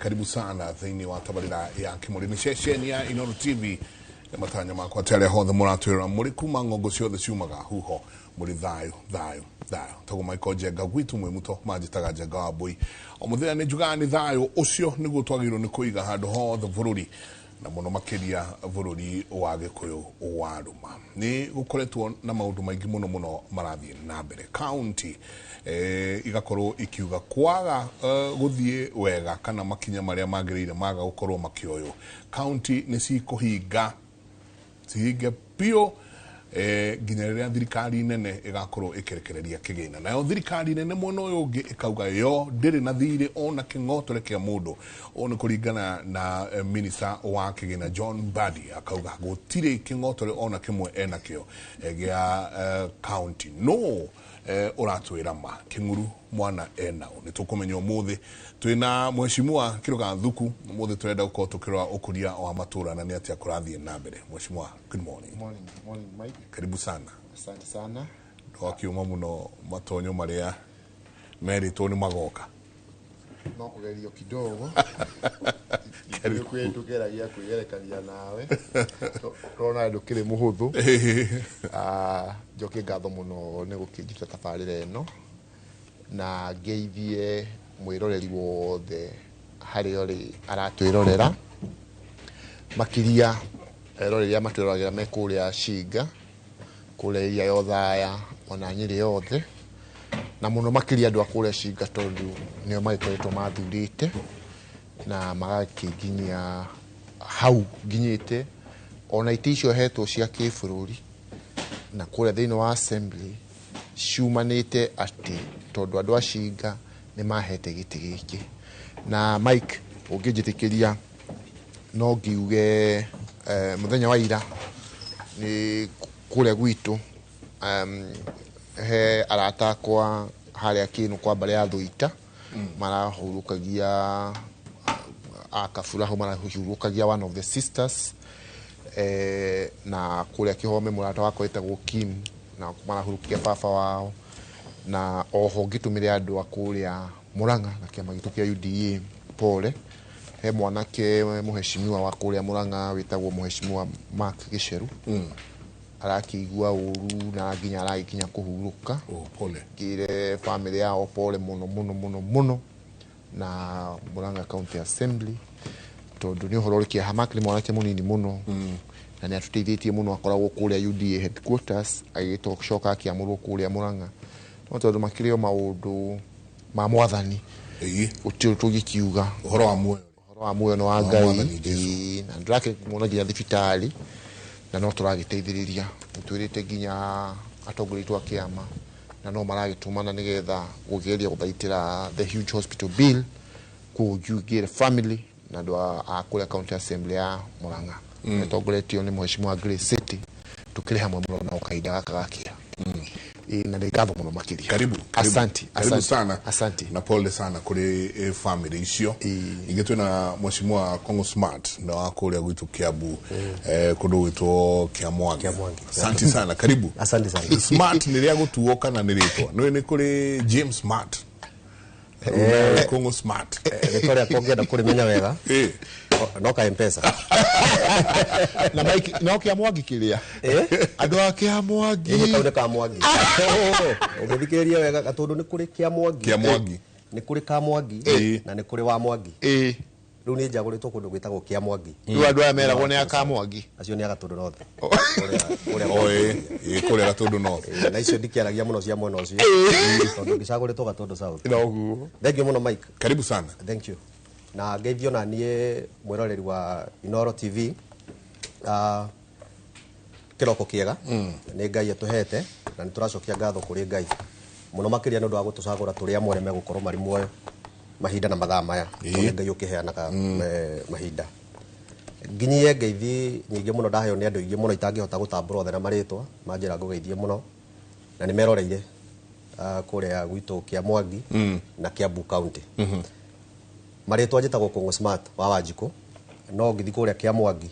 Karibu sana thĩinĩ wa tabarĩra ya Kĩmũrĩ, nĩ ceceni ya Inooro TV. Nĩ matanya makwa atĩ arĩa hothe mũratwĩrora mũrĩ kuma ng'ongo ciothe ciumaga huho mũrĩ thayũ thayũ thayũ. Tagwo Michael Njenga, gwitũ mwĩ muto manjĩtaga Njenga wa Mbũi. O mũthenya nĩ njugaga nĩ thayũ ũcio nĩguo twagĩrĩirwo nĩ kũiga handũ hothe bũrũri, na mũno makĩria bũrũri wa Gĩkũyũ wa Rũma. Nĩ gũkoretwo na maũndũ maingĩ mũno mũno marathiĩ na mbere, kaunti igakorwo ikiuga kwaga gũthiĩ wega kana makinya marĩa magĩrĩire maga gũkorwo makĩoywo, kaunti nĩ cikũhinga, cihinge biũ nginya rĩrĩa thirikari nene ĩgakorwo ĩkĩrekereria kĩgĩna. Nayo thirikari nene mwena ũyũ ũngĩ ĩkauga yo ndĩrĩ na thirĩ ona kĩng'otore kĩa mũndũ. Ũũ nĩ kũringana na minister wa kĩgĩna John Mbadi, akauga gũtirĩ kĩng'otore ona kĩmwe enakĩo gĩa county. No ũratwĩra ma kĩng'uru mwana enao nĩ tũkũmenya ũmũthĩ. Twĩna mheshimiwa Kĩrũga Thuku. Ũmũthĩ tũrenda gũkorwo tũkĩrora ũkũria wa matũra na nĩ atĩa kũrathiĩ na mbere. Mheshimiwa, good morning. Morning, morning, Mike. Karibu sana. Asante sana. Ndwakiuma mũno, matonyo marĩa merĩtwo nĩ magoka. No kũgerio kidogo. Kwĩ tũgeragia kwĩgerekania nawe. Tũrona ndũkĩrĩ mũhũthũ. Njokie ngatho mũno nĩ gũkĩnjĩta tabarĩra ĩno na ngeithie mwĩroreri wothe harĩa ũrĩ aratwĩrorera, makĩria eroreri arĩa matwĩroragĩra me kũrĩa Cinga, kũrĩa area ya Othaya ona Nyĩrĩ yothe, na mũno makĩria andũ a kũrĩa Cinga tondũ nĩo magĩkoretwo mathurĩte na magakĩnginyia hau nginyĩte. Ona itĩ icio hetwo cia kĩbũrũri na kũrĩa thĩinĩ wa assembly ciumanĩte atĩ tondũ andũ a Cinga nĩ mahete gĩtĩ gĩkĩ. Na Mike, ũngĩnjĩtĩkĩria no ngiuge mũthenya wa ira nĩ kũrĩa gwitũ he arata akwa harĩa Kĩnũ kwa mbarĩ ya Thũita marahurũkagia a Kaburaho, marahurũkagia one of the sisters, na kũrĩa Kĩhome mũrata wakwa wĩtagwo Kim na marahurũkia baba wao. Na oho ngĩtũmĩre andũ a kũrĩa Murang'a na kĩama gitũ kĩa UDA pole. He mwanake mũheshimiwa wa kũrĩa Murang'a wĩtagwo Mũheshimiwa Mark Gĩceru, arakĩigua ũru na nginya aragĩkinya kũhurũka. Oh, pole. Ngĩre family yao pole mũno mũno mũno mũno na Murang'a County Assembly, tondũ nĩ ũhoro ũrĩ kĩeha. Mark nĩ mwanake mũnini mũno na nĩ atũteithĩtie mũno. Akoragwo kũrĩa UDA headquarters, agĩcoka akĩamũrwo kũrĩa Murang'a, no tondũ makĩrĩ o maũndũ ma mwathani, gũtirĩ tũngĩkiuga. Ũhoro wa muoyo. Ũhoro wa muoyo nĩ wa Wa Ngai. Mwathani Jesũ. Ĩĩ, na ndĩrakĩmuona nginya thibitarĩ na no tũragĩteithĩrĩria, nĩtwĩrĩte nginya atongoria aitũ a kĩama na no maragĩtũmana nĩgetha gũgeria gũthaitĩra the huge hospital bill. Koguo ngĩre family na andũ a kũrĩa county assembly ya Murang'a ĩtongoretio nĩ Mheshimiwa Grace City, tũkĩrĩ hamwe mũno nao kahinda gaka ga kĩeha. Ĩĩ, na nĩ ngatho mũno makĩria. Karibu, karibu. Asante. Karibu Asante. sana. Asante. Na pole sana kũrĩ family icio. Ningĩ twĩna Mheshimiwa Kongo Smart na wa kũrĩa gwitũ Kiambu, kũndũ gwĩtwo Kĩamwangi. Kĩamwangi. Asante sana, karibu. Asante sana. Smart nĩ rĩa gũtuo kana nĩ rĩtwa? Nĩ nĩ kũrĩ James Smart, Kongo Smart. Rĩtwa rĩakwa ũngĩenda kũrĩmenya wega, no ka Mpesa. Na Mike, no kĩa Mwangi kĩrĩa andũ a kĩa Mwangi. Ĩĩ, kau nĩ ka Mwangi. Ũngĩthikĩrĩria wega, tondũ nĩ kũrĩ kĩa Mwangi. Kĩa Mwangi. Nĩ kũrĩ ka Mwangi na nĩ kũrĩ wa Mwangi. Rĩu niĩ njagũrĩtwo kũndũ gwĩtagwo kĩa Mwangi. Rĩu andũ aya meragwo nĩ aka Mwangi. Acio nĩ agatũndũ North. Kũrĩa O ĩ kũrĩa Gatũndũ North. Ĩĩ, na icio ndikĩaragia mũno cia mwena ũcio tondũ ngĩcagũrĩtwo Gatũndũ South. Noguo. Thank you mũno, Mike. Karibu sana. Thank you. Na ngeithio na niĩ mwĩroreri wa Inooro TV. Kĩroko kĩega. Nĩ Ngai atũhete na nĩ tũracokia ngatho kũrĩ Ngai mũno makĩria nĩ ũndũ wa gũtũcagũra tũrĩ amwe arĩa megũkorwo marĩ muoyo mahinda na mathaa maya. Tondũ nĩ Ngai ũkĩheanaga mahinda. Nginyie ngeithi nyingĩ mũno ndaheo nĩ andũ aingĩ mũno itangĩhota gũtambũra othe na marĩtwa manjĩra ngũgeithie mũno na nĩ meroreire kũrĩa gwitũ kĩa Mwangi na Kiambu County. Marĩtwa njĩtagwo Kũng'ũ Smart wa Wanjikũ, no ngĩthiĩ kũrĩa kĩa Mwangi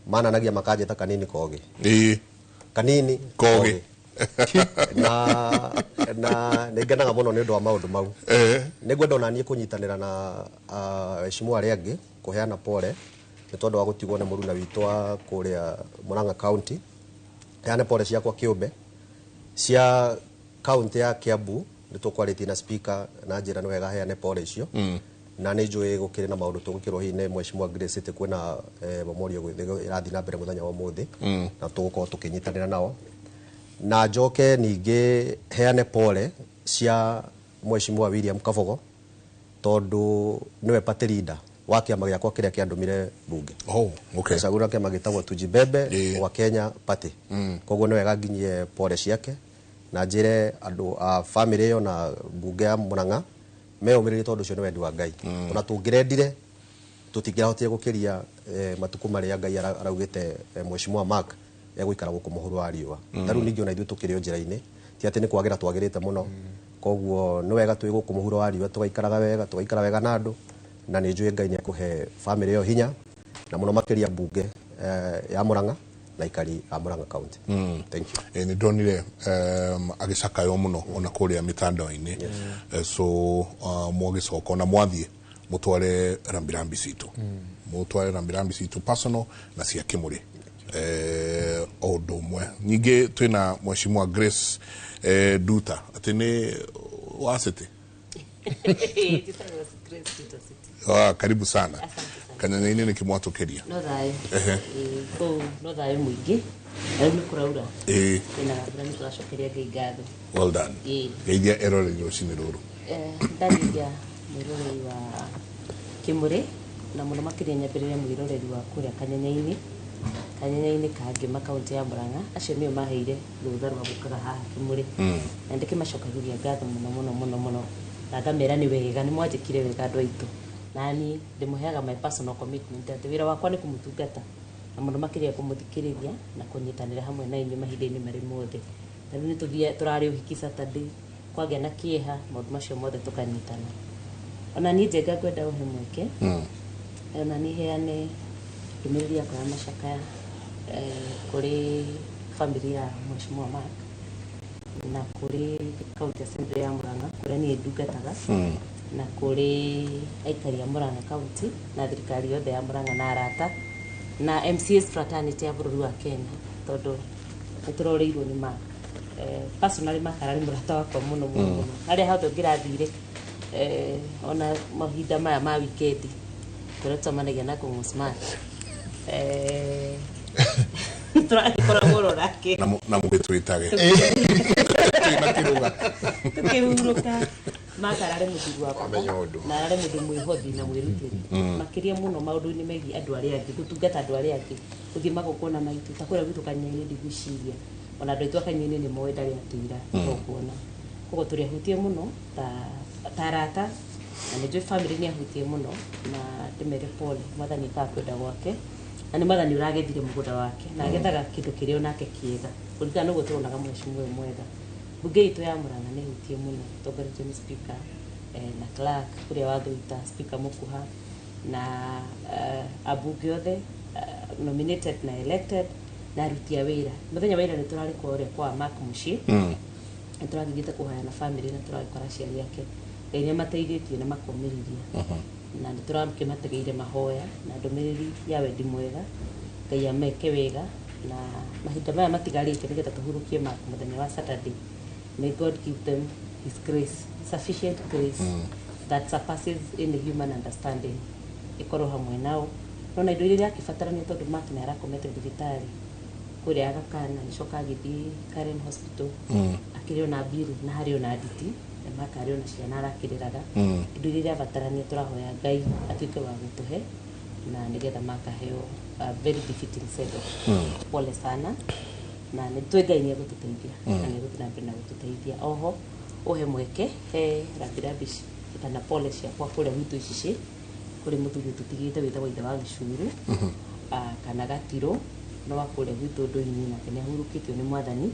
mananagia makanjĩta Kanini Kogĩ. Kanini Kogĩ. Na Na nĩ ngenaga mũno nĩ ũndũ wa maũndũ mau. Nĩ ngwenda ona niĩ kũnyitanĩra na aheshimu arĩa angĩ kũheana pole nĩ tondũ wa gũtigwo nĩ mũruna witũ wa kũrĩa Murang'a County. Heane pole ciakwa kĩũmbe cia kaunti ya Kiambu. Nĩ tũkwarĩtie na speaker na njĩra nĩ wega heane pole icio, na nĩ njũĩ gũkĩrĩ na maũndũ tũgũkĩrwo hihi nĩ Mheshimiwa Grace City. Kwĩna memorial ĩrathiĩ na mbere mũthenya wa ũmũthĩ na tũgũkorwo tũkĩnyitanĩra nao. Na njoke ningĩ heane pole cia Mheshimiwa William Kabogo, tondũ nĩwe party leader wa kĩama gĩakwa kĩrĩa kĩandũmire bunge. Oh, okay. Gacagũra kĩama gĩtagwo Tujibebe wa Kenya Party. Koguo nĩ wega nginyie pole ciake na njĩre andũ a family ĩyo na bunge ya Murang'a meyũmĩrĩrie, tondũ ũcio nĩ wendi wa Ngai. Ona tũngĩrendire, tũtingĩrahotire gũkĩria matukũ marĩa Ngai araugĩte Mheshimiwa Mark egũikara gũkũ mũhuro wa riũa. Ta rĩu ningĩ ona ithuĩ tũkĩrĩ o njĩra-inĩ, ti atĩ nĩ kwagĩra twagĩrĩte mũno. Koguo nĩ wega twĩ gũkũ mũhuro wa riũa tũgaikaraga wega, tũgaikara wega na andũ, na nĩ njũĩ Ngai nĩ ekũhe family ĩyo hinya, na mũno makĩria bunge ya Murang'a na aikari a Murang'a County. Thank you. Nĩ ndonire agĩcakaywo mũno ona kũrĩa mĩtandao-inĩ. So mwagĩcoka ona mwathiĩ mũtware rambirambi citũ, mũtware rambirambi citũ personal na cia Kĩmũrĩ o ũndũ ũmwe. Ningĩ twĩna Mheshimiwa Grace Nduta, atĩ nĩ wa City. Njĩtagwo Grace Nduta City. Ah, karibu sana. Asante sana. Kanyanya-inĩ nĩ kĩmwatũkĩria? No thayũ. Ehe. Ĩĩ, kũu no thayũ mũingĩ, na rĩu nĩ kũraura. Kwĩna mbura, nĩ tũracokeria Ngai ngatho. Well done. Geithia eroreri rũcinĩ rũrũ. Ndageithia mwĩroreri wa Kĩmũrĩ, na mũno makĩria nyambĩrĩre mwĩroreri wa kũrĩa Kanyanya-inĩ, Kanyanya-inĩ Kangĩma, kaũntĩ ya Murang'a. Acio nĩo maheire rũtha rwa gũkaga haha Kĩmũrĩ, na ndĩkĩmacokagĩria ngatho mũno mũno mũno mũno, na ngamera nĩ wega, nĩ mwanjĩkire wega andũ aitũ. Na niĩ ndĩmũheaga my personal commitment atĩ wĩra wakwa nĩ kũmũtungata, na mũno makĩria kũmũthikĩrĩria na kũnyitanĩra hamwe na inyuĩ mahinda-inĩ marĩ mothe. Ta rĩu nĩ tũthiĩ tũrarĩ ũhiki Saturday, kwagĩa na kĩeha, maũndũ macio mothe tũkanyitana. Ona niĩ Njenga ngwenda ũhe mweke ona niĩ heane ndũmĩrĩri yakwa ya macakaya kũrĩ family ya Mheshimiwa Mark na kũrĩ County Assembly ya Murang'a kũrĩa niĩ ndungataga, na kũrĩ aikari a Murang'a County na thirikari yothe ya Murang'a na arata na MCAs fraternity ya bũrũri wa Kenya, tondũ nĩ tũrorĩirwo nĩ Mark. Personally, Mark ararĩ mũrata wakwa mũno mũno mũno. Harĩa hothe ũngĩrathire, ona mahinda maya ma wikendi kũrĩa tũcemanagia na Kũng'ũ Smart, tũragĩkoragwo ro nake. Na mũgĩtwĩtage twĩna kĩrũga. Tukĩhurũka. Mark ararĩ mũthuri wa bata Wamenya ũndũ. na ararĩ mũndũ mwĩhothi na mwĩrutĩri makĩria mũno maũndũ-inĩ megiĩ andũ arĩa angĩ, gũtungata andũ arĩa angĩ, gũthiĩ magongona maitũ ta kũrĩa gwitũ Kanyanya-inĩ. Ndigwĩciria ona andũ aitũ a Kanyanya-inĩ nĩ moĩ ndarĩ atĩira igongona. Koguo tũrĩ ahutie mũno ta arata, na nĩ njũĩ family nĩ ahutie mũno, na ndĩmere pole. Mwathani ekaga kwenda gwake, na nĩ mwathani ũragethire mũgũnda wake na agethaga kĩndũ kĩrĩa onake kĩega kũringana na ũguo tũronaga mheshimiwa ũyũ mwega. Bunge itũ ya Murang'a nĩ hutie mũno, tongoretio nĩ speaker na clerk kũrĩa wa Thũita, speaker Mũkuha na ambunge othe nominated na elected na aruti a wĩra. Mũthenya wa ira nĩ tũrarĩ kwa ũrĩa kwa Mark mũciĩ, nĩ tũragĩthiĩte kũhoya na family na tũragĩkora aciari ake. Ngai nĩ amateithĩtie na makomĩrĩria, na nĩ tũrakĩmategeire mahoya na ndũmĩrĩri ya wendi mwega. Ngai ameke wega na mahinda maya matigarĩte nĩgetha tũhurũkie Mark mũthenya wa Saturday. May God give them his grace, sufficient grace that surpasses any human understanding, ĩkorwo hamwe nao. Nona indo iria irakĩbatarania, tondũ Mark nĩ arakomete thibitarĩ kũrĩa Aga Khan, agĩcoka agĩthiĩ Karen Hospital, akĩrĩ ona bill na harĩ ona nditi, na Mark arĩ ona ciana arakĩrĩraga. Indo iria irabatarania tũrahoya Ngai atuĩke wa gũtũhe na nĩgetha Mark aheo a very befitting send off. Pole sana, na nĩ tũĩ Ngai nĩ egũtũteithia na nĩ egũthiĩ na mbere na gũtũteithia. Oho ũhe mweke he rambirambi kana pole ciakwa kũrĩa gwitũ Icici, kũrĩ mũthuri ũtũtigĩte wĩtagwo ithe wa Gĩcuru, kana Gatirũ, no wa kũrĩa gwitũ ndũini, nake nĩ ahurũkĩtio nĩ mwathani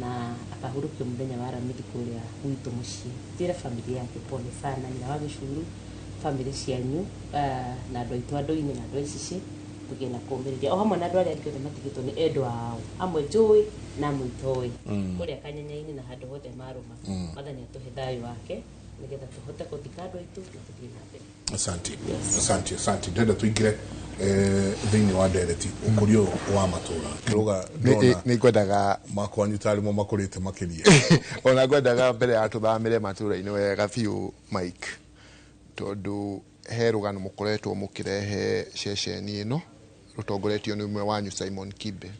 na akahurũkio mũthenya wa Aramithi kũrĩa gwitũ mũciĩ. Njĩre family yake pole sana, nyina wa Gĩcuru, family cianyu, na andũ aitũ a ndũini na andũ a Icici. Tũgĩe na kũũmĩrĩria o hamwe na andũ arĩa angĩ othe matigĩtwo nĩ endwa ao, amwe njũĩ na amwe itoĩ, kũrĩa kanyenya-inĩ na handũ hothe marũma. Mwathani atũhe thayũ wake nĩgetha tũhote gũthika andũ aitũ na tũthiĩ na mbere. Asante, asante, asante. Ndenda tuingire thĩinĩ wa ndereti ũkũria ũyũ wa matũra kĩrũga ndona Nĩ ngwendaga makwanyu tarĩ mo makũrĩte makĩria. Ona ngwendaga mbere ya tũthamĩre matũra-inĩ wega biũ, Mike, tondũ he rũgano mũkoretwo mũkĩrehe ceceni ĩno rũtongoretio nĩ ũmwe wanyu, Simon Kibe.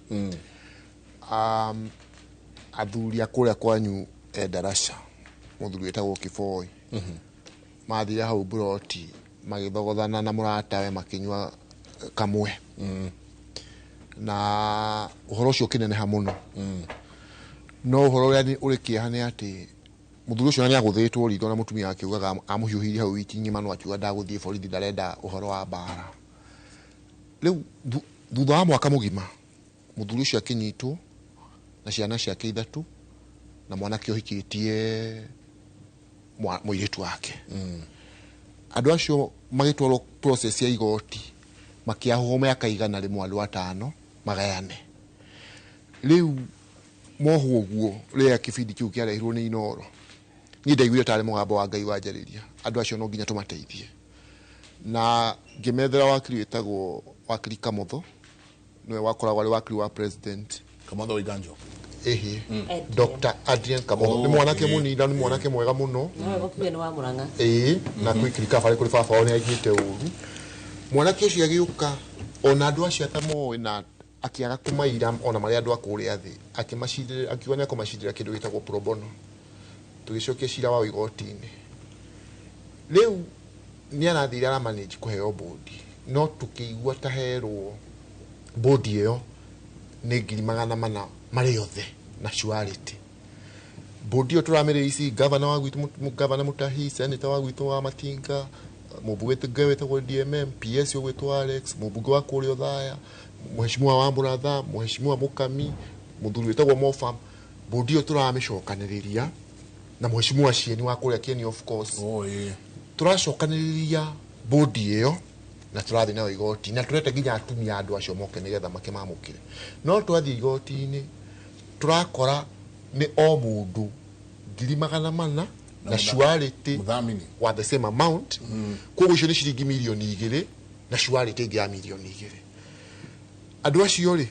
Athuri a kũrĩa kwanyu e Ndaraca, mũthuri wĩtagwo Kĩboi, mathire hau mburoti magĩthogothana na mũratawe makĩnyua kamwe, na ũhoro ũcio ũkĩneneha mũno. No ũhoro ũrĩa ũrĩ kĩeha nĩ atĩ mũthuri ũcio nĩ agũthĩtwo ritho na mũtumia wake augaga amũhiũhĩirie hau wiki ng'ima, no akiuga ndagũthiĩ borithi, ndarenda ũhoro wa mbara. Rĩu thutha wa mwaka mũgima mũthuri ũcio akĩnyitwo na ciana ciake ithatũ na mwanake ũhikĩtie mũirĩtu wake. Andũ acio magĩtwarwo process ya igoti, makĩahũo mĩaka 100, andũ 5 magayane. Rĩu mohwo ũguo, rĩrĩa kĩbindi kĩu kĩarehirwo nĩ Inoro, niĩ ndaiguire tarĩ mũgambo wa Ngai wanjarĩria, andũ acio no nginya tũmateithie. Na ngĩmethera wakiri wĩtagwo wakiri Kamotho, nĩwe wakoragwo arĩ wakiri wa president. Kamotho Waiganjo? Ĩhĩ. Adrian. Dr. Adrian Kamotho nĩ mwanake mũnini na nĩ mwanake mwega mũno. Nowe gũkiuga nĩ wa Mũrang'a. Ĩĩ, na kwĩ kirikaba kũrĩ baba wao nĩ aiguĩte ũru. Mwanake ũcio agĩũka ona andũ acio atamoĩ na akĩaga kũmaira ona marĩa andũ a kũrĩa thĩ, akĩmacindĩra, akiuga nĩ akũmacindĩra kĩndũ gĩtagwo pro bono. Tũgĩcokia cira wao igoti-inĩ. Rĩu nĩ arathire aramanage kũheo bũndi, no tũkĩigua ta herwo bũndi ĩyo nĩ 400,000 marĩ othe na surety. Bũndi ĩyo tũramĩrĩ ici gavana wa gwitũ, gavana Mutahi, senator wa gwitũ wa Matinga, mũmbunge wĩtagwo DMM, PS ũgwĩtwo Alex, mũmbunge wa kũrĩa Othaya, mheshimiwa wa Mũratha, mheshimiwa Mũkami, mũthuri wĩtagwo Mofam. Bũndi ĩyo tũramĩcokanĩrĩria na mheshimiwa Cieni wa kũrĩa Kieni, of course. Oh, ĩĩ. Tũracokanĩrĩria bũndi ĩyo na tũrathiĩ nayo igoti, na tũrete nginya atumia a andũ acio moke nĩgetha makĩmamũkĩre. No twathiĩ igoti-inĩ tũrakora nĩ o mũndũ 400,000 na surety mũthamini wa the same amount. Koguo icio nĩ ciringi 2 mirioni na surety ĩngĩ ya 2 mirioni. Andũ acio rĩ,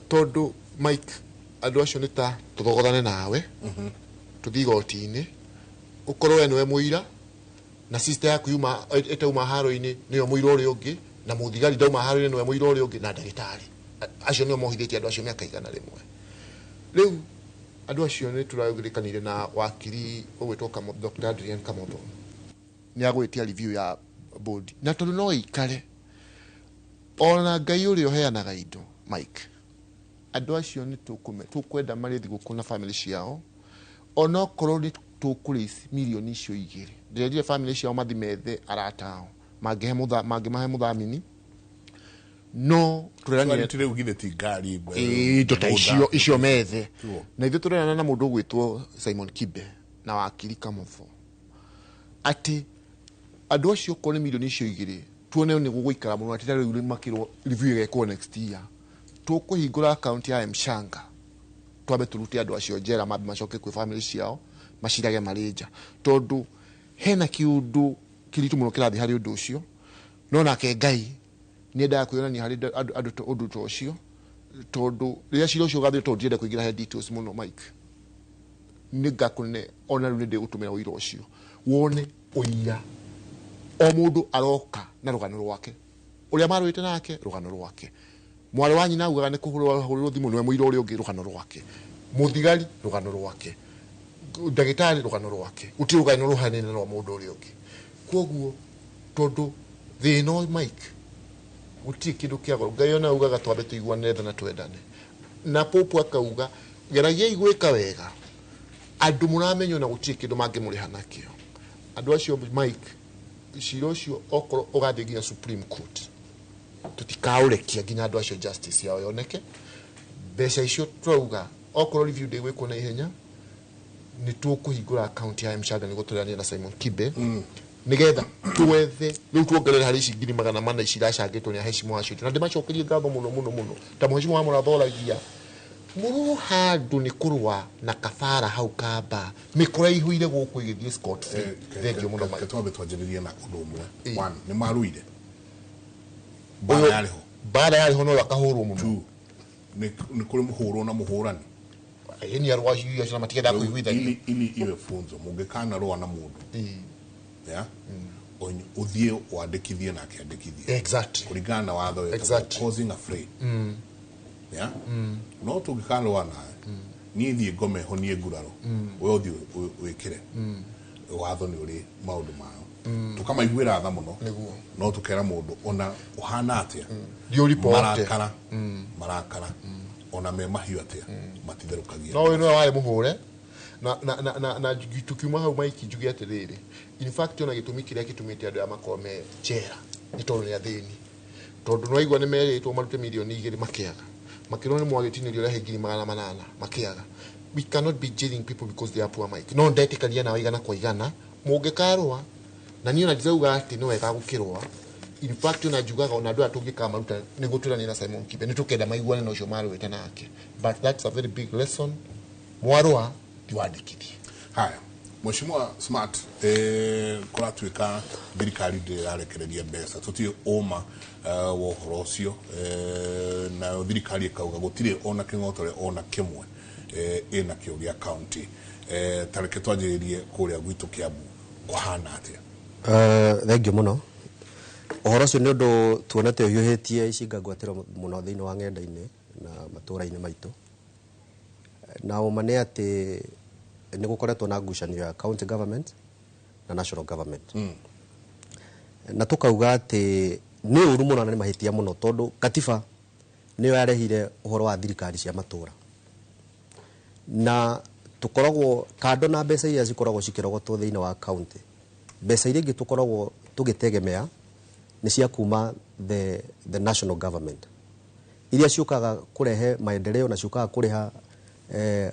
tondũ Mike, andũ acio nĩ ta tũthogothane nawe tũthiĩ igoti-inĩ, ũkorwo we nĩwe mũira na sister yaku yuma ĩtauma haro-inĩ nĩyo mũira ũrĩa ũngĩ, na mũthigari ndauma haro-inĩ nĩwe mũira ũrĩa ũngĩ, na ndagĩtarĩ. Acio nĩo mohithĩtie andũ acio mĩaka 100. Rĩu andũ acio nĩ tũragĩrĩkanire na wakiri ũgwĩtwo Dr. Adrian Kamotho, nĩ agwĩtia review ya board, na tondũ no ikare ona Ngai ũrĩa ũheanaga indo, Mike, andũ acio nĩ tũkwenda marĩ thigũkũ na family ciao, onokorwo nĩ tũkũrĩ 2 mirioni icio. Ndĩrendire family ciao mathi methe arata ao mangĩmahe mũthamini, no tũreranire. Surety rĩu githĩ ti ngari? Ĩĩ, indo ta icio icio methe. Tuo. Na ithuĩ tũrerana na mũndũ ũgwĩtwo Simon Kibe na wakiri Kamotho atĩ andũ acio okorwo nĩ 2 mirioni icio tuone nĩ gũgũikara mũno, atĩ ta rĩu nĩ makĩrwo review ĩgekwo next year, tũkũhingũra account ya Mshanga, twambe tũrute andũ acio njera, mambe macoke kwĩ family ciao macirage marĩ nja, tondũ hena kĩũndũ kĩritũ mũno kĩrathiĩ harĩ ũndũ ũcio. No nake Ngai nĩ endaga kwĩyonania harĩ andũ ũndũ ta ũcio, tondũ rĩrĩa cira ũcio ũgathira, tondũ ndirenda kũingĩra he details mũno, Mike, nĩ ngakũne ona rĩu nĩ ndĩgũtũmĩra ũira ũcio wone ũira. O mũndũ aroka na rũgano rwake, ũrĩa marũĩte nake rũgano rwake, mwarĩ wa nyina augaga nĩ kũhũrwo ahũrĩrwo thimũ nĩwe mũira ũrĩa ũngĩ rũgano rwake, mũthigari rũgano rwake, ndagĩtarĩ rũgano rwake, gũtirĩ rũgano rũhanene rwa mũndũ ũrĩa ũngĩ. Koguo tondũ thĩna ũyũ, Mike, gũtirĩ kĩndũ kĩa goro. Ngai ona augaga twambe tũiguanĩre tha na twendane, na popu akauga geragiai gwĩka wega andũ mũramenya na gũtirĩ kĩndũ mangĩmũrĩha nakĩo. Andũ acio, Mike, cira ũcio okorwo ũgathiĩ nginya Supreme Court, tũtikaũrekia nginya andũ acio justice yao yoneke. Mbeca icio tũrauga okorwo review ndĩgwĩkwo na ihenya, nĩ tũkũhingũra account ya Mshanga nĩguo tũrĩanĩre na Simon Kibe. Nigetha tuwethe riu tuongerere hari ici 400,000 ici iracangĩtwo nĩ aheshimiwa acio na ndĩmacokerie ngatho mũno mũno mũno ta mũheshimiwa wa Mũrathoragia mũrũ handũ nĩ kũrũa na kabara hau kamba mĩkora ihuire gũkũ ĩgĩthiĩ scot free. Thengio mũno Mike. Twambe twanjĩrĩrie na ũndũ ũmwe. One, nĩ maruire mbara yarĩ ho. Mbara yarĩ ho no akahũrwo mũno. Two, nĩ kũrĩ mũhũrwo na mũhũrani. Ĩni arũa acio na matienda kũiguithania. Ili iwe funzo mũngĩkanarũa na mũndũ ya ũthiĩ wandĩkithie nake andĩkithie. Exactly. Kũringana na watho wĩtagwo causing a fray. Ya no tũngĩkanarũa nawe niĩ thiĩ ngome honie nguraro we ũthiĩ wĩkĩre watho nĩ ũrĩ maũndũ mayo tũkamaiguĩra tha mũno no tũkera mũndũ ona ũhana atĩa Thiĩ ũripote. marakara marakara ona me mahiũ atĩa matitherũkagia. No ũyũ nĩwe warĩ mũhũre na tukiuma hau Mike njuge atĩrĩrĩ, in fact ona gĩtũmi kĩrĩa gĩtũmĩte andũ aya makorwo me njera nĩ tondũ nĩ athĩni, tondũ nĩwaigua nĩ merĩtwo marute 2 mirioni makĩaga, makĩrwo nĩ mwagĩtinĩrio rehe 800,000 makĩaga. We cannot be jailing people because they are poor, Mike. No ndetĩkania nawe igana kwa igana mũngĩkarũa na niĩ ona ndirauga atĩ nĩ wega gũkĩrũa. In fact ona njugaga ona andũ aya tũngĩkamaruta nĩguo twĩranĩre na Simon Kibe nĩ tũkenda maiguane na ũcio marũĩte nake, but that's a very big lesson. Mwarũa ndiwandĩkithie. Haya, Mheshimiwa Smart, kũratuĩka thirikari ndĩrarekereria mbeca tũtirĩ ũma wa ũhoro ũcio, nayo thirikari ĩkauga gũtirĩ ona kĩng'otore ona kĩmwe ĩnakĩo gĩa county. Ta reke twanjĩrĩrie kũrĩa gwitũ Kiambu kũhana atĩa? Thengio mũno. Ũhoro ũcio nĩ ũndũ tuonete ũhiũhĩtie icinga ngwatĩro mũno thĩinĩ wa ng'enda-inĩ na matũũra-inĩ maitũ, na ũma nĩ atĩ nĩ gũkoretwo na ngucanio ya county government na national government, na tũkauga atĩ nĩ ũru mũno na nĩ mahĩtia mũno tondũ katiba nĩyo yarehire ũhoro wa thirikari cia matũũra, na tũkoragwo kando na mbeca iria cikoragwo cikĩrogotwo thĩinĩ wa county, mbeca iria ingĩ tũkoragwo tũgĩtegemea nĩ cia kuma the national government iria ciũkaga kũrehe maendeleo na ciũkaga kũrĩha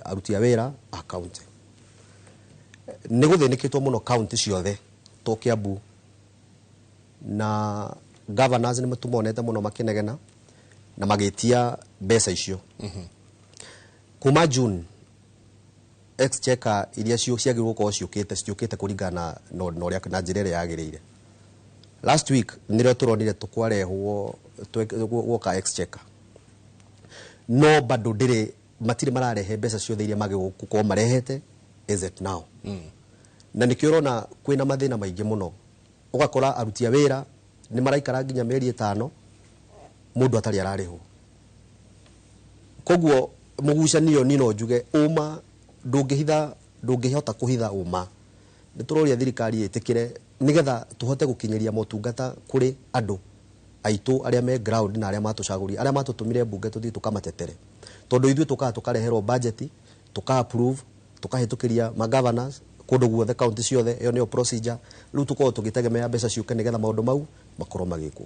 aruti a wĩra a county. Nĩ gũthĩnĩkĩtwo mũno county ciothe to Kiambu, na governors nĩ tũmonete mũno makĩnegena na magĩtia mbeca icio. Kuma June exchequer iria ciagĩrĩirwo gũkorwo ciũkĩte citiũkĩte kũringana na ũrĩa na njĩra ĩrĩa yagĩrĩire. Last week nĩrĩo tũronire tũkwarehwo gwoka exchequer, no bado ndĩrĩ matirĩ mararehe mbeca ciothe iria magĩrĩirwo gũkorwo marehete as at now. Na nĩkĩo ũrona kwĩna mathĩna maingĩ mũno, ũgakora aruti a wĩra nĩ maraikara nginya mĩeri 5 mũndũ atarĩ ararĩhwo. Koguo mũgucanio niĩ no njuge ũma ndũngĩhitha, ndũngĩhota kũhitha ũma. Nĩ tũroria thirikari ĩtĩkĩre nĩgetha tũhote gũkinyĩria motungata kũrĩ andũ aitũ arĩa me ground na arĩa matũcagũrire, arĩa matũtũmire mbunge tũthiĩ tũkamatetere, tondũ ithuĩ tũkaga tũkareherwo budget, tũka approve, tũkahĩtũkĩria ma governors kũndũ guothe county ciothe, ĩyo nĩyo procedure. Rĩu tũkorwo tũgĩtegemea mbeca ciũke nĩgetha maũndũ mau makorwo magĩkwo.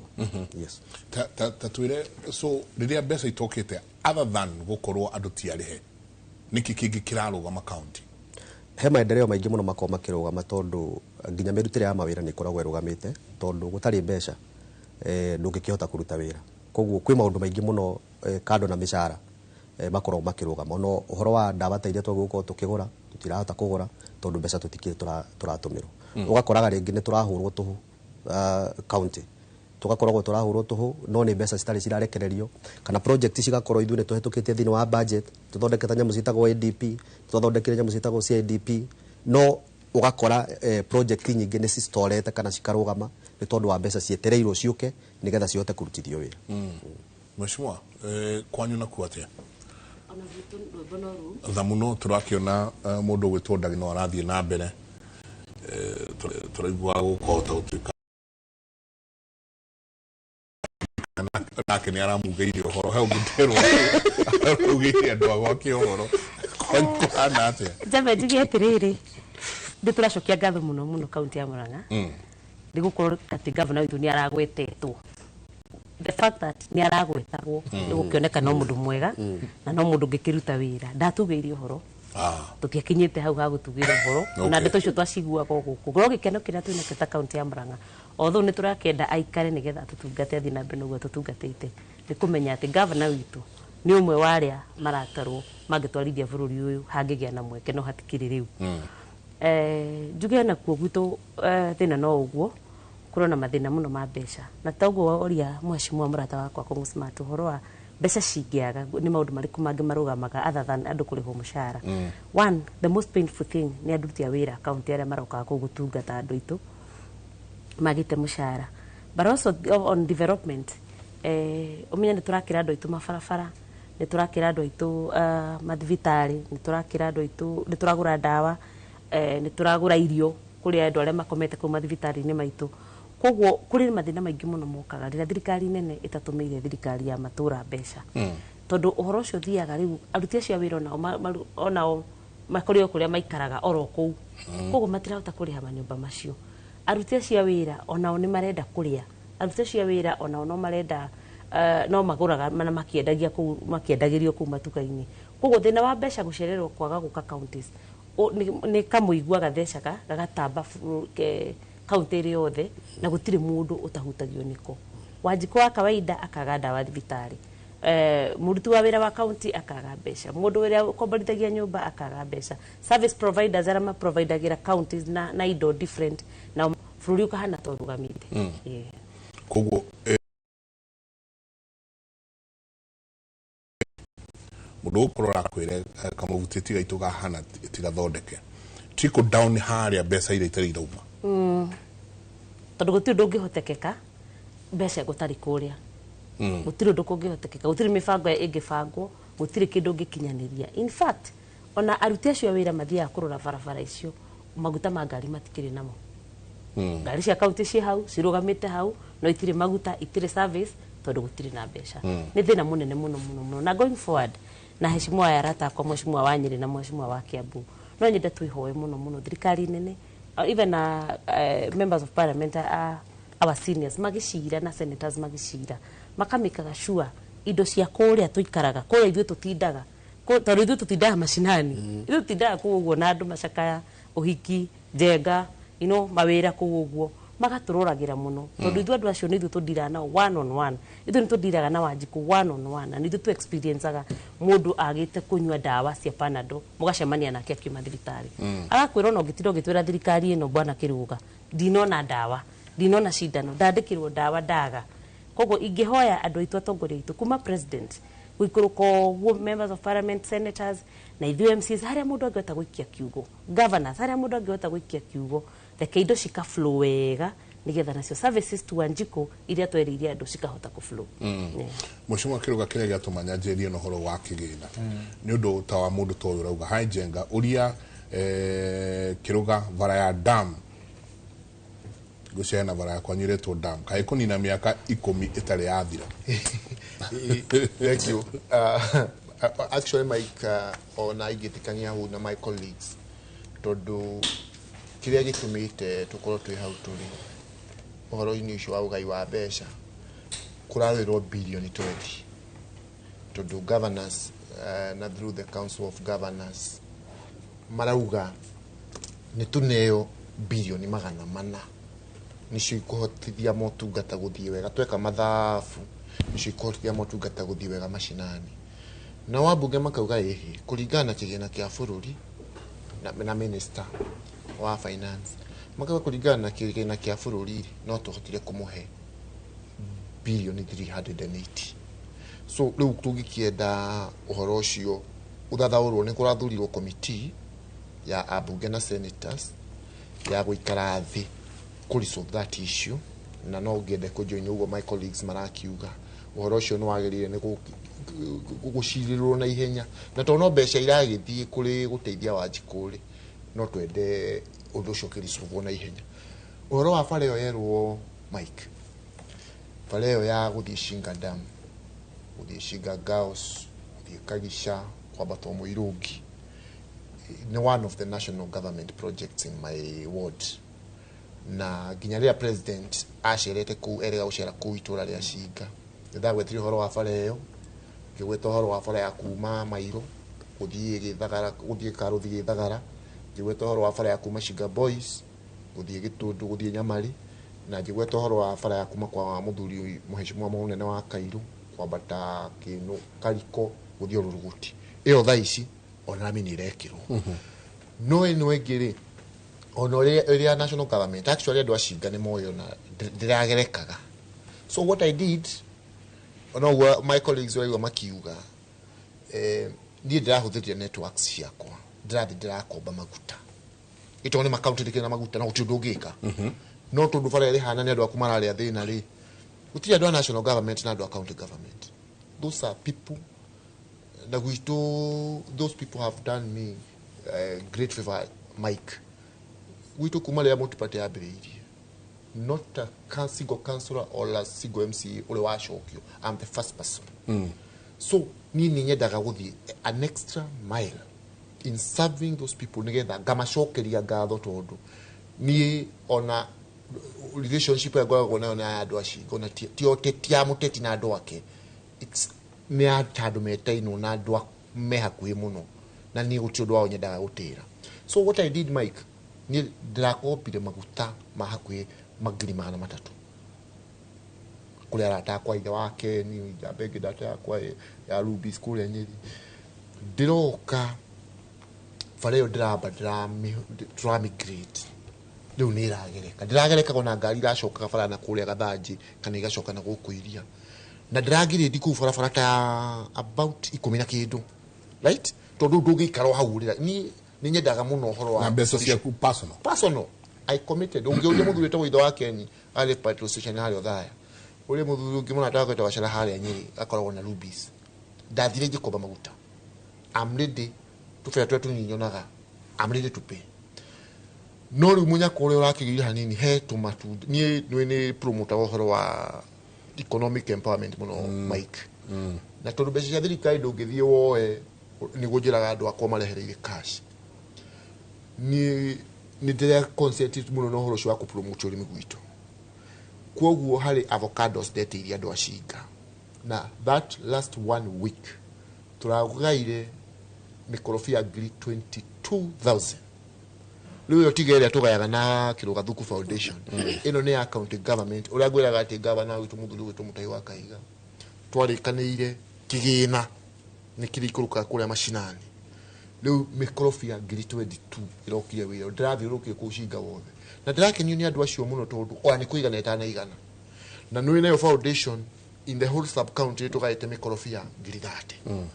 Yes. Ta twĩre, so rĩrĩa mbeca itokĩte other than gũkorwo andũ ti arĩhe, nĩkĩ kĩngĩ kĩrarũgama county? He maendeleo maingĩ mũno makoragwo makĩrũgama tondũ nginya mĩrutĩre ya mawĩra nĩ ĩkoragwo ĩrũgamĩte tondũ gũtarĩ mbeca ndũngĩkĩhota kũruta wĩra. Koguo kwĩ maũndũ maingĩ mũno kando na mĩcara makoragwo makĩrũgama. Ono ũhoro wa ndawa ta iria twagĩrĩirwo gũkorwo tũkĩgũra tũtirahota kũgũra tondũ mbeca tũtikĩrĩ tũratũmĩrwo. Ũgakoraga rĩngĩ nĩ tũrahũrwo tũhũ county, tũgakoragwo tũrahũrwo tũhũ no nĩ mbeca citarĩ cirarekererio, kana project cigakorwo ithuĩ nĩ tũhetũkĩtie thĩinĩ wa budget, tũthondekete nyamũ ciĩtagwo ADP, tũthondekire nyamũ ciĩtagwo CIDP, no ũgakora project nyingĩ nĩ cistorete kana cikarũgama nĩ tondũ wa mbeca cietereirwo ciũke nĩgetha cihote kũrutithio wĩra. Mheshimiwa, kwanyu nakuo atĩa? Ona gwitũ rwĩmbo no rũu. Tha mũno tũrakĩona mũndũ ũgwĩtwo Ndagĩ no arathiĩ na mbere, tũraigua gũkũhota gũtuĩka nake nĩ aramugĩire ũhoro he ũngĩ nderwo araugĩire andũ a gwake ũhoro. Kwanyu kũhana atĩa? Njambe njuge atĩrĩrĩ, nĩ tũracokia ngatho mũno mũno kaunti ya Murang'a nĩ gũkorwo atĩ gavana witũ nĩ aragwetetwo. The fact that nĩ aragwetagwo nĩ gũkĩoneka no mũndũ mwega na no mũndũ ũngĩkĩruta wĩra. Ndatugĩirie ũhoro Tũtiakinyĩte hau ha gũtugĩra ũhoro na ndeto icio twaciguaga o gũkũ. No gĩkeno kĩrĩa twĩnakĩo ta kaunti ya Murang'a, although nĩ tũrakĩenda aikare nĩgetha atũtungate athiĩ na mbere na ũguo tũtungatĩte, nĩ kũmenya atĩ gavana witũ nĩ ũmwe wa arĩa maratarwo mangĩtwarithia bũrũri ũyũ hangĩgĩa na mweke, no hatikĩrĩ rĩu. Njuge nakuo gwitũ thĩna no ũguo, kũrĩ na mathĩna mũno ma mbeca, na toguo oria mheshimiwa mũrata wakwa Kũng'ũ Smart ũhoro wa mbeca cingĩaga nĩ maũndũ marĩkũ mangĩ marũgamaga other than andũ kũrĩhwo mũcara. One, the most painful thing nĩ aruti a wĩra kaunti arĩa marokaga kũu gũtungata andũ aitũ magĩte mũcara, but also on development, ũmenye nĩ tũrakĩra andũ aitũ mabarabara, nĩ tũrakĩra andũ aitũ mathibitarĩ, nĩ tũrakĩra andũ aitũ, nĩ tũragũra ndawa, nĩ tũragũra irio kũrĩ andũ arĩa makomete kũu mathibitarĩ-inĩ maitũ. Koguo kũrĩ mathĩna maingĩ mũno mokaga rĩrĩa thirikari nene ĩtatũmĩire thirikari ya matũra mbeca, tondũ ũhoro ũcio ũthiaga rĩu aruti acio a wĩra onao onao makũrĩ o kũrĩa maikaraga oro kũu, koguo matirahota kũrĩha manyũmba macio. Aruti acio a wĩra onao nĩ marenda kũrĩa, aruti acio a wĩra onao no marenda no magũraga na makĩendagia kũu, makĩendagĩrio kũu matuka-inĩ. Koguo thĩna wa mbeca gũcererwo kwaga gũka counties nĩ kamũigua gathecaga gagatamba kaunti ĩrĩ yothe, na gũtirĩ mũndũ ũtahutagio nĩko. Wanjikũ wa kawaida akaga ndawa thibitarĩ, mũruti wa wĩra wa kaunti akaga mbeca, mũndũ ũrĩa ũkomborithagia nyũmba akaga mbeca, service providers arĩa maprovidagĩra counties na indo different, na bũrũri ũkahana ta ũrũgamĩte. Koguo mũndũ ũkũrora akwĩre kamũbuti tiga itũ gahana tigathondeke trickle down harĩa mbeca iria itarĩ irauma, tondũ gũtirĩ ũndũ ũngĩhotekeka mbeca gũtarĩ kũrĩa. Gũtirĩ ũndũ kũngĩhotekeka, gũtirĩ mĩbango ĩngĩbangwo, gũtirĩ kĩndũ ũngĩkinyanĩria. In fact, ona aruti acio a wĩra mathiaga kũrora barabara icio, maguta ma ngari matikĩrĩ namo. Ngari cia kaunti ciĩ hau cirũgamĩte hau, no itirĩ maguta, itirĩ service, tondũ gũtirĩ na mbeca. Nĩ thĩna mũnene mũno mũno mũno. Na going forward, na heshimiwa aya arata akwa, mheshimiwa wa Nyĩrĩ na mheshimiwa wa Kiambu, no nyende twĩhoe mũno mũno thirikari nene, even members of parliament, our seniors magĩcira na senators magĩcira, makamĩkaga sure indo cia kũrĩa tũikaraga kũrĩa ithuĩ tũtindaga, tondũ ithuĩ tũtindaga macinani, ithuĩ tũtindaga kũu ũguo na andũ macakaya ũhiki njenga mawĩra kũu ũguo, magatũroragĩra mũno, tondũ ithuĩ andũ acio nĩ ithuĩ tũndiraga nao one on one, ithuĩ nĩ tũndiraga na Wanjikũ one on one, na nĩ ithuĩ tũ experienceaga mũndũ agĩte kũnyua ndawa cia Panadol, mũgacemania nake akiuma thibitarĩ, agakwĩra ona ũngĩtinda ũgĩtwĩra thirikari ĩno bwana Kĩrũga, ndinona ndawa, ndinona cindano, ndandĩkĩrwo ndawa ndaga. Koguo ingĩhoya andũ aitũ, atongoria aitũ, kuma president gũikũrũka ũguo, members of parliament, senators, na ithuĩ MCs, harĩa mũndũ angĩhota gũikia kiugo, governors, harĩa mũndũ angĩhota gũikia kiugo, reke indo cika flow wega, nĩgetha nacio services tu Wanjikũ iria twerĩire andũ cikahota kũ flow. Mheshimiwa Kĩrũga, kĩrĩa gĩatũma nyanjĩrie na ũhoro wa kĩgĩna nĩ ũndũ ta wa mũndũ ta ũyũ ũrauga hai Njenga ũria Kĩrũga bara ya dam ngũciana bara yakwa nyĩrĩtwo dam kaĩ kũnina mĩaka 10 ĩtarĩ yathira. Thank you. Actually Mike, ona ingĩtĩkania hau na my colleagues, tondũ kĩrĩa gĩtũmĩte tũkorwo twĩ hau tũrĩ ũhoro-inĩ ũcio wa ũgai wa mbeca, kũrarĩrwo bilioni 20, tondũ governors na through the Council of Governors marauga nĩ tũneo bilioni 400 nĩcio ikũhotithia motungata gũthiĩ wega, tweka mathabu nĩcio ikũhotithia motungata gũthiĩ wega macinani. Na wambunge makauga ĩhĩ kũringana na kĩgĩna kĩa bũrũri na minister wa finance makauga kũringana na kĩgĩna kĩa bũrũri no tũhotire kũmũhe bilioni 380. So rĩu tũngĩkĩenda ũhoro ũcio ũthathaũrwo, nĩ kũrathurirwo committee ya ambunge na senators ya gũikara thĩ kũ resolve that issue, na no ngĩende kũjoin ũguo my colleagues marakiuga ũhoro ũcio nĩ wagĩrĩire nĩ gũcirĩrwo na ihenya, na tondũ no mbeca iragĩthiĩ kũrĩ gũteithia Wanjikũ rĩ, no twende ũndũ ũcio ũkĩresolvwo na ihenya. Ũhoro wa bara ĩyo yerwo Mike, bara ĩyo ya gũthiĩ Shinga Dam, gũthiĩ Shinga Girls, gũthiĩ Kagica, kwambatwo Mũirũngi, nĩ one of the national government projects in my ward, na nginya rĩrĩa president acerete kũu, erĩga gũcera kũu itũra rĩa Shinga, nĩndagwetire ũhoro wa bara ĩyo, ngĩgweta ũhoro wa bara ya kuma Mairo Gũthiĩ Gĩthagara, gũthiĩ Karũthi Gĩthagara, ngĩgweta ũhoro wa bara ya kuma Shinga Boys gũthiĩ Gĩtũndũ, gũthiĩ Nyamari, na ngĩgweta ũhoro wa bara ya kuma kwa mũthuri mũheshimiwa mũnene wa Kairu kwambata Kĩnũ Kariko gũthiĩ Ũrũrũgũti. Ĩyo thaa ici ona rami nĩ ĩrekĩrwo. No ĩno ĩngĩ rĩ, ona ĩrĩa national government, actually andũ a Cinga nĩ moĩ ona ndĩragerekaga. So what I did, ona ũguo my colleagues waigua makiuga, niĩ ndĩrahũthĩrire networks ciakwa, ndĩrathiĩ ndĩrakomba maguta, ĩtondũ nĩ makaunti ndĩkĩrĩ na maguta, no gũtirĩ ũndũ ũngĩka, no tondũ bara ĩrĩhana nĩ andũ aku mararĩa thĩna rĩ, gũtirĩ andũ a national government na andũ a county government. Those are people na gwitũ, those people have done me great favor, Mike. Gwitũ kuma rĩrĩa multiparty yambĩrĩirie, not a single councillor or a single MCA ũrĩa wacokio. I'm the first person. So niĩ nĩ nyendaga gũthiĩ an extra mile in serving those people, nĩgetha ngamacokeria ngatho, tondũ niĩ ona relationship ĩrĩa ngoragwo nayo na andũ acio ona ti ya mũteti na andũ ake. It's nĩ ya ta andũ metainwo na andũ me hakuhĩ mũno, na niĩ gũtirĩ ũndũ wao nyendaga gũtĩra. So what I did, Mike, niĩ ndĩrakombire maguta ma hakuhĩ 300,000 kũrĩ arata akwa, ithe wake ni njamba ĩngĩ, ndata yakwa ya Rubis kũrĩa Nyĩrĩ. Ndĩroka bara ĩyo ndĩramba tũramigrate, rĩu nĩ ĩragereka, ndĩragerekaga ona ngari iracokaga bara na kũrĩa Gathanjĩ kana igacoka na gũkũ iria, na ndĩrangirĩndi kũu barabara ta about 10 na kĩndũ, right? Tondũ ndũngĩikara o hau ũrĩra. Niĩ nĩ nyendaga mũno ũhoro wa Na mbeca ciaku personal? Personal. I committed. Ũngĩũria mũthuri wĩtagwo ithe wa Kenyi arĩ petrol station harĩa Othaya, ũrĩa mũthuri ũngĩ mũrata wakwa wĩtagwo Gacara harĩa Nyĩrĩ akoragwo na Rubis, ndathire ngĩkomba maguta. I'm ready, tũbera tũrĩa tũnini nyonaga, I'm ready to pay. No rĩu mũnyaka ũrĩa ũrakĩgĩire hanini he tũmatunda, niĩ nĩ promoter wa ũhoro wa economic empowerment mũno, Mike, na tondũ mbeca cia thirikari ndũngĩthiĩ woe, nĩguo njĩraga andũ akwa marehereire cash. Niĩ nĩ ndĩra concentrate mũno na ũhoro ũcio wa kũpromote ũrĩmi gwitũ. Kwoguo harĩ avocados ndetĩirie andũ a Cinga, na that last one week tũragaire mĩkorobia 22,000. Rĩu ĩyo tiga ĩrĩa tũgayaga na Kĩrũgathuku Foundation, ĩno nĩ ya county government. Ũrĩa ngwĩraga atĩ gavana witũ mũthuri witũ Mũtahi wa Kahiga twarĩkanĩire kĩgĩna nĩ kĩrĩa ikũrũkaga kũrĩa macinani, rĩu mĩkorobia 22,000 ĩrokire wĩra. Ndĩrathiũrũrũkire kũu Cinga wothe na ndĩrakenio nĩ andũ acio mũno, tondũ ona nĩ kũigana ĩtanaigana na nĩ nayo foundation in the whole sub county tũgaĩte mĩkorobia 30,000.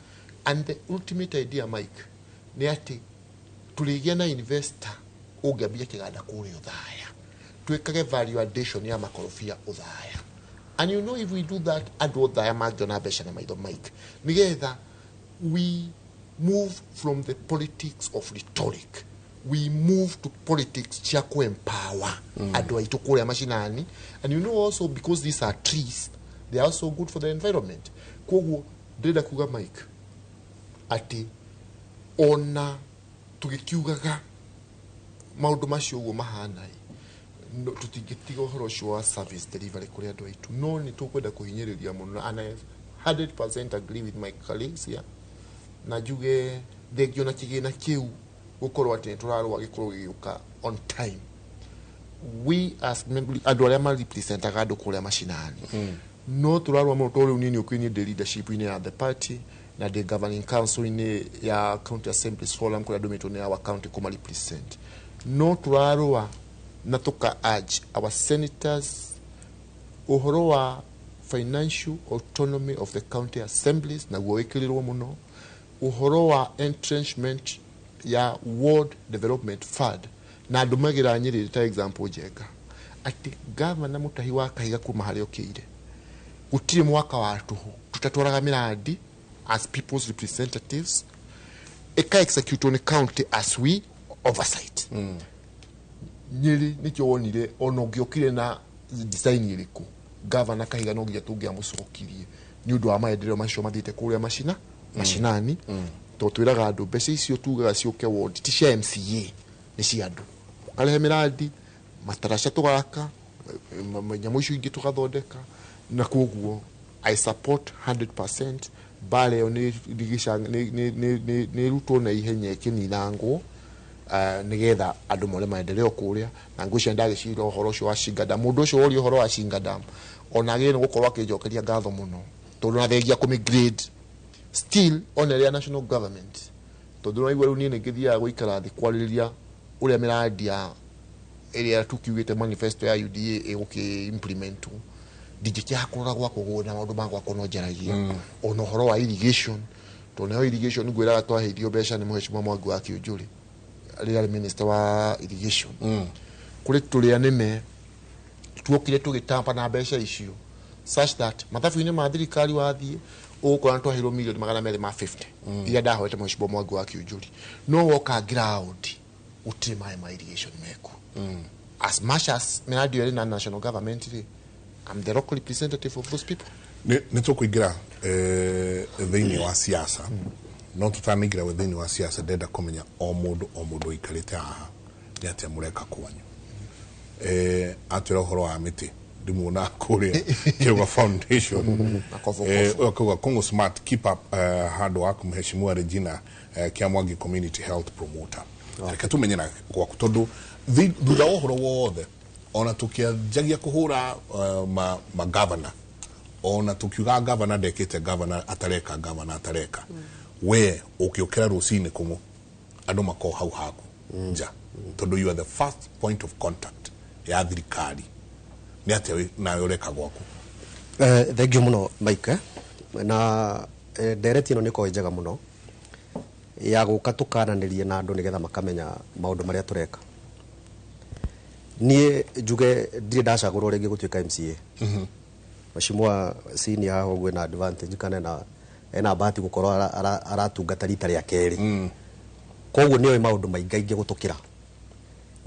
And the ultimate idea, Mike, nĩ atĩ tũrĩgĩa na investor ũngĩambia kĩganda kũrĩa Ũthaya, twĩkage value addition ya makorobia Ũthaya. And you know, if we do that, andũ Ũthaya mangĩona mbeca na maitho, Mike, nĩgetha we move from the politics of rhetoric, we move to politics cia ku-empower andũ aitũ kũrĩa macinani. And you know, also because these are trees, they are also good for the environment. Koguo ndĩrenda kuga, Mike, atĩ ona tũgĩkiugaga maũndũ macio ũguo mahana ĩ, no, tũtingĩtiga ũhoro ũcio wa service delivery kũrĩ andũ aitũ, no nĩ tũkwenda kũhinyĩrĩria mũno. And I 100% agree with my colleagues here, na njuge thengio na kĩgĩna kĩu gũkorwo atĩ nĩ tũrarũa gĩkorwo gĩgĩũka on time. We as andũ arĩa marepresentaga andũ kũrĩa macinani no tũrarũa mũno, tondũ rĩu niĩ nĩ ũkũĩ niĩ ndĩ leadership-inĩ ya the party na ndĩ governing council-inĩ ya County Assemblies Forum, kũrĩa ndũmĩtwo nĩ our county kũma represent. No tũrarũa na tũka urge our senators ũhoro wa financial autonomy of the county assemblies, naguo wĩkĩrĩrwo mũno ũhoro wa entrenchment ya Ward Development Fund. Na ndũmagĩra Nyĩrĩ ta example njega, atĩ gavana Mũtahi wa Kahiga kuma harĩa okĩire gũtirĩ mwaka wa tũhũ tũtatwaraga mĩrandi as people's representatives, ĩka execute nĩ county as we oversight. Nyĩrĩ nĩkĩo wonire ona ũngĩokire na design ĩrĩkũ, gavana Kahiga no nginya tũngĩamũcokirie nĩ ũndũ wa maendeleo macio mathiĩte kũrĩa macinani, tondũ twĩraga andũ mbeca icio tugaga ciũke ward ti cia MCA, nĩ cia andũ. Ũkarehe mĩrandi, mataraca tũgaka, nyamũ icio ingĩ tũgathondeka. Na koguo I support 100% Mbara ĩyo nĩ ĩrutwo na ihenya ĩkĩninangwo, nĩgetha andũ more maendeleo kũrĩa. Na ngwĩciria ndagĩcira ũhoro ũcio wa Shinga Dam, mũndũ ũcio woria ũhoro wa Shinga Dam ona agĩrĩire nĩ gũkorwo akĩnjokeria ngatho mũno, tondũ na thengia kũmĩ-grade still ona ĩrĩa national government, tondũ no rĩu niĩ nĩ ngĩthiaga gũikara thĩ kwarĩrĩria ũrĩa mĩrandi ya ĩrĩa tukiugĩte manifesto ya UDA ĩgũkĩ implement. Ndingĩkĩaga kũrora gwakwa na maũndũ ma gwakwa no njaragia ona ũhoro wa irrigation, tondũ nayo irrigation ngwĩraga twaheithio mbeca nĩ mũhecimiwa Mwangi wa Kĩũnjũrĩ rĩrĩa arĩ minister wa irrigation. Kũrĩ tũrĩa nĩme tuokire tũgĩtamba na mbeca icio such that mathabu-inĩ ma thirikari wathiĩ ũgũkora nĩ twaheirwo milioni 250 iria ndahoete mũhecimiwa Mwangi wa Kĩũnjũri, no woka ground gũtirĩ maĩ ma irrigation mekuo. As much as mĩrandi ĩyo ĩrĩ na national government rĩ, I'm the local representative of those people. Nĩ tũkũingĩra thĩinĩ wa siasa, no tũtanaingĩra thĩinĩ wa siasa ndenda kũmenya o mũndũ o mũndũ ũikarĩte haha nĩ atĩa mũreka kwanyu. Atwĩra ũhoro wa mĩtĩ ndimuona kũrĩa Kĩrũga Foundation. Na kobo. Ũyũ akauga Kongo Smart, keep up hard work, Mheshimiwa Regina Kiamwangi, community health promoter. Reke tumenye na gwaku, tondũ thutha wa ũhoro wothe ona tũkĩanjagia kũhũra magavana, ona tukiuga gavana ndekĩte, gavana atareka, gavana atareka, we ũkĩũkĩra rũcinĩ kũng'ũ andũ makorwo hau haku nja, tondũ you are the first point of contact ya thirikari, nĩ atĩa nawe ũreka gwaku? Thank you mũno Mike, na ndereti ĩno nĩ ĩkoragwo ĩ njega mũno ya gũka tũkananĩrie na andũ nĩgetha makamenya maũndũ marĩa tũreka. Niĩ njuge ndirĩ ndacagũrwo rĩngĩ gũtuĩka MCA. Mheshimiwa senior haha ũguo ena advantage kana ena bahati gũkorwo aratungata rita rĩa kerĩ, koguo nĩoĩ maũndũ maingaingĩ gũtũkĩra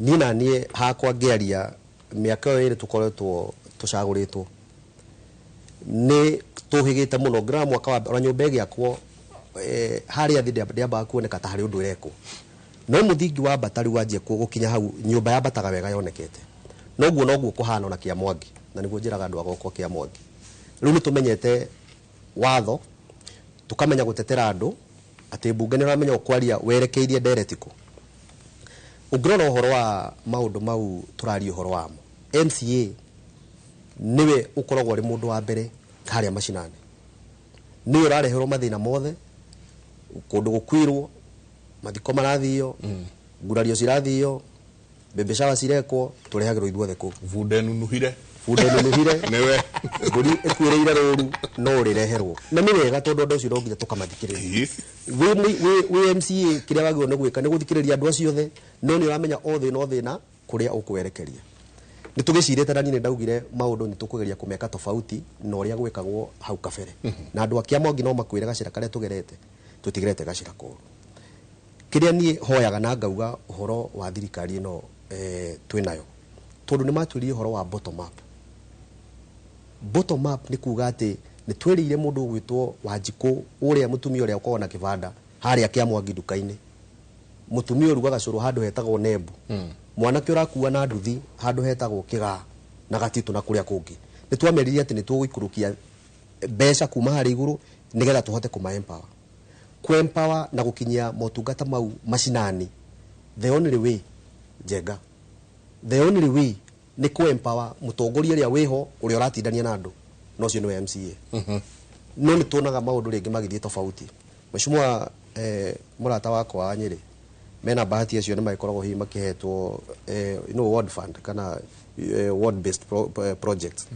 niĩ. Na niĩ hakwa ngĩaria, mĩaka ĩyo ĩrĩ tũkoretwo tũcagũrĩtwo nĩ tũhĩgĩte mũno. Ngĩrora mwaka wa ona nyũmba ĩgĩakwo, harĩa thĩ ndĩambaga kuoneka ta harĩ ũndũ ĩrekwo, no mũthingi wa mbata rĩu wanjia gũkinya hau nyũmba yambataga wega yonekete. Noguo noguo kũhana ona kĩa Mwangi, na nĩguo njĩraga andũ a gwakwa kĩa Mwangi, rĩu nĩ tũmenyete watho, tũkamenya gũtetera andũ atĩ mbunge nĩ ũramenya ũkwaria werekeirie ndereti kũ. Ũngĩrora ũhoro wa maũndũ mau tũraria ũhoro wamo, MCA nĩwe ũkoragwo arĩ mũndũ wa mbere harĩa macinani, nĩwe ũrareherwo mathĩna mothe, kũndũ gũkwirwo, mathiko marathio, ngurario cirathio, baby shower cirekwo, tũrehagĩrwo ithuothe kũu. Bunda ĩnunuhire. Bunda ĩnunuhire. Nĩwe. Mbũri ĩkuĩrĩire rũru no ũrĩreherwo, na nĩ wega tondũ andũ acio no nginya tũkamathikĩrĩria. Wĩ MCA kĩrĩa wagĩrĩirwo nĩ gwĩka nĩ gũthikĩrĩria andũ acio othe, no nĩ ũramenya o thĩna o thĩna kũrĩa ũkwerekeria. Nĩ tũgĩcirĩte na niĩ nĩ ndaugire maũndũ nĩ tũkũgeria kũmeka tofauti na ũrĩa gwĩkagwo hau kabere, na andũ a Kĩamwangi no makwĩre gacĩra karĩa tũgerete tũtigerete gacĩra koru. Kĩrĩa niĩ hoyaga na ngauga ũhoro wa thirikari ĩno twĩnayo, tondũ nĩ matwĩrire ũhoro wa bottom up. Bottom up nĩ kuga atĩ nĩ twĩrĩire mũndũ ũgwĩtwo Wanjikũ, ũrĩa mũtumia ũrĩa ũkoragwo na kĩbanda harĩa Kĩamwangi nduka-inĩ, mũtumia ũrugaga cũrũ handũ hetagwo Nembu, mwanake ũrakua na nduthi handũ hetagwo Kĩgaa na Gatitũ na kũrĩa kũngĩ. Nĩ twamerire atĩ nĩ tũgũikũrũkia mbeca kuma harĩa igũrũ nĩgetha tũhote kũma empower, kũ empower na gũkinyia motungata mau macinani. The only way, Njenga, the only way nĩ kũ empower mũtongoria ũrĩa wĩho, ũrĩa ũratindania na andũ, na ũcio nĩwe MCA. No nĩ tuonaga maũndũ rĩngĩ magĩthiĩ tofauti. Mheshimiwa mũrata wakwa wa Nyĩrĩ mena bahati, acio nĩ magĩkoragwo hihi makĩhetwo ward fund kana ward based projects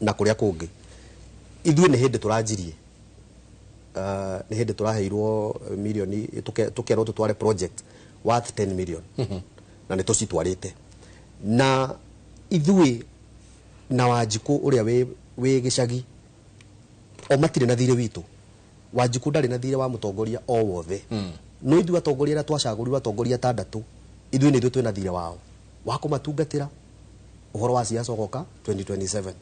na kũrĩa kũngĩ. Ithuĩ nĩ hĩndĩ tũranjirie, nĩ hĩndĩ tũraheirwo milioni tũkerwo tũtware project worth 10 million, na nĩ tũcitwarĩte. Na ithuĩ na Wanjikũ ũrĩa wĩ gĩcagi o matirĩ na thirĩ witũ. Wanjikũ ndarĩ na thirĩ wa mũtongoria o wothe, no ithuĩ atongoria arĩa twacagũrirwo, atongoria atandatũ, ithuĩ nĩ ithuĩ twĩna thirĩ wao wa kũmatungatĩra. Ũhoro wa siasa ũgoka 2027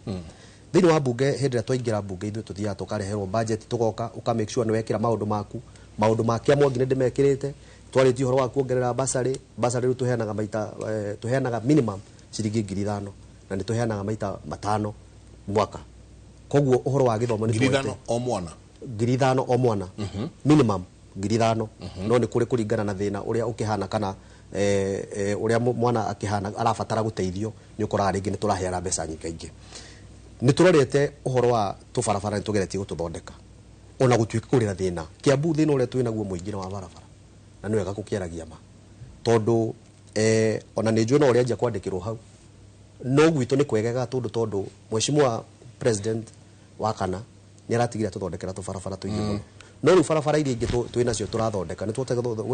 thĩinĩ wa mbunge. Hĩndĩ ĩrĩa twaingĩra mbunge, ithuĩ tũthiaga tũkareherwo budget, tũgoka ũka make sure nĩ wekĩra maũndũ maku. Maũndũ ma Kĩamwangi nĩ ndĩmekĩrĩte. Twarĩtie ũhoro wa kuongerera basarĩ. Basarĩ rĩu tũheanaga maita tũheanaga minimum ciringi 5,000, na nĩ tũheanaga maita 5 mwaka. Koguo ũhoro wa gĩthomo nĩ ngiri tuoete. 5 o mwana. 5,000 o mwana minimum 5,000 no nĩ kũrĩ kũringana na thĩna ũrĩa ũkĩhana kana ũrĩa mwana akĩhana arabatara gũteithio nĩ ũkoraga rĩngĩ nĩ tũraheana mbeca nyingaingĩ. Nĩ tũrorete ũhoro wa tũbarabara nĩ tũgeretie gũtũthondeka ona gũtuĩka kũrĩ na thĩna. Kiambu thĩna ũrĩa twĩ naguo mũingĩ nĩ wa barabara na nĩ wega gũkĩaragia ma tondũ ona nĩ njũĩ no ũrĩa anjia kwandĩkĩrwo hau no gwitũ nĩ kwegega tondũ mheshimiwa president wa kana nĩ aratigire tũthondekera tũbarabara tũingĩ mũno. No rĩu barabara iria ingĩ twĩ nacio tũrathondeka nĩ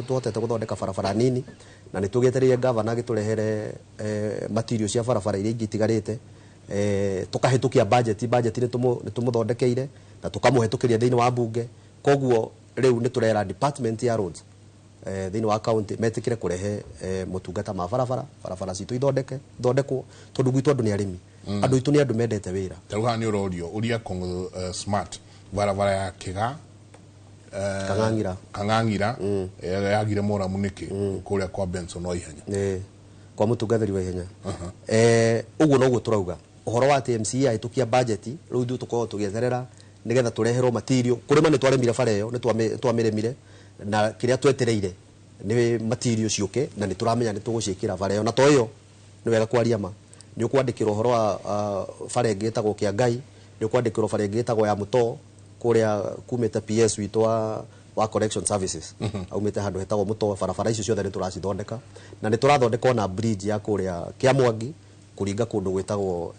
tuhotete gũthondeka barabara nini na nĩ tũgĩetereire gavana agĩtũrehere material cia barabara iria ingĩ itigarĩte. Tũkahĩtũkia budget nĩ tũmũthondekeire na tũkamũhĩtũkĩria thĩinĩ wa bunge. Koguo rĩu nĩ tũrera department ya roads thĩinĩ wa county metĩkĩre kũrehe motungata ma barabara citũ ithondekwo tondũ gwitũ andũ nĩ arĩmi. Andũ aitũ nĩ andũ mendete wĩra. Ta rĩu haha nĩ ũrorio ũria Kong'ũ Smart barabara ya Kĩga Kang'ang'ira yagire moramu nĩkĩ kũrĩa kwa Benson wa Ihenya kwa mũtungatĩri wa Ihenya. Ũguo noguo tũrauga ũhoro wa TMC yahĩtũkia budget rĩu ithuĩ tũkoragwo tũgĩetherera nĩgetha tũreherwo material. Kũrĩma nĩ twarĩmire bara ĩyo nĩ twamĩrĩmire na kĩrĩa twetereire nĩ material ciũke na nĩ tũramenya nĩ tũgũciĩkĩra bara ĩyo. Na to ĩyo nĩ wega kwaria ma nĩ ũkwandĩkĩrwo ũhoro wa bara ĩngĩ ĩtagwo Kĩa Ngai, nĩ ũkwandĩkĩrwo bara ĩngĩ ĩtagwo ya Mũtoo kũrĩa kumĩte PS witũ wa correction services aumĩte handũ hetagwo Mũtoo. Barabara icio ciothe nĩ tũracithondeka na nĩ tũrathondeka ona bridge ya kũrĩa Kĩa Mwangi kũringa kũndũ gwĩtagwo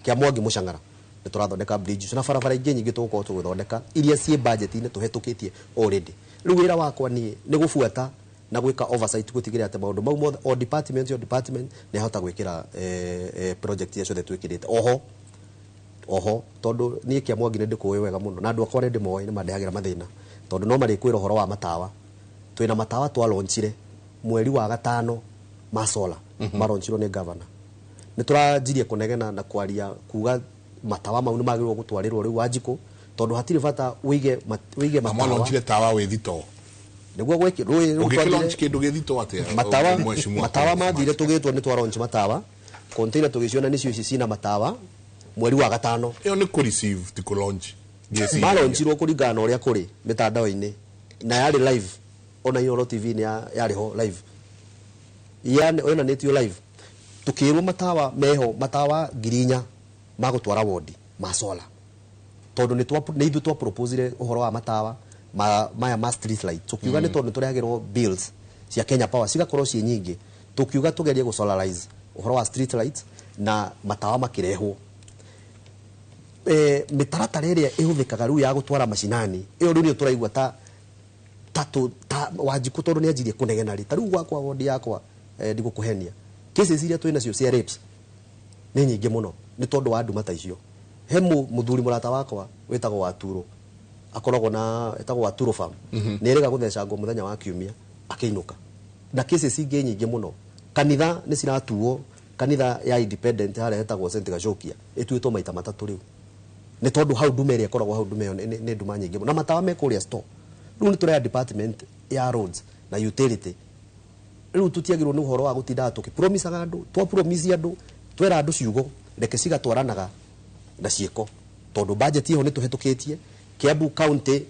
Kĩa Mwangi Mũcang'ara. Nĩ tũrathondeka bridge icio na barabara ingĩ nyingĩ tũgũkorwo tũgĩthondeka iria ciĩ budget-inĩ tũhetũkĩtie already. Rĩu wĩra wakwa niĩ nĩ gũbuata na gwĩka oversight gũtigĩrĩra atĩ maũndũ mau mothe o department o department nĩ ahota gwĩkĩra project iria ciothe twĩkĩrĩte. Oho tondũ niĩ Kĩa Mwangi nĩ ndĩkũĩ wega mũno na andũ akwa nĩ ndĩmoĩ nĩ mandehagĩra mathĩna tondũ no marĩkwĩra ũhoro wa matawa. Twĩna matawa twalaunchire mweri wa 5 ma solar maraunchirwo nĩ governor. Nĩ tũranjirie kũnegena na kwaria kuga matawa mau nĩ magĩrĩirwo gũtwarĩrwo rĩu Wanjikũ tondũ hatirĩ bata wĩige matawa. Mwalaunchire tawa wĩ thitoo nĩguo ũngĩkĩlaunch kĩndũ gĩ thitoo atĩa? Matawa mathire tũgĩtwo nĩ twalaunch matawa container tũgĩciona nĩcio ici cina matawa mweri wa 5. Ĩyo nĩ kũ receive ti kũ launch. Malaunchirwo kũringana na ũrĩa kũrĩ mĩtandao-inĩ na yarĩ live ona Inooro TV nĩ yarĩ ho live yonanĩtio live tukirwo matawa meho matawa 4,000 magutwara wodi ma solar tondu ni ithuĩ twa proposire uhoro wa matawa maya ma street light tukiuga ni tondu turehagirwo bills cia Kenya Power cigakorwo ciĩ nyingĩ tukiuga tugerie gu solarize uhoro wa street lights na matawa makirehwo. Mitaratara ĩrĩa ĩhũthĩkaga rĩu ya gũtwara macinani ĩyo rĩu nĩyo tũraigua ta Wanjikũ tondũ nĩ anjirie kũnegena rĩ ta rĩu gwakwa wodi yakwa ndigũkũhenia cases iria twĩ nacio cia rapes nĩ nyingĩ mũno nĩ tondũ wa nduma ta icio. He mũthuri mũrata wakwa wĩtagwo Waturo akoragwo na etagwo Waturo farm nĩ erĩga gũthecangwo mũthenya wa kiumia akĩinũka na cases ingĩ nyingĩ mũno. Kanitha nĩ ciratuo kanitha ya independent harĩa hetagwo St Gacokia ĩtuĩtwo maita matatũ rĩu nĩ tondũ hau ndume ĩrĩa ĩkoragwo hau ndume ĩyo nĩ nduma nyingĩ mũno na matawa me kũrĩa store. Rĩu nĩ tũraya department ya roads na utility rĩu tũtiagĩrĩirwo nĩ ũhoro wa gũtindaga tũkĩpromisaga andũ twa promise andũ twera andũ ciugo reke cigatwaranaga na ciĩko tondũ budget ĩyo nĩ tũhetũkĩtie. Kiambu County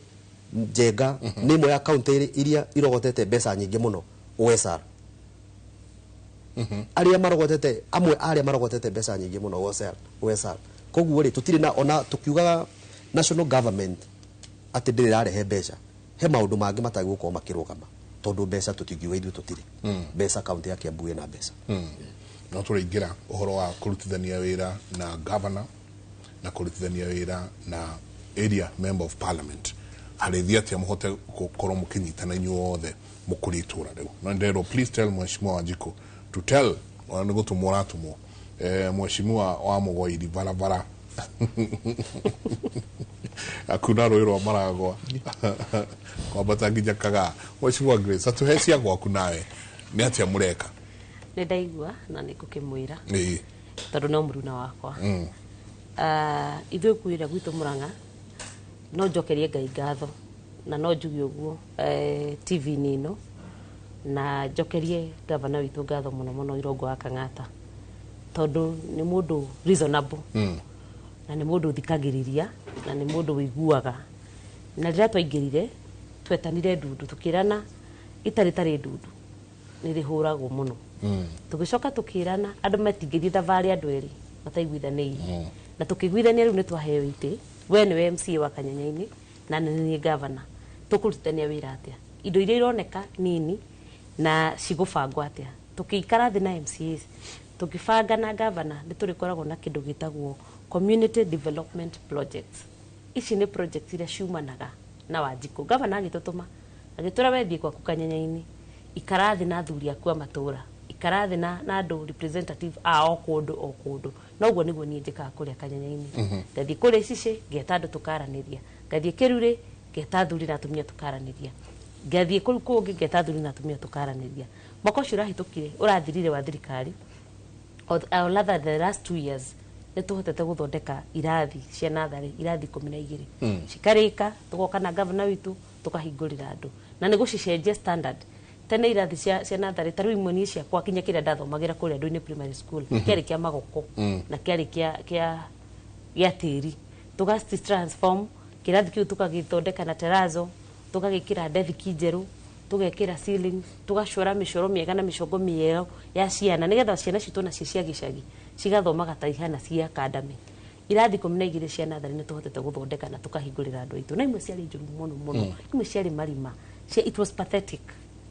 Njenga nĩ ĩmwe ya county iria irogotete mbeca nyingĩ mũno OSR. Arĩa marogotete amwe arĩa marogotete mbeca nyingĩ mũno OSR. Koguo rĩ tũtirĩ na ona tukiugaga national government atĩ ndĩrĩ ĩrarehe mbeca he maũndũ mangĩ matagĩrĩirwo gũkorwo makĩrũgama tondũ mbeca tũtingiuga ithuĩ tũtirĩ mbeca. County ya Kiambu ĩna mbeca. No tũraingĩra ũhoro wa kũrutithania wĩra na governor na kũrutithania wĩra na area member of parliament harĩthi atĩa mũhote gũkorwo mũkĩnyitana inyuothe mũkũrie itũra rĩu. No nderwo please tell Mheshimiwa Wanjikũ to tell ona nĩ gũtũmwo ũratũmwo Mheshimiwa wa Mũgoiri barabara akuna rũĩ rwa Maragwa kwambata nginya Kagaa. Mheshimiwa Grace atũhe cia gwaku nawe nĩ atĩa mũreka? Nĩ ndaigua na nĩ ngũkĩmwĩra tondũ no mũruna wakwa. Ithuĩ kwĩra gwitũ Murang'a no njokerie Ngai ngatho na no njuge ũguo TV-inĩ ĩno na njokerie gavana witũ ngatho mũno mũno Irongo wa Kang'ata tondũ nĩ mũndũ reasonable na nĩ mũndũ ũthikagĩrĩria na nĩ mũndũ wĩiguaga Na rĩrĩa twaingĩrire twetanire ndundu, tukĩrana ita rĩtarĩ ndundu nĩ rĩhũragwo mũno. Tũgĩcoka tũkĩrana andũ matingĩthiĩ thabarĩ andũ erĩ mataiguithanĩirie, na tũkĩiguithania rĩu nĩ twaheo itĩ, we nĩwe MCA wa Kanyanya-inĩ na nĩ niĩ gavana, tũkũrutithania wĩra atĩa, indo iria ironeka nini na cigũbangwo atĩa. Tũkĩikara thĩ na MCAs, tũkĩbanga na gavana nĩ tũrĩkoragwo na kĩndũ gĩtagwo community development projects. Ici nĩ projects iria ciumanaga na Wanjikũ. Gavana agĩtũtũma, agĩtwĩra, wethiĩ gwaku Kanyanya-inĩ, ikara thĩ na athuri aku a matũra, ikara thĩ na andũ representative a o kũndũ o kũndũ. Na ũguo nĩguo niĩ njĩkaga kũrĩa Kanyanya-inĩ. Ngathiĩ kũrĩa Icicĩ, ngeta andũ tũkaranĩria, ngathiĩ Kĩrurĩ, ngeta athuri na atumia tũkaranĩria, ngathiĩ kũu kũngĩ, ngeta athuri na atumia tũkaranĩria. Mwaka ũcio ũrahĩtũkire, ũrathirire wa thirikari, or rather the last 2 years, nĩ tũhotete gũthondeka irathi cia natharĩ, irathi 12 cikarĩka, tũgoka na gavana witũ tũkahingũrĩra andũ, na nĩ gũcicenjia standard. Tene irathi cia natharĩ, ta rĩu imwe niĩ ciakwa, kinya kĩrĩa ndathomagĩra kũrĩa andũ-inĩ primary school, kĩarĩ kĩa magoko na kĩarĩ kĩa tĩri. Tũgaci transform kĩrathi kĩu, tũkagĩthondeka na terazo, tũgagĩkĩra ndethiki njerũ, tũgekĩra ceiling, tũgacora mĩcoro mĩega na mĩcongo mĩerũ ya ciana, nĩgetha ciana citũ nacio cia gĩcagi cigathomaga ta ihana cia academy. Irathi 12 cia natharĩ nĩ tũhotete gũthondeka na tũkahingũrĩra andũ aitũ, na imwe ciarĩ njũru mũno mũno, imwe ciarĩ marima cia, it was pathetic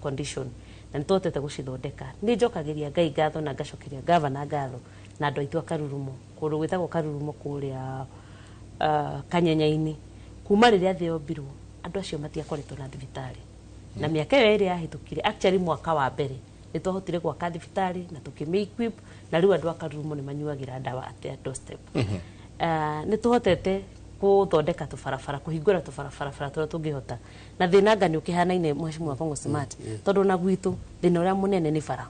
condition, na nĩ tũhotete gũcithondeka. Nĩ njokagĩria Ngai ngatho na ngacokeria gavana ngatho na andũ aitũ a Karurumo, kũndũ gwĩtagwo Karurumo kũrĩa Kanyenya-inĩ. Kuma rĩrĩa thĩ yombirwo, andũ acio matiakoretwo na thibitarĩ, na mĩaka ĩyo ĩrĩ yahĩtũkire, actually mwaka wa mbere, nĩ twahotire gwaka thibitarĩ na tũkĩmĩ equip, na rĩu andũ a Karurumo nĩ manyuagĩra ndawa at their doorstep. Nĩ tũhotete gũthondeka tũbarabara, kũhingũra tũbarabara bara tũrĩa tũngĩhota, na thĩna anga nĩ ũkĩhanaine, Mheshimiwa Kongo Smart, tondũ ona gwitũ thĩna ũrĩa mũnene nĩ bara,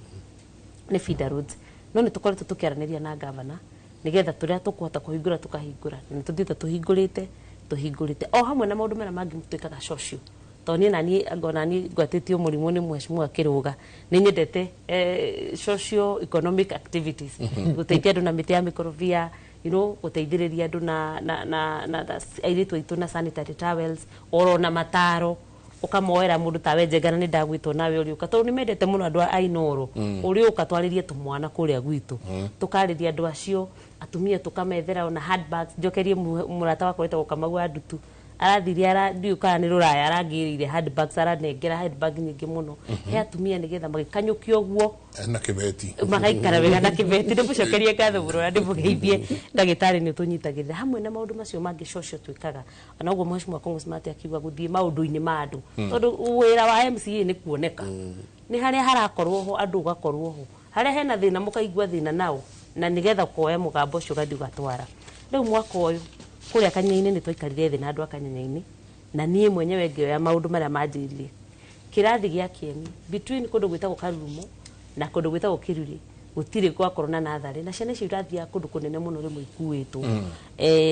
nĩ feeder roads, no nĩ tũkoretwo tũkĩaranĩria na gavana nĩgetha tũrĩa tũkũhota kũhingũra tũkahingũra, na nĩ tũthiĩte tũhingũrĩte, o hamwe na maũndũ marĩa mangĩ twĩkaga social, tondũ niĩ naniĩ ngona niĩ ngwatĩtio mũrimũ nĩ Mheshimiwa Kĩrũga, nĩ nyendete socio economic activities, gũteithia andũ na mĩtĩ ya mĩkorobia, gũteithĩrĩria andũ na airĩtu aitũ na sanitary towels, oro na mataro ũkamoera mũndũ tawe Njengana, nĩ ndagwĩtwo nawe ũrĩũka, tondũ nĩ mendete mũno andũ a Inooro, ũrĩũka twarĩrie tũmwana kũrĩa gwitũ, tũkarĩria andũ acio atumia, tũkamethera ona handbags. Njokerie mũrata wakwa wĩtagwo Kamau wa Ndutu, arathire ara ndiũĩ kana nĩ rũraya, arangĩrĩire handbags, aranengera handbag nyingĩ mũno he atumia nĩgetha magĩkanyũkia ũguo na kĩbeti magaikara wega na kĩbeti. Ndĩmũcokerie ngatho mũno na ndĩmũgeithie ndagĩtarĩ, nĩ ũtũnyitagĩrĩra hamwe na maũndũ macio mangĩ social twĩkaga. Ona ũguo Mheshimiwa Congressman akiuga gũthiĩ maũndũ-inĩ ma andũ, tondũ wĩra wa MCA nĩ kuoneka nĩ harĩa harakorwo ho, andũ ũgakorwo ho harĩa hena thĩna, mũkaigua thĩna nao, na nĩgetha ũkoya mũgambo ũcio ũgathiĩ ũgatwara. Rĩu mwaka ũyũ kũrĩa Kanyanya-inĩ nĩ twaikarire thĩ na andũ a Kanyanya-inĩ, na niĩ mwenyewe ngĩoya maũndũ marĩa manjĩrire, kĩrathi gĩa kĩeni between kũndũ gwĩtagwo Karurumo na kũndũ gwĩtagwo Kĩruri gũtirĩ gwakorwo na natharĩ, na ciana icio irathiaga kũndũ kũnene mũno, rĩmwe ikuĩtwo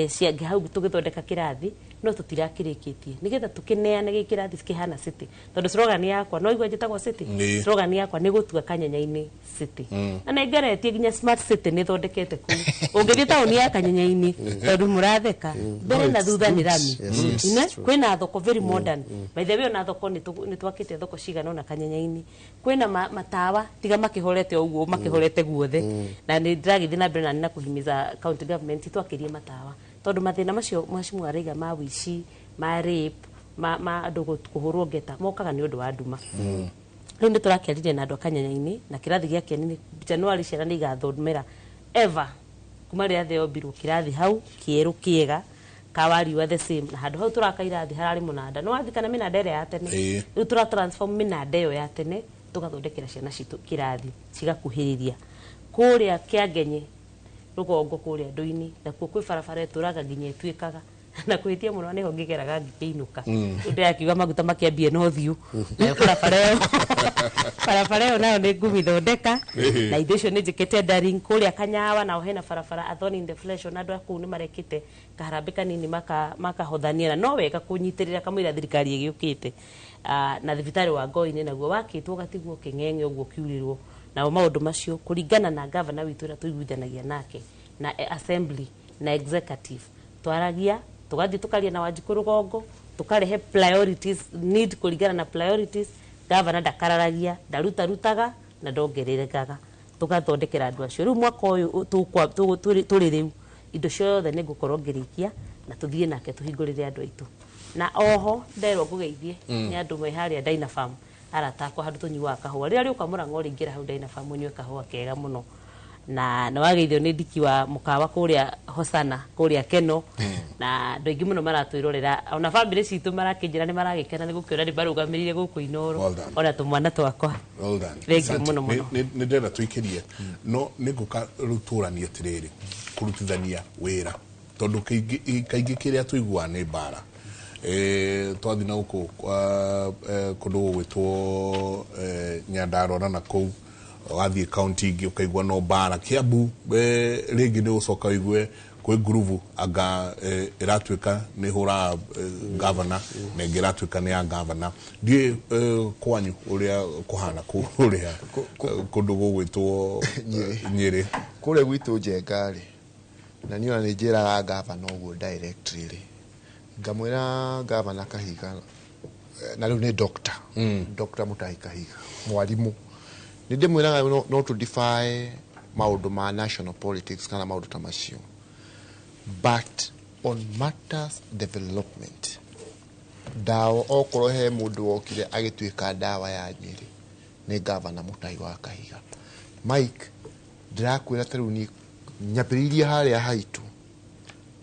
cia hau. Tũgĩthondeka kĩrathi, no tũtirakĩrĩkĩtie, nĩgetha tũkĩneane gĩ kĩrathi kĩhana city, tondũ slogan yakwa no igua njĩtagwo city. Slogan yakwa nĩ gũtua Kanyanya-inĩ city, na nĩ ngeretie nginya smart city nĩ thondekete kũu. Ũngĩthiĩ taũni ya Kanyanya-inĩ, tondũ mũratheka, mbere na thutha nĩ rami. Yes, Ne? true. Kwĩna thoko very modern. By the way, ona thoko nĩ twakĩte thoko cigana ona Kanyanya-inĩ. Kwĩna matawa tiga makĩhorete ũguo, makĩhorete guothe, na nĩ ndĩragĩthiĩ na mbere na nĩ na kũhimiza county government twakĩrie matawa, tondũ mathĩna macio Mheshimiwa araiga ma wĩici, ma rape, ma andũ kũhũrwo ngeta, mokaga nĩ ũndũ wa nduma. Rĩu nĩ tũrakĩaririe na andũ a Kanyanya-inĩ, na kĩrathi gĩa kĩeni nĩ January ciana nĩ igathomera ever kuma rĩrĩa thĩ yombirwo kĩrathi hau kĩerũ kĩega kawariwa the same, na handũ hau tũraka irathi hararĩ mũnanda, no wathiĩ kana mĩnanda ĩrĩa ya tene. Rĩu tũra transform mĩnanda ĩyo ya tene, tũgathondekera ciana citũ kĩrathi cigakuhĩrĩria. Kũrĩa Kĩangenye rũgongo kũrĩa ndũ-inĩ nakuo kwĩ barabara ĩtũraga nginya ĩtuĩkaga na kwĩtia mũno, nĩho ngĩgeraga ngĩkĩinũka, rĩu ndĩrakiuga maguta makĩambie na ũthiũ, nayo barabara ĩyo nayo nĩ ngũmĩthondeka, na indo icio nĩ njĩkĩte daring. Kũrĩa Kanyawa nao hena barabara, a thorn in the flesh, ona andũ a kũu nĩ marekĩte kaharambĩ kanini makahothania, na no wega kũnyitĩrĩra kamũira thirikari ĩgĩũkĩte. Ah, na thibitarĩ wa Ngoi-inĩ naguo wakĩtwo ũgatigwo kĩng'eng'e ũguo kiurĩrwo nao maũndũ macio, kũringana na gavana witũ ũrĩa tũiguithanagia nake na assembly na executive, twaragia tũgathiĩ tũkaria na Wanjikũ rũgongo. Tukarehe priorities need kũringana na priorities. Gavana ndakararagia, ndarutarutaga na ndongererekaga, tugathondekera andũ acio. Rĩu mwaka ũyũ tũrĩ rĩu indo ciothe nĩ ngũkorwo ngĩrĩkia na tũthiĩ nake tũhingũrĩre andũ aitũ. Na oho nderwo ngũgeithie nĩ andũ me harĩa Dynapharm, arata akwa, handũ tũnyuaga kahũa. Rĩrĩa rĩũka Mũrang'o rĩingĩra hau Dynapharm ũnyue kahũa kega mũno. Na nĩ wageithio nĩ ndiki wa mũkawa kũrĩa Hosana, kũrĩa Keno, na andũ aingĩ mũno maratwĩrorera. Ona bamĩrĩ citũ marakĩnjĩra nĩ maragĩkena nĩ gũkĩona nĩ marũgamĩrĩire gũkũ Inooro. Well done. Ona tũmwana twakwa. Well done. Thank you Asante. mũno mũno. Nĩ ndĩrenda tũikĩrie, no nĩ ngũka rĩu tũranie atĩrĩrĩ, kũrutithania wĩra, tondũ kaingĩ kaingĩ kĩrĩa tũiguaga nĩ mbara. Twathiĩ na gũkũ kũndũ gũgwĩtwo Nyandarua na nakũu, wathiĩ kaunti ingĩ ũkaigua no mbara. Kiambu rĩngĩ nĩ ũcoka ũigue kwĩ ngurubu anga ĩratuĩka nĩ hũraga gavana na ĩngĩ ĩratuĩka nĩ ya gavana. Ndiũĩ kwanyu ũrĩa kũhana kũrĩa kũndũ gũgwĩtwo Nyĩrĩ. Kũrĩa gwitũ Njenga rĩ, na niĩ ona nĩ njĩraga gavana ũguo directly rĩ, ngamwĩra gavana Kahiga, na rĩu nĩ doctor, Dr. Mutahi Kahiga, mwarimũ, nĩ ndĩmwĩraga no tũ defy maũndũ ma national politics kana maũndũ ta macio, but on matters development, ndawa, okorwo he mũndũ wokire agĩtuĩka ndawa ya Nyĩrĩ, nĩ gavana Mutahi wa Kahiga. Mike, ndĩrakwĩra ta rĩu niĩ nyambĩrĩirie harĩa haitũ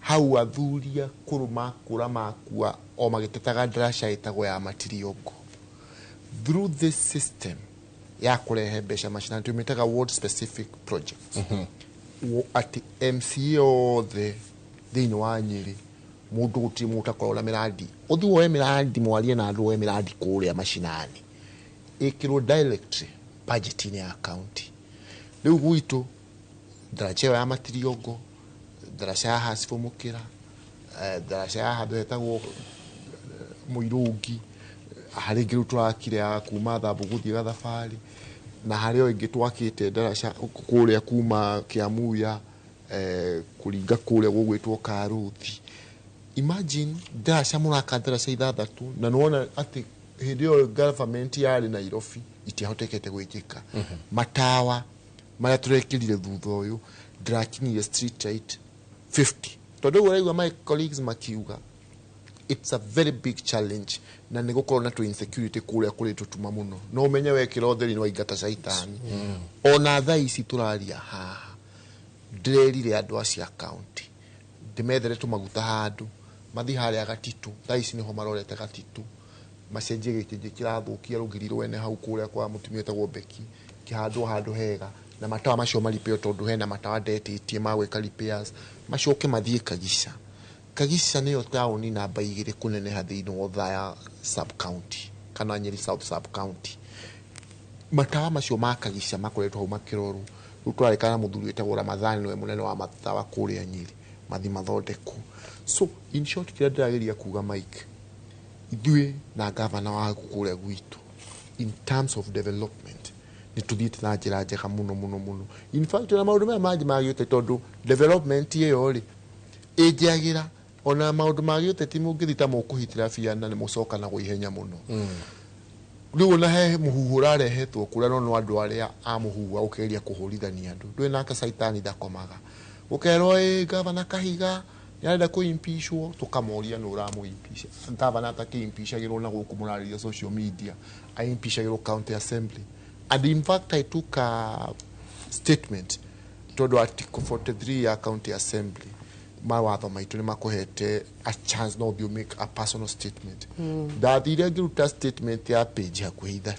hau, athuri akũrũ makũra makua o magĩtetaga ndaraca ĩtagwo ya Matiriongo. Through this system ya kũrehe mbeca macinani, tũmĩtaga ward specific projects, atĩ MCA othe thĩinĩ wa Nyĩrĩ, mũndũ gũtirĩ mũndũ ũtakoragwo na mĩrandi. Ũthiĩ woe mĩrandi, mwarie na andũ, woe mĩrandi kũrĩa macinani, ĩkĩrwo directly budget-inĩ ya county. Rĩu gwitũ ndaraca ĩyo ya Matiriongo, ndaraca ya Hasibũ Mũkĩra, ndaraca ya handũ hetagwo Mũirũngi, harĩ ĩngĩ rĩu tũrakire ya kuma Thambu gũthiĩ Gathabarĩ, na harĩ o ĩngĩ twakĩte ndaraca kũrĩa kuma Kĩamuya kũringa kũrĩa gũgwĩtwo Karũthi. Imagine, ndaraca mũraka ndaraca ithathatũ, na nĩwona atĩ hĩndĩ ĩyo government yarĩ Nairobi itiahotekete gwĩkĩka. Matawa marĩa tũrekĩrire thutha ũyũ, ndĩrakinyirie street light 50, tondũ ũguo ũraigua my colleagues makiuga it's a very big challenge, na nĩ gũkorwo na tũ insecurity kũrĩa kũrĩ tũtuma mũno. No ũmenye wekĩra ũtheri nĩ waingata caitani. Ona thaa ici tũraria haha, ndĩrerire andũ acio a county ndĩmethere tũmaguta handũ mathiĩ harĩa Gatitũ, thaa ici nĩho marorete Gatitũ, macenjie gĩkĩnjĩ kĩrathũkia rũgiri rwene hau kũrĩa kwa mũtumia wĩtagwo Beki, kĩhandwo handũ hega, na matawa macio maripeo, tondũ hena matawa ndetĩtie ma gwĩka repairs. Macoke mathiĩ Kagica. Kagica nĩyo taũni namba 2 kũneneha thĩinĩ wa Othaya sub county kana Nyeri South sub county. Matawa macio ma Kagica makoretwo hau makĩrorwo. Rĩu tũrarĩkana na mũthuri wĩtagwo Ramadhani, nĩwe mũnene wa matawa kũrĩa Nyeri, mathi mathondekwo. So in short, kĩrĩa ndĩrageria kuga, Mike, ithuĩ na gavana wa kũrĩa gwitũ, in terms of development nĩ tũthiĩte na njĩra njega mũno mũno mũno. In fact, ona maũndũ maya mangĩ magĩũte, tondũ development ĩyo rĩ ĩnjagĩra ona maũndũ ma gĩũteti, mũngĩthi ta mũkũhitĩra biana nĩ mũcokanagwo ihenya mũno. Rĩu ona he mũhuhu ũrarehetwo kũrĩa, no andũ arĩa a mũhuhu ũkĩgeria kũhũrithania andũ, ndũĩ nake caitani ndakomaga. Ũkerwo ĩ gavana Kahiga nĩarenda kũ-impeachwo, tũkamoria nũ ũramũ-impeach? Gavana atakĩ-impeachagĩrwo na gũkũ mũrarĩria social media, a-impeachagĩrwo county assembly. And in fact, I took a statement, tondũ article 43 ya county assembly, mawatho maitũ nĩ makũhete a chance no ũthiĩ make a personal statement. Ndathire ngĩruta statement ya page hakuhĩ 3,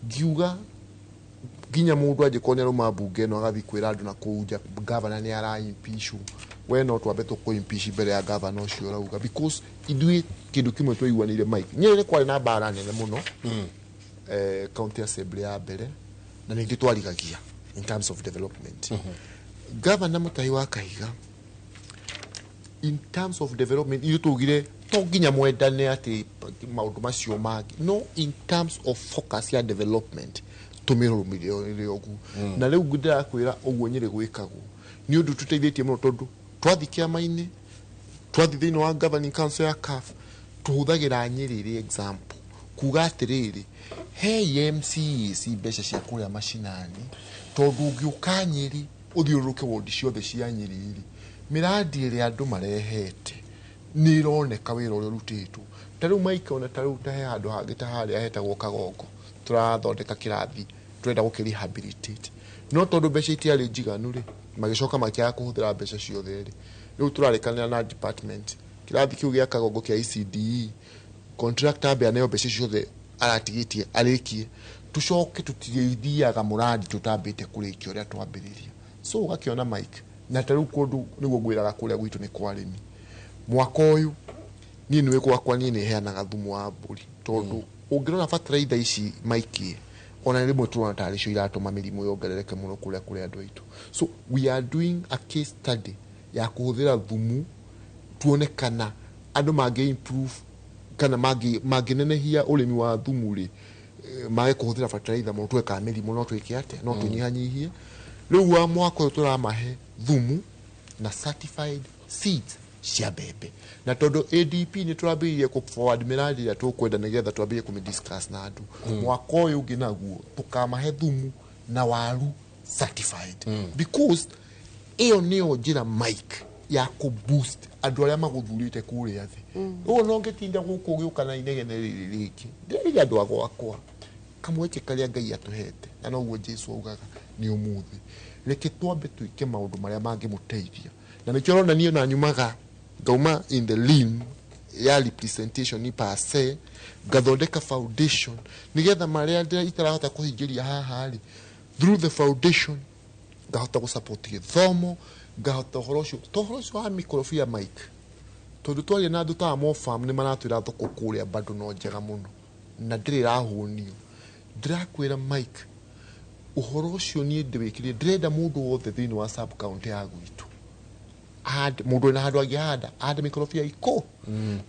ngiuga nginya mũndũ angĩkorwo nĩ arũma mbunge ĩno agathiĩ kwĩra andũ na kũu nja gavana nĩ ara-impeachwo, we no twambe tũkũ-impeach mbere ya gavana ũcio ũrauga, because ithuĩ kĩndũ kĩmwe twaiguanĩire, Mike, Nyĩrĩ nĩ kwarĩ na mbara nene mũno county assembly ya mbere, na ningĩ twarigagia in terms of development. Gavana Mutahi wa Kahiga, in terms of development, ithuĩ tugire to nginya mwendane atĩ maũndũ macio mangĩ, no in terms of focus ya development tũmĩrũmĩrĩre ũguo. Na rĩu ndĩrakwĩra ũguo Nyĩrĩ gwĩkagwo nĩ ũndũ tũteithĩtie mũno, tondũ twathi kĩama-inĩ, twathi thĩinĩ wa governing council ya CAF, Tũhũthagĩra Nyĩrĩ ĩrĩ example kuga atĩrĩrĩ, hei MCAs mbeca cia kũrĩa macinani, tondũ ũngĩũka Nyĩrĩ ũthiũrũrũke wondi ciothe cia Nyĩrĩ rĩ, mĩrandi ĩrĩa andũ marehete nĩ ĩroneka wĩra ũrĩa ũrutĩtwo. Ta rĩu Mike, ona ta rĩu ta he handũ hangĩ ta harĩa hetagwo Kagongo, tũrathondeka kĩrathi, tũrenda gũkĩ rehabilitate, no tondũ mbeca itiarĩ njiganu rĩ, magĩcoka makĩaga kũhũthĩra mbeca ciothe rĩ, rĩu tũrarĩkanĩra na department kĩrathi kĩu gĩa Kagongo kĩa ECDE, contractor ambe aneo mbeca ciothe aratigĩtie arĩkie, tũcoke tũtirĩthiaga mũrandi tũtambĩte kũrĩkia ũrĩa twambĩrĩria. So ũgakĩona Mike, na ta rĩu kũndũ nĩguo ngwĩraga kũrĩa gwitũ nĩ kwa arĩmi. Mwaka ũyũ niĩ nĩwĩ gwakwa, niĩ nĩ heanaga thumu wa mbũri, tondũ ũngĩrora bataraitha ici Mike, ona rĩmwe tũrona tarĩ cio iratũma mĩrimũ yongerereke mũno kũrĩa kũrĩ andũ aitũ. So we are doing a case study ya kũhũthĩra thumu, tuone kana andũ mangĩ improve kana mangĩnenehia ũrĩmi wa thumu rĩ, mage kũhũthĩra bataraitha mũno, tuone kana mĩrimũ no twĩke atĩa, no tũnyihanyihie. Rĩu wa mwaka ũyũ tũramahe thumu na certified seeds cia mbembe, na tondũ ADP nĩ tũrambĩrĩirie kũ forward mĩrandi ĩrĩa tũkwenda nĩgetha twambĩrĩrie kũmĩ discuss na andũ. Mwaka ũyũ ũngĩ naguo tũkamahe thumu na waru certified, because ĩyo nĩyo njĩra Mike ya kũ boost andũ arĩa magũthurĩte kũrĩa thĩ. Ũguo no ngĩtinda gũkũ ũgĩũka na inegene rĩrĩ rĩngĩ, ndĩrerire andũ a gwakwa kamweke karĩa Ngai atũhete, na noguo Jesu augaga nĩ ũmũthĩ, reke twambe twĩke maũndũ marĩa mangĩmũteithia. Na nĩkĩo ũrona niĩ ona nyumaga ngauma in the limb ya representation per se, ngathondeka foundation nĩgetha marĩa itarahota kũhingĩria haha rĩ, through the foundation ngahota gũ support gĩthomo, ngahota ũhoro ũcio, to ũhoro ũcio wa mĩkorobia Mike, tondũ twaria na andũ ta Mofam nĩ maratwĩra thoko kũrĩa bado no njega mũno na ndĩrĩ ĩrahũnio. Ndĩrakwĩra Mike, ũhoro ũcio niĩ ndĩwĩkĩrire, ndĩrenda mũndũ wothe thĩinĩ wa sub county ya gwitũ ahande, mũndũ wĩna handũ angĩhanda ahande mĩkorobia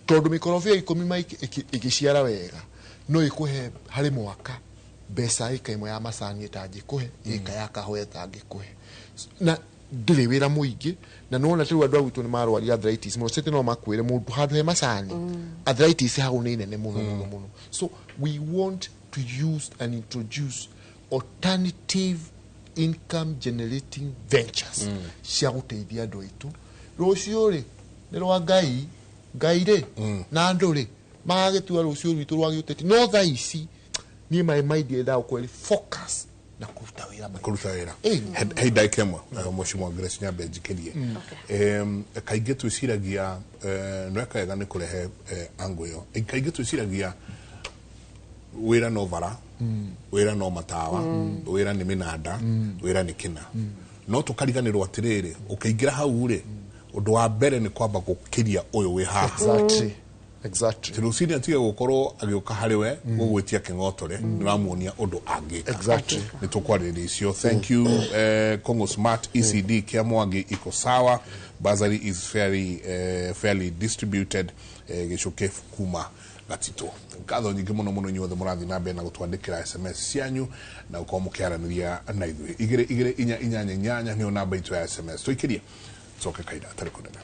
tondũ mĩkorobia 10 Mike ĩgĩciara wega no ĩkũhe harĩ mwaka mbeca ĩka ĩmwe ya macani ĩtangĩkũhe, ĩka ya kahũa ĩtangĩkũhe, na ndĩrĩ wĩra mũingĩ. Na nĩwona rĩu andũ a gwitũ nĩ marwarire arthritis mũno, cete no makwĩre mũndũ handũ he macani arthritis hau nĩ nene mũno mũno mũno. So we want to use and introduce alternative income generating ventures cia gũteithia andũ aitũ. Rũciũ rĩ nĩ rwa Ngai, Ngai rĩ na andũ rĩ magagĩtua rũciũ rwitũ rwa gĩũteti, no thaa ici niĩ maĩ maithiĩ gũkorwo focus na kũruta wĩra Mike. Kũruta wĩra. Ĩĩ. He ndagĩka ĩmwe, Mheshimiwa Grace nyambe njikĩrie. Kaingĩ twĩciragia, nweka wega nĩ kũrehe angle ĩyo. Kaingĩ twĩciragia wĩra no bara, wĩra no matawa, wĩra nĩ mĩnanda, wĩra nĩ kĩna, no tũkariganĩrwo atĩrĩrĩ, ũkĩingĩra hau rĩ, ũndũ wa mbere nĩ kwamba gũkĩria ũyũ wĩ haha. Rũcinĩ atige gũkorwo agĩũka harĩ we gũgwĩtia kĩng'otore, nĩ ũramuonia ũndũ angĩka. Nĩ tũkwarĩrĩria icio. Thank you. Congo Smart ECD kia Mwangi iko sawa, bursary is fairly distributed. Gĩcũke kuma Gatitũ, ngatho nyingĩ mũno mũno inyuothe mũrathiĩ na mbere na gũtwandĩkĩra SMS cianyu na gũkorwo mũkĩaranĩria na ithuĩ. 22488 nĩyo namba itũ ya SMS. Tũikĩrie coke kaida atarĩ kũnene.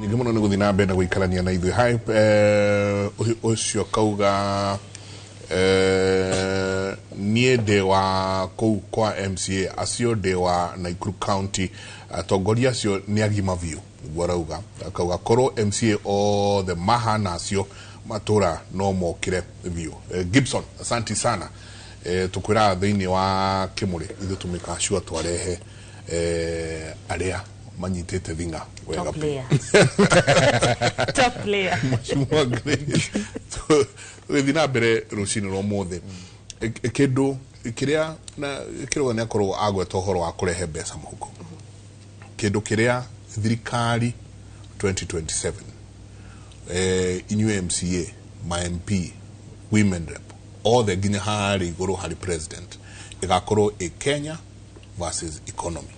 Nyingĩ mũno nĩ gũthiĩ na mbere na gũikarania na ithuĩ. Hai, ũcio kauga, niĩ ndĩ wa kũu kwa MCA acio, ndĩ wa Nakuru County, atongoria acio nĩ agima biũ, nĩguo arauga. Akauga korwo MCA othe mahana acio, matũra no mokĩre biũ. Gibson, asanti sana. Tũkwĩraga thĩinĩ wa Kĩmũrĩ ithuĩ tũmĩkaga sure twarehe arĩa manyitĩte thing'a wega Top biũ. player. Top player. Mheshimiwa Grace, tũgĩthiĩ na mbere rũcinĩ rwa ũmũthĩ, kĩndũ kĩrĩa na kĩrauga nĩ akorwo agweta ũhoro wa kũrehe mbeca mũhuko, kĩndũ kĩrĩa thirikari 2027, inyuĩ MCA, ma MP, women rep othe, nginya harĩ igũrũ harĩ president, ĩgakorwo ĩ Kenya versus economy,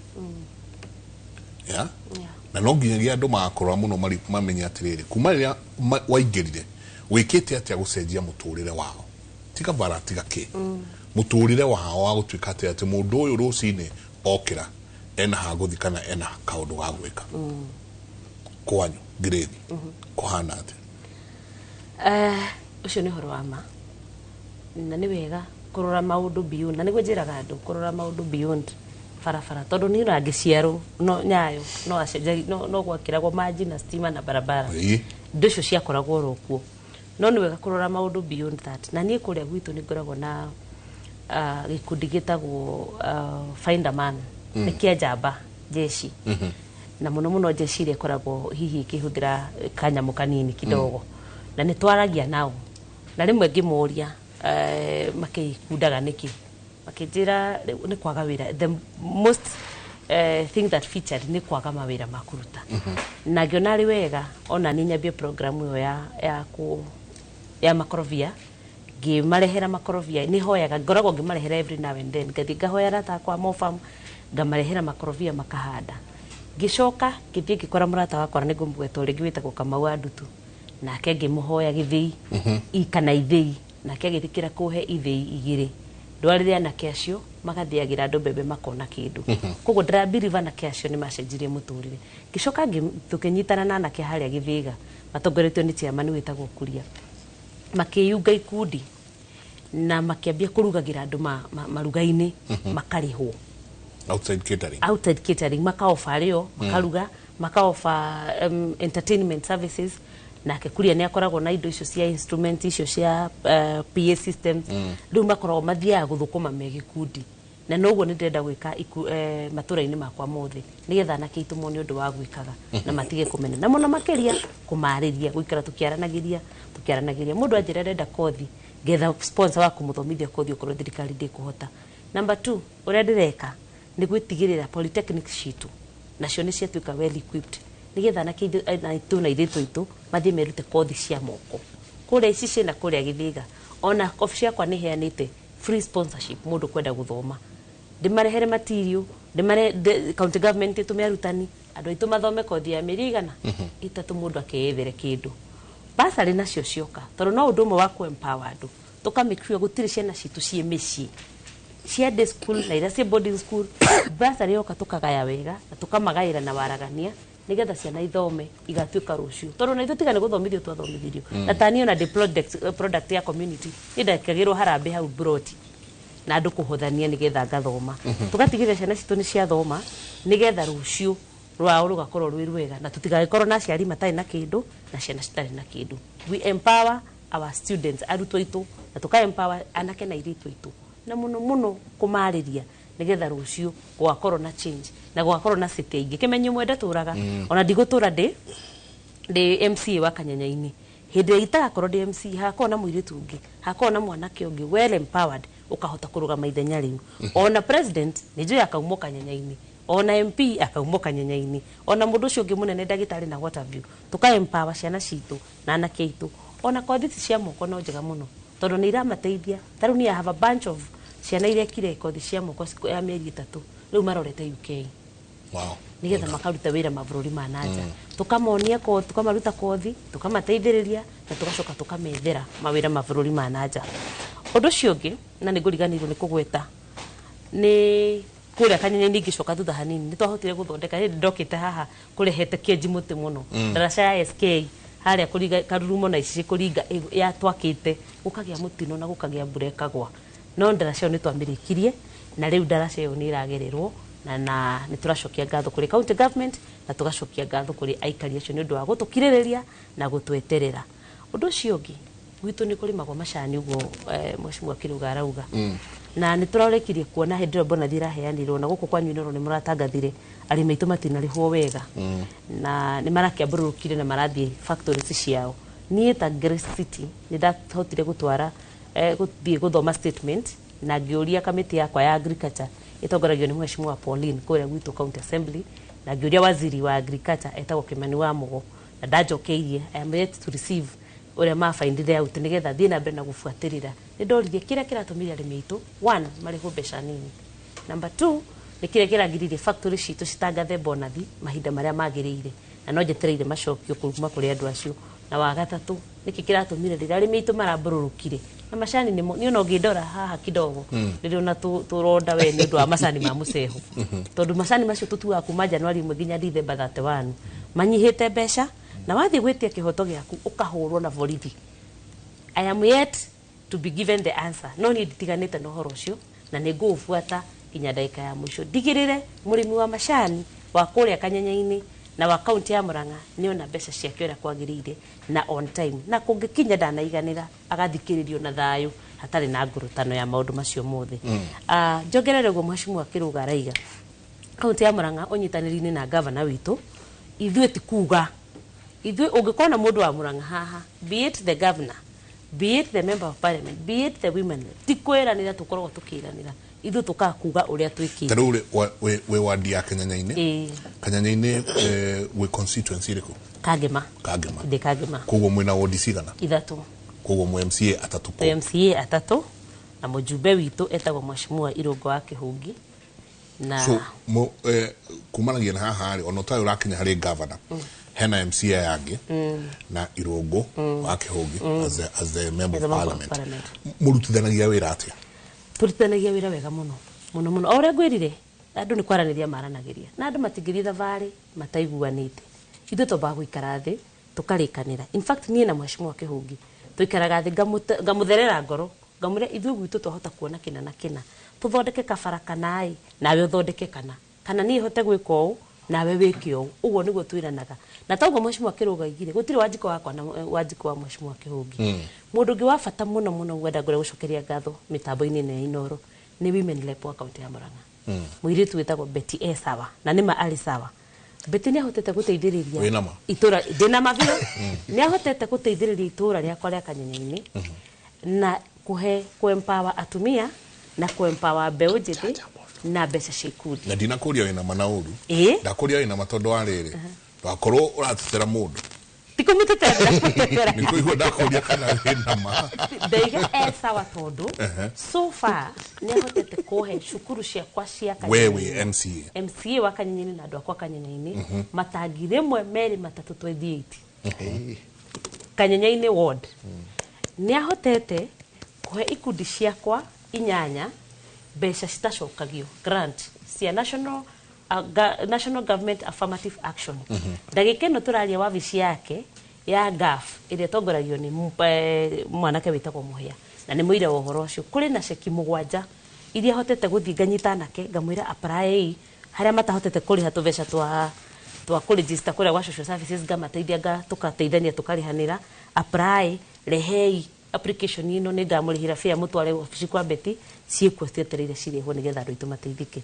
yeah? Yeah. Na no nginyagia andũ magakorwo mũno mamenye atĩrĩrĩ, kuma rĩrĩa waingĩrire wĩkĩte atĩa gũcenjia mũtũrĩre wao. Tiga bara tiga kä muturire wao wa gutuika ati ati mundu uyu rucini okira ena ha guthi kana ena kaundu ga gwika kwanyu grade kuhana ati ucio ni horo wa ma na ni wega kurora maundu beyond na niguo njiraga andu kurora maundu beyond barabara tondu ni rangiciarwo no nyayo no acenjagi no gwakiragwo maji na stima na barabara indo icio ciakoragwo oro kuo no ni wega kurora maundu beyond that na nie kuria gwitu ni ngoragwo na gikundi gitagwo Find a Man ni kia njamba jeshi na muno muno jeshi iria ikoragwo hihi ikihuthira kanyamu kanini kidogo na ni twaragia nao na rimwe ngimuria makikundaga niki makinjira ni kwaga wira the most thing that featured ni kwaga mawira ma kuruta na ngiona ari wega ona ni nyambie program iyo ya makorovia ngimarehera makorovia ni hoyaga ngoragwo ngimarehera every now and then ngathi ngahoya rata kwa mofam ngamarehera makorovia makahanda ngicoka ngithie ngikora murata wakwa na ningumugweta ringi witagwo Kamau wa Ndutu nake ngimuhoya githii kana ithii nake agithikira kuhe ithii igiri ndwarire anake acio magathiagira andu mbembe makona kindu koguo ndirabiriva anake acio ni macenjirie muturire ngicoka tukinyitana na anake haria Githiga matongoretio ni chairman witagwo Kuria makiyunga ikundi na makiambia kurugagira andu maruga-ini makarihwo outside catering makaofa rio makaruga makaofa entertainment services nake Kuria ni akoragwo na indo icio cia instrument icio cia PA systems riu makoragwo mathiaga guthukuma me gikundi na noguo ni ndĩrenda gwika matura-inĩ makwa mothe nigetha anake aitũ mone ũndũ wa gwikaga na matige kũmena na mũno makĩria kũmarĩria gũikara tũkĩaranagĩria mũndũ anjĩra arenda kothi ngetha sponsor wa kũmũthomithia kothi okorwo thirikari ndĩkũhota. Number 2 ũrĩa ndĩreka nĩ gwĩtigĩrĩra polytechnic citũ nacio nĩ ciatuĩka well equipped nigetha anake aitũ na airĩtu aitũ mathiĩ merute kothi cia moko kũrĩa Icicĩ na kũrĩa Githiga. Ona obici yakwa nĩ heanĩte free sponsorship mũndũ kwenda gũthoma ndimarehere material ndimare county government itume arutani andu aitu mathome kothi ya mĩeri igana itatu mundu akeyethere kindu basarĩ nacio cioka tondu no undu umwe wa ku empower andu tuka make sure gutiri ciana citu ciĩ mĩciĩ cia day school na iria ciĩ boarding school basarĩ yoka tukagaya wega na tukamagaĩra na waragania nigetha ciana ithome igatuĩka rũciũ tondu na ithuĩ tiga nĩ gũthomithio twathomithirio na tani ona ndĩ product ya community nĩ ndekagĩrwo harambĩ hau broti na andu kuhothania nigetha ngathoma tugatigĩrĩra ciana citũ nĩ ciathoma nigetha rũciũ rwao rũgakorwo rwĩ rwega na tũtigagĩkorwo na aciari matarĩ na kĩndũ na ciana citarĩ na kĩndũ. We empower our students arutwo aitũ na tuka empower anake na airĩtu aitũ na mũno mũno kũmarĩria nigetha rũciũ gũgakorwo na change na gũgakorwo na city ingĩ kĩmenyo ũmwe ndatũraga ona ndigũtũra ndĩ MCA wa Kanyanya-inĩ hĩndĩ ĩrĩa itagakorwo ndĩ MC hagakorwo na mũirĩtu ũngĩ hagakorwo na mwanake ũngĩ well empowered ukahota kurugama ithenya riu ona president nĩ njũĩ akaumwo Kanyanya-inĩ ona MP akaumwo Kanyanya-inĩ ona mũndũ ũcio ũngĩ mũnene ndagĩtarĩ na what have you tuka empower ciana citũ na anake aitũ ona kothi ici cia moko no njega mũno tondũ nĩ iramateithia ta rĩu niĩ I have a bunch of ciana iria ekire kothi cia moko ya mĩeri 3 rĩu marorete UK. Wow. Nigetha makaruta wĩra mabũrũri ma nanja tukamonia kothi tukamaruta kothi tukamateithĩrĩria na tugacoka tukamethera mawĩra mabũrũri ma nanja. Ũndũ ũcio ũngĩ na nĩ ngũriganĩirwo nĩ kũgweta nĩ kũrĩa Kanyanya-inĩ ingĩcoka thutha hanini nĩ twahotire gũthondeka hĩndĩ ndokĩte haha kũrehete kĩenji mũtĩ mũno ndaraca ya SK harĩa kũringa Karurumo na Icicĩ kũringa yatwakĩte gũkagĩa mũtino na gũkagĩa mbura ĩkagwa no ndaraca ĩyo nĩ twamĩrĩkirie na rĩu ndaraca ĩyo nĩ ĩragererwo na nĩ tũracokia ngatho kũrĩ county government na tũgacokia ngatho kũrĩ aikari acio nĩ ũndũ wa gũtũkirĩrĩria na gũtweterera. Ũndũ ũcio ũngĩ gwitũ nĩ kũrĩmagwo macani ũguo mheshimiwa Kiruga arauga na nĩ tũrarekirie kuona hĩndĩ ĩyo bonathi ĩraheanirwo na gũkũ kwanyu Inooro nĩ mũratangathire arĩmi aitũ matinarĩhwo wega na nĩ marakĩambũrũrũkire na marathiĩ factories ciao. Niĩ ta Grace City nĩ ndahotire gũtwara gũthiĩ gũthoma statement na ngĩũria kamĩtĩ yakwa ya agriculture ĩtongoragio nĩ mheshimiwa Pauline kũrĩa gwitũ county assembly na ngĩũria waziri wa agriculture etagwo Kimani wa Mugo na ndanjokeirie I am yet to receive ũrĩa mabindire out nĩgetha thiĩ na mbere na gũbuatĩrĩra. Nĩ ndoririe kĩrĩa kĩratũmire arĩmi aitũ one marĩhwo mbeca nini, number 2 nĩ kĩrĩa kĩragiririe factory citũ citangathe bonathi mahinda marĩa magĩrĩire na no njetereire macokio kuma kũrĩ andũ acio, na wa gatatũ nĩkĩ kĩratũmire rĩrĩa arĩmi aitũ marambũrũrũkire Na macani nĩmo niĩ ona ũngĩndora haha kidogo ndĩrĩ tũronda we nĩ ũndũ wa macani ma mũceho, tondũ macani macio tũtuaga kuma Januari 1 nginya December 31 manyihĩte mbeca, na wathiĩ gwĩtia kĩhoto gĩaku ũkahũrwo na borithi. I am yet to be given the answer, no niĩ nditiganĩte na ũhoro ũcio na nĩ ngũũbuata nginya ndagĩka ya mũico, ndigĩrĩre mũrĩmi wa macani wa kũrĩa Kanyenya-inĩ na wa kaunti ya Murang'a nĩona mbeca ciake ũrĩa kwagĩrĩire na on time, na kũngĩkinya ndanaiganĩra agathikĩrĩrio na thayũ hatarĩ na ngurutano ya maũndũ macio mothe. Njongerere ũguo Mheshimiwa Kĩrũga araiga, kaunti ya Murang'a ũnyitanĩri-inĩ na gavana witũ, ithuĩ ti kuga ithuĩ ũngĩkona mũndũ wa Murang'a haha, be it the governor, be it the member of parliament, be it the women, ti kwĩranĩra tũkoragwo tũkĩranĩra, ithuĩ tũkaga kuga ũrĩa twĩkĩte. Ta rĩu rĩ, wĩ wadi ya Kanyanya-inĩ. Ĩĩ. Kanyanya-inĩ, wĩ constituency ĩrĩkũ? Kangema. Kangema. Ndĩ Kangema. Koguo mwĩna wodi cigana? 3. Koguo mwĩ MCA 3 kũu. Twĩ MCA 3 na mũjumbe witũ etagwo Mheshimiwa Irũngũ wa Kĩhũngi. Na so kumanagia na haha rĩ, ona ũtarĩ ũrakinya harĩ governor, hena MCA yangĩ na Irũngũ wa Kĩhũngi as the member As a of member of parliament. parliament. Mũrutithanagia wĩra atĩa? Tũrutithanagia wĩra wega mũno mũno mũno. O ũrĩa ngwĩrire, andũ nĩ kwaranĩria maranagĩria, na andũ matingĩthiĩ thabarĩ mataiguanĩte. Ithuĩ twambaga gũikara thĩ tũkarĩkanĩra. In fact niĩ na Mheshimiwa Kĩhũngi tũikaraga thĩ, ngamũtherera ngoro, ngamwĩra ithuĩ gwitũ twahota kuona kĩna na kĩna, tũthondeke kabara kana ĩ, nawe ũthondeke kana, kana niĩ hote gwĩka ũũ nawe wĩke ũũ. Ũguo nĩguo twĩranaga. Na toguo Mheshimiwa Kĩrũga aigire, gũtirĩ Wanjikũ wakwa na Wanjikũ wa Mheshimiwa Kĩhũngi. Mũndũ ũngĩ wa bata mũno mũno ngwenda ngũrĩa gũcokeria ngatho mĩtambo-inĩ ĩno ya Inooro nĩ Women Rep wa kaunti ya Murang'a. Mũirĩtu wĩtagwo Betty e sawa, na nĩma arĩ sawa. Betty nĩ ahotete gũteithĩrĩria Wĩna ma? itũra, ndĩna ma biũ. Nĩ ahotete gũteithĩrĩria itũra rĩakwa rĩa Kanyenya-inĩ na kũhe kũ-empower atumia na kũ-empower mbeũ njĩthĩ na mbeca cia ikundi. Na ndinakũria wĩna ma na ũru. Ĩĩ. Ndakũria wĩna ma tondũ wa rĩrĩ, ndwakorwo ũratetera mũndũ. Ti kũmũtetera, ndĩramũtetera. Nĩ kũigua ndakũria kana wĩna ma. Ndaiga e sawa tondũ so far nĩ ahotete kũhe cukuru ciakwa cia We Kanyenya-inĩ. wĩ MCA. MCA wa Kanyenya-inĩ na andũ akwa Kanyenya-inĩ, matangi 1 2 3 28. Kanyenya-inĩ ward. Nĩ ahotete kũhe ikundi ciakwa 8 mbeca citacokagio, grant cia National Government Affirmative Action. Ndagĩka ĩno tũraria wabici yake ya GAF ĩrĩa ĩtongoragio nĩ mwanake wĩtagwo Mũhĩa, na nĩ mũira wa ũhoro ũcio. Kũrĩ na ceki 7 iria hotete gũthiĩ nganyita anake ngamwĩra apply harĩa matahotete kũrĩha tũbeca twa kũregister kũrĩa gwa social services, ngamateithia, tũkateithania tũkarĩhanĩra, apply, rehei application ĩno nĩ ngamũrĩhĩra fare mũtware wabici kwa Betty, ciĩkuo cietereire cirĩhwo nĩgetha andũ aitũ mateithĩke.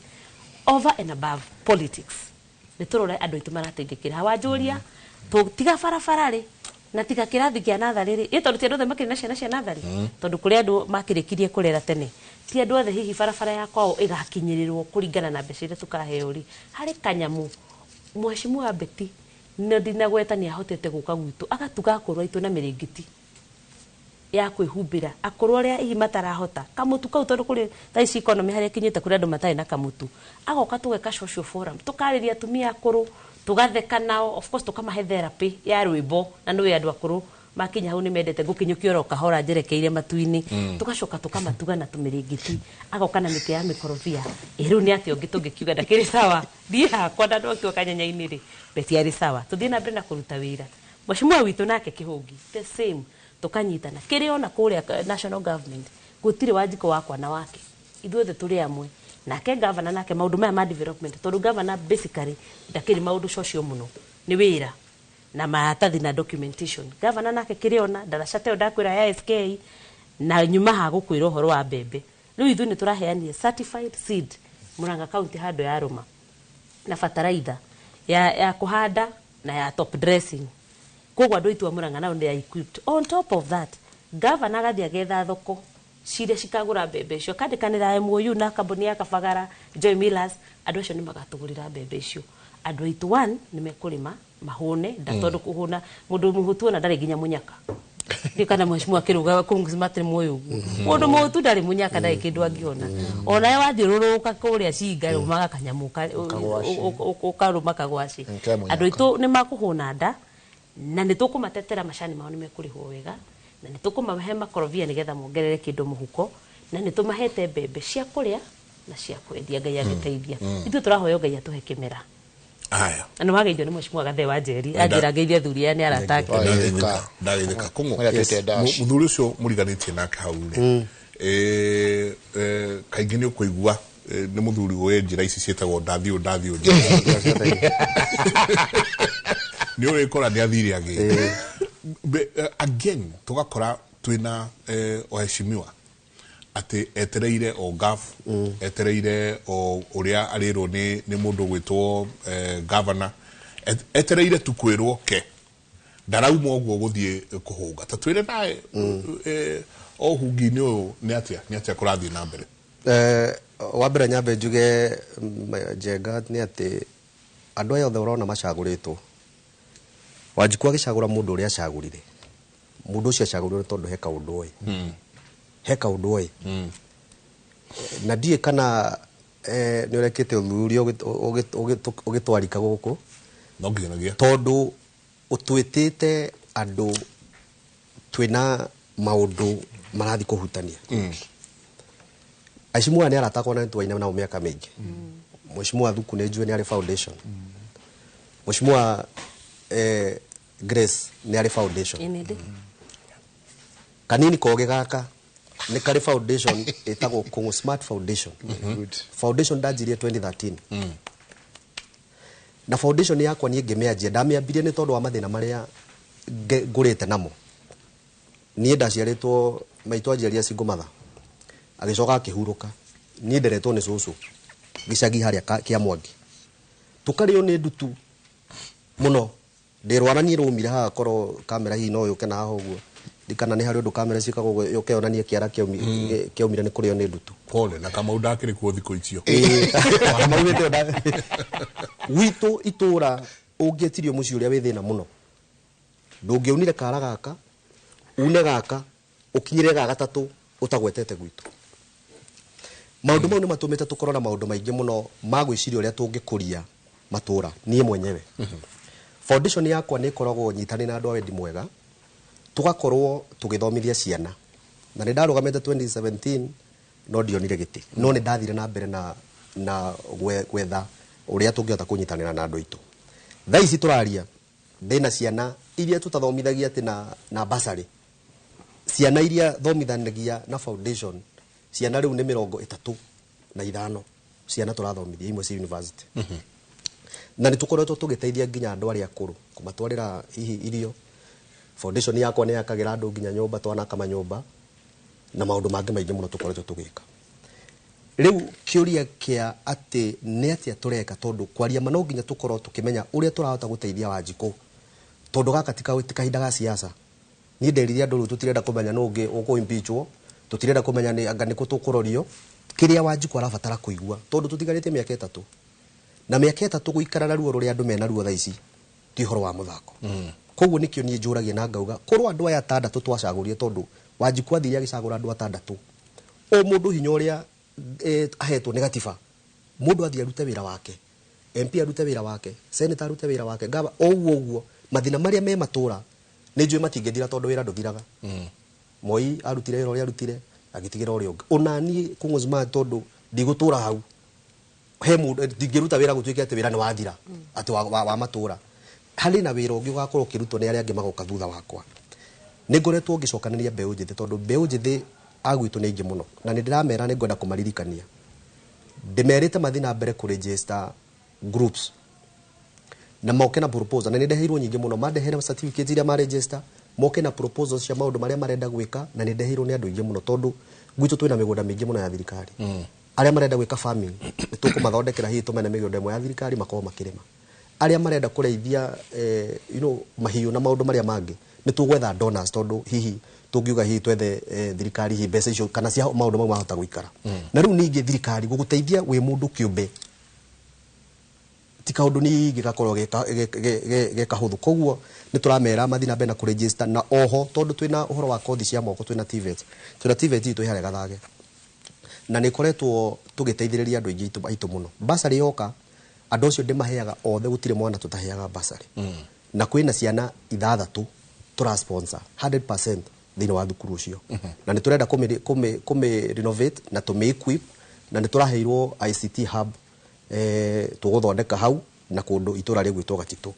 Over and above politics, nĩ tũrore andũ aitũ marateithĩkĩra. Hawanjũria tiga barabara rĩ, na tiga kĩrathi kĩa natharĩ rĩ, ĩ tondũ ti andũ othe makĩrĩ na ciana cia natharĩ, tondũ kũrĩ andũ makĩrĩkirie kũrera tene, ti andũ othe hihi barabara ya kwao ĩgakinyĩrĩrwo kũringana na mbeca iria tũkaheo rĩ. Harĩ kanyamũ Mheshimiwa Betty na ndinagweta nĩ ahotete gũka gwitũ agatuga akũrũ aitũ na mĩrĩngĩti ya kwĩhumbĩra, akũrũ arĩa hihi matarahota kamũtu kau, tondũ kũrĩ thaa ici economy harĩa ĩkinyĩte kũrĩ andũ matarĩ na kamũtu, agoka tũgeka social forum, tũkarĩria atumia akũrũ, tũgatheka nao, of course tũkamahe therapy ya rwĩmbo, na nĩũĩ andũ akũrũ makinya hau nĩ mendete ngũkinyũkia oro kahora njerekeire matu-inĩ, tũgacoka tũkamatuga na tũmĩrĩngĩti, agoka na mĩtĩ ya mĩkorobia. Ĩ rĩu nĩ atĩa ũngĩ tũngĩkiuga ndakĩrĩ sawa? Thiĩ hakwa na andũ akĩo Kanyenya-inĩ rĩ, Betty arĩ sawa. Tũthiĩ na mbere na kũruta wĩra. Mheshimiwa witũ nake Kĩhũngi the same, tũkanyitana kĩrĩ ona kũrĩa national government gũtirĩ Wanjikũ wakwa na wake, ithuothe tũrĩ amwe. Nake governor nake maũndũ maya ma development, tondũ governor basically ndakĩrĩ maũndũ social mũno, nĩ wĩra na maratathi na documentation. Governor nake kĩrĩ ona ndaraca ta ĩyo ndakwĩra ya SK, na nyuma ha gũkwĩra ũhoro wa mbembe. Rĩu ithuĩ nĩ tũraheanire certified seed Murang'a County handũ ya Rũma, na bataraitha ya kũhanda na ya top dressing. Koguo andũ aitũ a Murang'a nao they are equipped. On top of that, governor agathiĩ agetha thoko ciria cikagũra mbembe icio, akandĩkanĩra MOU na kambuni ya Kabagara, Joy Millers, andũ acio nĩ magatũgũrĩra mbembe icio. Andũ aitũ one nĩ mekũrĩma mahũne, nda tondũ kũhũna mũndũ mũhũtu ona ndarĩ nginya mũnyaka. Ndiũ kana Mheshimiwa Kĩrũga kũng'ũmatirĩ muoyo ũguo. Mũndũ mũhũtu ndarĩ mũnyaka, ndarĩ kĩndũ angĩona. Onawe wathiũrũrũka kũrĩa cinga rũmaga kanyamũ ũkarũma kagwacĩ. Nke mũnyaka. Andũ aitũ nĩ makũhũna nda na nĩ tũkũmatetera macani mao nĩ mekũrĩhwo wega, Na nĩ tũkũmahe makorobia nĩgetha mongerere kĩndũ mũhuko, na nĩ tũmahete mbembe cia kũrĩa na cia kwendia. Ngai agĩteithia, ithuĩ tũrahoya Ngai atũhe kĩmera. Aya. Na nĩ wageithio nĩ Mheshimiwa Gathe wa Njeri, anjĩra ngeithie athuri aya nĩ arata ake. Ndageithĩka, ndageithĩka. Kũng'ũ. Marĩa twĩte dash. Mũthuri ũcio mũriganĩtie nake hau rĩ, kaingĩ nĩ ũkũigua nĩ mũthuri ũĩ njĩra ici ciĩtagwo ndathiũ ndathiũ, nĩ ũrĩkora nĩ athire agĩ. Again tũgakora twĩna oheshimiwa atĩ etereire o gaf, etereire o ũrĩa arĩrwo nĩ mũndũ ũgwĩtwo governor, etereire tu kwĩrwo ke ndarauma ũguo gũthiĩ kũhũnga. Ta twĩre nawe, o hungi-inĩ ũyũ nĩ atĩa kũrathiĩ na mbere? Wa mbere nyambe njuge, Njenga, nĩ atĩ andũ aya othe ũrona macagũrĩtwo, Wanjikũ agĩcagũra mũndũ ũrĩa acagũrire, mũndũ ũcio acagũrirwo nĩ tondũ he kaũndũ oĩ, he kaũndũ oĩ. Na ndiũĩ kana nĩ ũrekĩte ũthuthuria ũgĩtwarika gũkũ. No nginyanagia. Tondũ ũtwĩtĩte andũ twĩna maũndũ marathiĩ kũhutania. Aicimua nĩ aratakwo na nĩtwaina nao mĩaka mĩingĩ. Mheshimiwa Thuku nĩ njũĩ nĩ arĩ foundation. Mheshimiwa Grace nĩ arĩ foundation. Ĩ, nĩ ndĩ. Kanini koge gaka nĩ karĩ foundation ĩtagwo Kũng'ũ Smart Foundation. Good. Foundation ndanjirie 2013, na foundation yakwa niĩ ngĩmĩanjia, ndamĩambirie nĩ tondũ wa mathĩna marĩa ngũrĩte namo. Niĩ ndaciarĩtwo, maitũ anjiaria single mother, agĩcoka akĩhurũka. Niĩ nderetwo nĩ cũcũ gĩcagi harĩa kĩa Mwangi, tũkarĩo nĩ ndutu mũno. Ndĩrwara niĩ rũmire haha, korwo kamera hihi no yũke na haha ũguo, ndikana nĩ harĩ ũndũ kamera ciĩkagwo ũguo, yũke yonanie kĩara kĩaumire nĩ kũrĩo nĩ ndutu. Pole na Kamau, ndakĩrĩ kuo thikũ icio. Kamau hĩndĩ ĩyo gwitũ itũra ũngĩetirio mũciĩ ũrĩa wĩ thĩna mũno, ndũngĩaunire kara gaka une gaka ũkinyĩre ga gatatũ ũtagwetete gwitũ. Maũndũ mau nĩ matũmĩte tũkorwo na maũndũ maingĩ mũno ma gwĩciria ũrĩa tũngĩkũria matũra. Niĩ mwenyewe foundation yakwa nĩ ĩkoragwo nyitanĩ na andũ a wendi mwega, tũgakorwo tũgĩthomithia ciana, na nĩ ndarũgamĩte 2017 no ndionire gĩtĩ, no nĩ ndathire na mbere na gwetha ũrĩa tũngĩhota kũnyitanĩra na andũ aitũ. Thaa ici tũraria ndĩna ciana iria tũtathomithagia atĩ na basarĩ, ciana iria thomithanagia na foundation, ciana rĩu nĩ 35 ciana tũrathomithia, imwe ci university. Na nĩ tũkoretwo tũgĩteithia nginya andũ arĩa akũrũ, kũmatwarĩra hihi irio. Foundation yakwa nĩ yakagĩra andũ nginya nyũmba, twanaka manyũmba na maũndũ mangĩ maingĩ mũno tũkoretwo tũgĩka. Rĩu kĩũria kĩa atĩ nĩ atĩa tũreka, tondũ kwaria ma no nginya tũkorwo tũkĩmenya ũrĩa tũrahota gũteithia Wanjikũ, tondũ gaka ti kahinda ga siasa. Niĩ nderire andũ rĩu tũtirenda kũmenya nũ ũngĩ ũkũ-impeachwo, tũtirenda kũmenya nĩ anga nĩkũ tũkũrorio. Kĩrĩa Wanjikũ arabatara kũigua, tondũ tũtigarĩte mĩaka 3, na mĩaka 3 gũikara na ruo rũrĩa andũ mena ruo thaa ici ti ũhoro wa mũthako. Koguo nĩkĩo niĩ njũragia na ngauga korwo andũ aya atandatũ twacagũrire, tondũ Wanjikũ athire agĩcagũra andũ atandatũ, o mũndũ hinya ũrĩa ahetwo nĩ gatiba, mũndũ athiĩ arute wĩra wake, MP arute wĩra wake, senator arute wĩra wake, gava o ũguo ũguo, mathĩna marĩa me matũra nĩ njũĩ matingĩthira, tondũ wĩra ndũthiraga. Moi arutire wĩra ũrĩa arutire, agĩtigĩra ũrĩa ũngĩ. Ona niĩ Kũng'ũ Smart, tondũ ndigũtũra hau, he mũndũ ndingĩruta wĩra gũtuĩke atĩ wĩra nĩ wathira atĩ wa matũra. Harĩ na wĩra ũngĩ ũgakorwo ũkĩrutwo nĩ arĩa angĩ magoka thutha wakwa. Nĩ ngoretwo ngĩcokanĩria mbeũ njĩthĩ, tondũ mbeũ njĩthĩ a gwitũ nĩ aingĩ mũno, na nĩ ndĩramera nĩ ngwenda kũmaririkania. Ndĩmerĩte mathiĩ na mbere kũ-register groups na moke na proposal, na nĩ ndeheirwo nyingĩ mũno. Mandehere certificate iria ma-register, moke na proposals cia maũndũ marĩa marenda gwĩka, na nĩ ndeheirwo nĩ andũ aingĩ mũno, tondũ gwitũ twĩna mĩgũnda mĩingĩ mũno ya thirikari. Arĩa marenda gwĩka farming nĩ tũkũmathondekera, hihi tũmene mĩgũnda ĩmwe ya thirikari makorwo makĩrĩma. Arĩa marenda kũrĩithia mahiũ na maũndũ marĩa mangĩ, nĩ tũgwetha donors, tondũ hihi tũngiuga hihi twethe thirikari hihi mbeca icio kana cia maũndũ mau mahota gũikara. Na rĩu ningĩ thirikari gũgũteithia wĩ mũndũ kĩũmbe ti kaũndũ ningĩ gakorwo ge kahũthũ. Koguo nĩ tũramera mathiĩ na mbere na kũregister. Na oho tondũ twĩna ũhoro wa kothi cia moko, twĩna TVET, twĩna TVET itũ ĩ harĩa Gathage, na nĩ ĩkoretwo tũgĩteithĩrĩria andũ aingĩ aitũ mũno. Basarĩ yoka, andũ acio ndĩmaheaga othe, gũtirĩ mwana tũtaheaga basarĩ. Na kwĩna ciana ithathatũ tũra sponsor 100%. Thĩinĩ wa thukuru ũcio na nĩ tũrenda kũmĩ renovate na tũmĩ equip, na nĩ tũraheirwo ICT hub, tũgũthondeka hau na kũndũ itũra rĩgwĩtwo Gatitũ,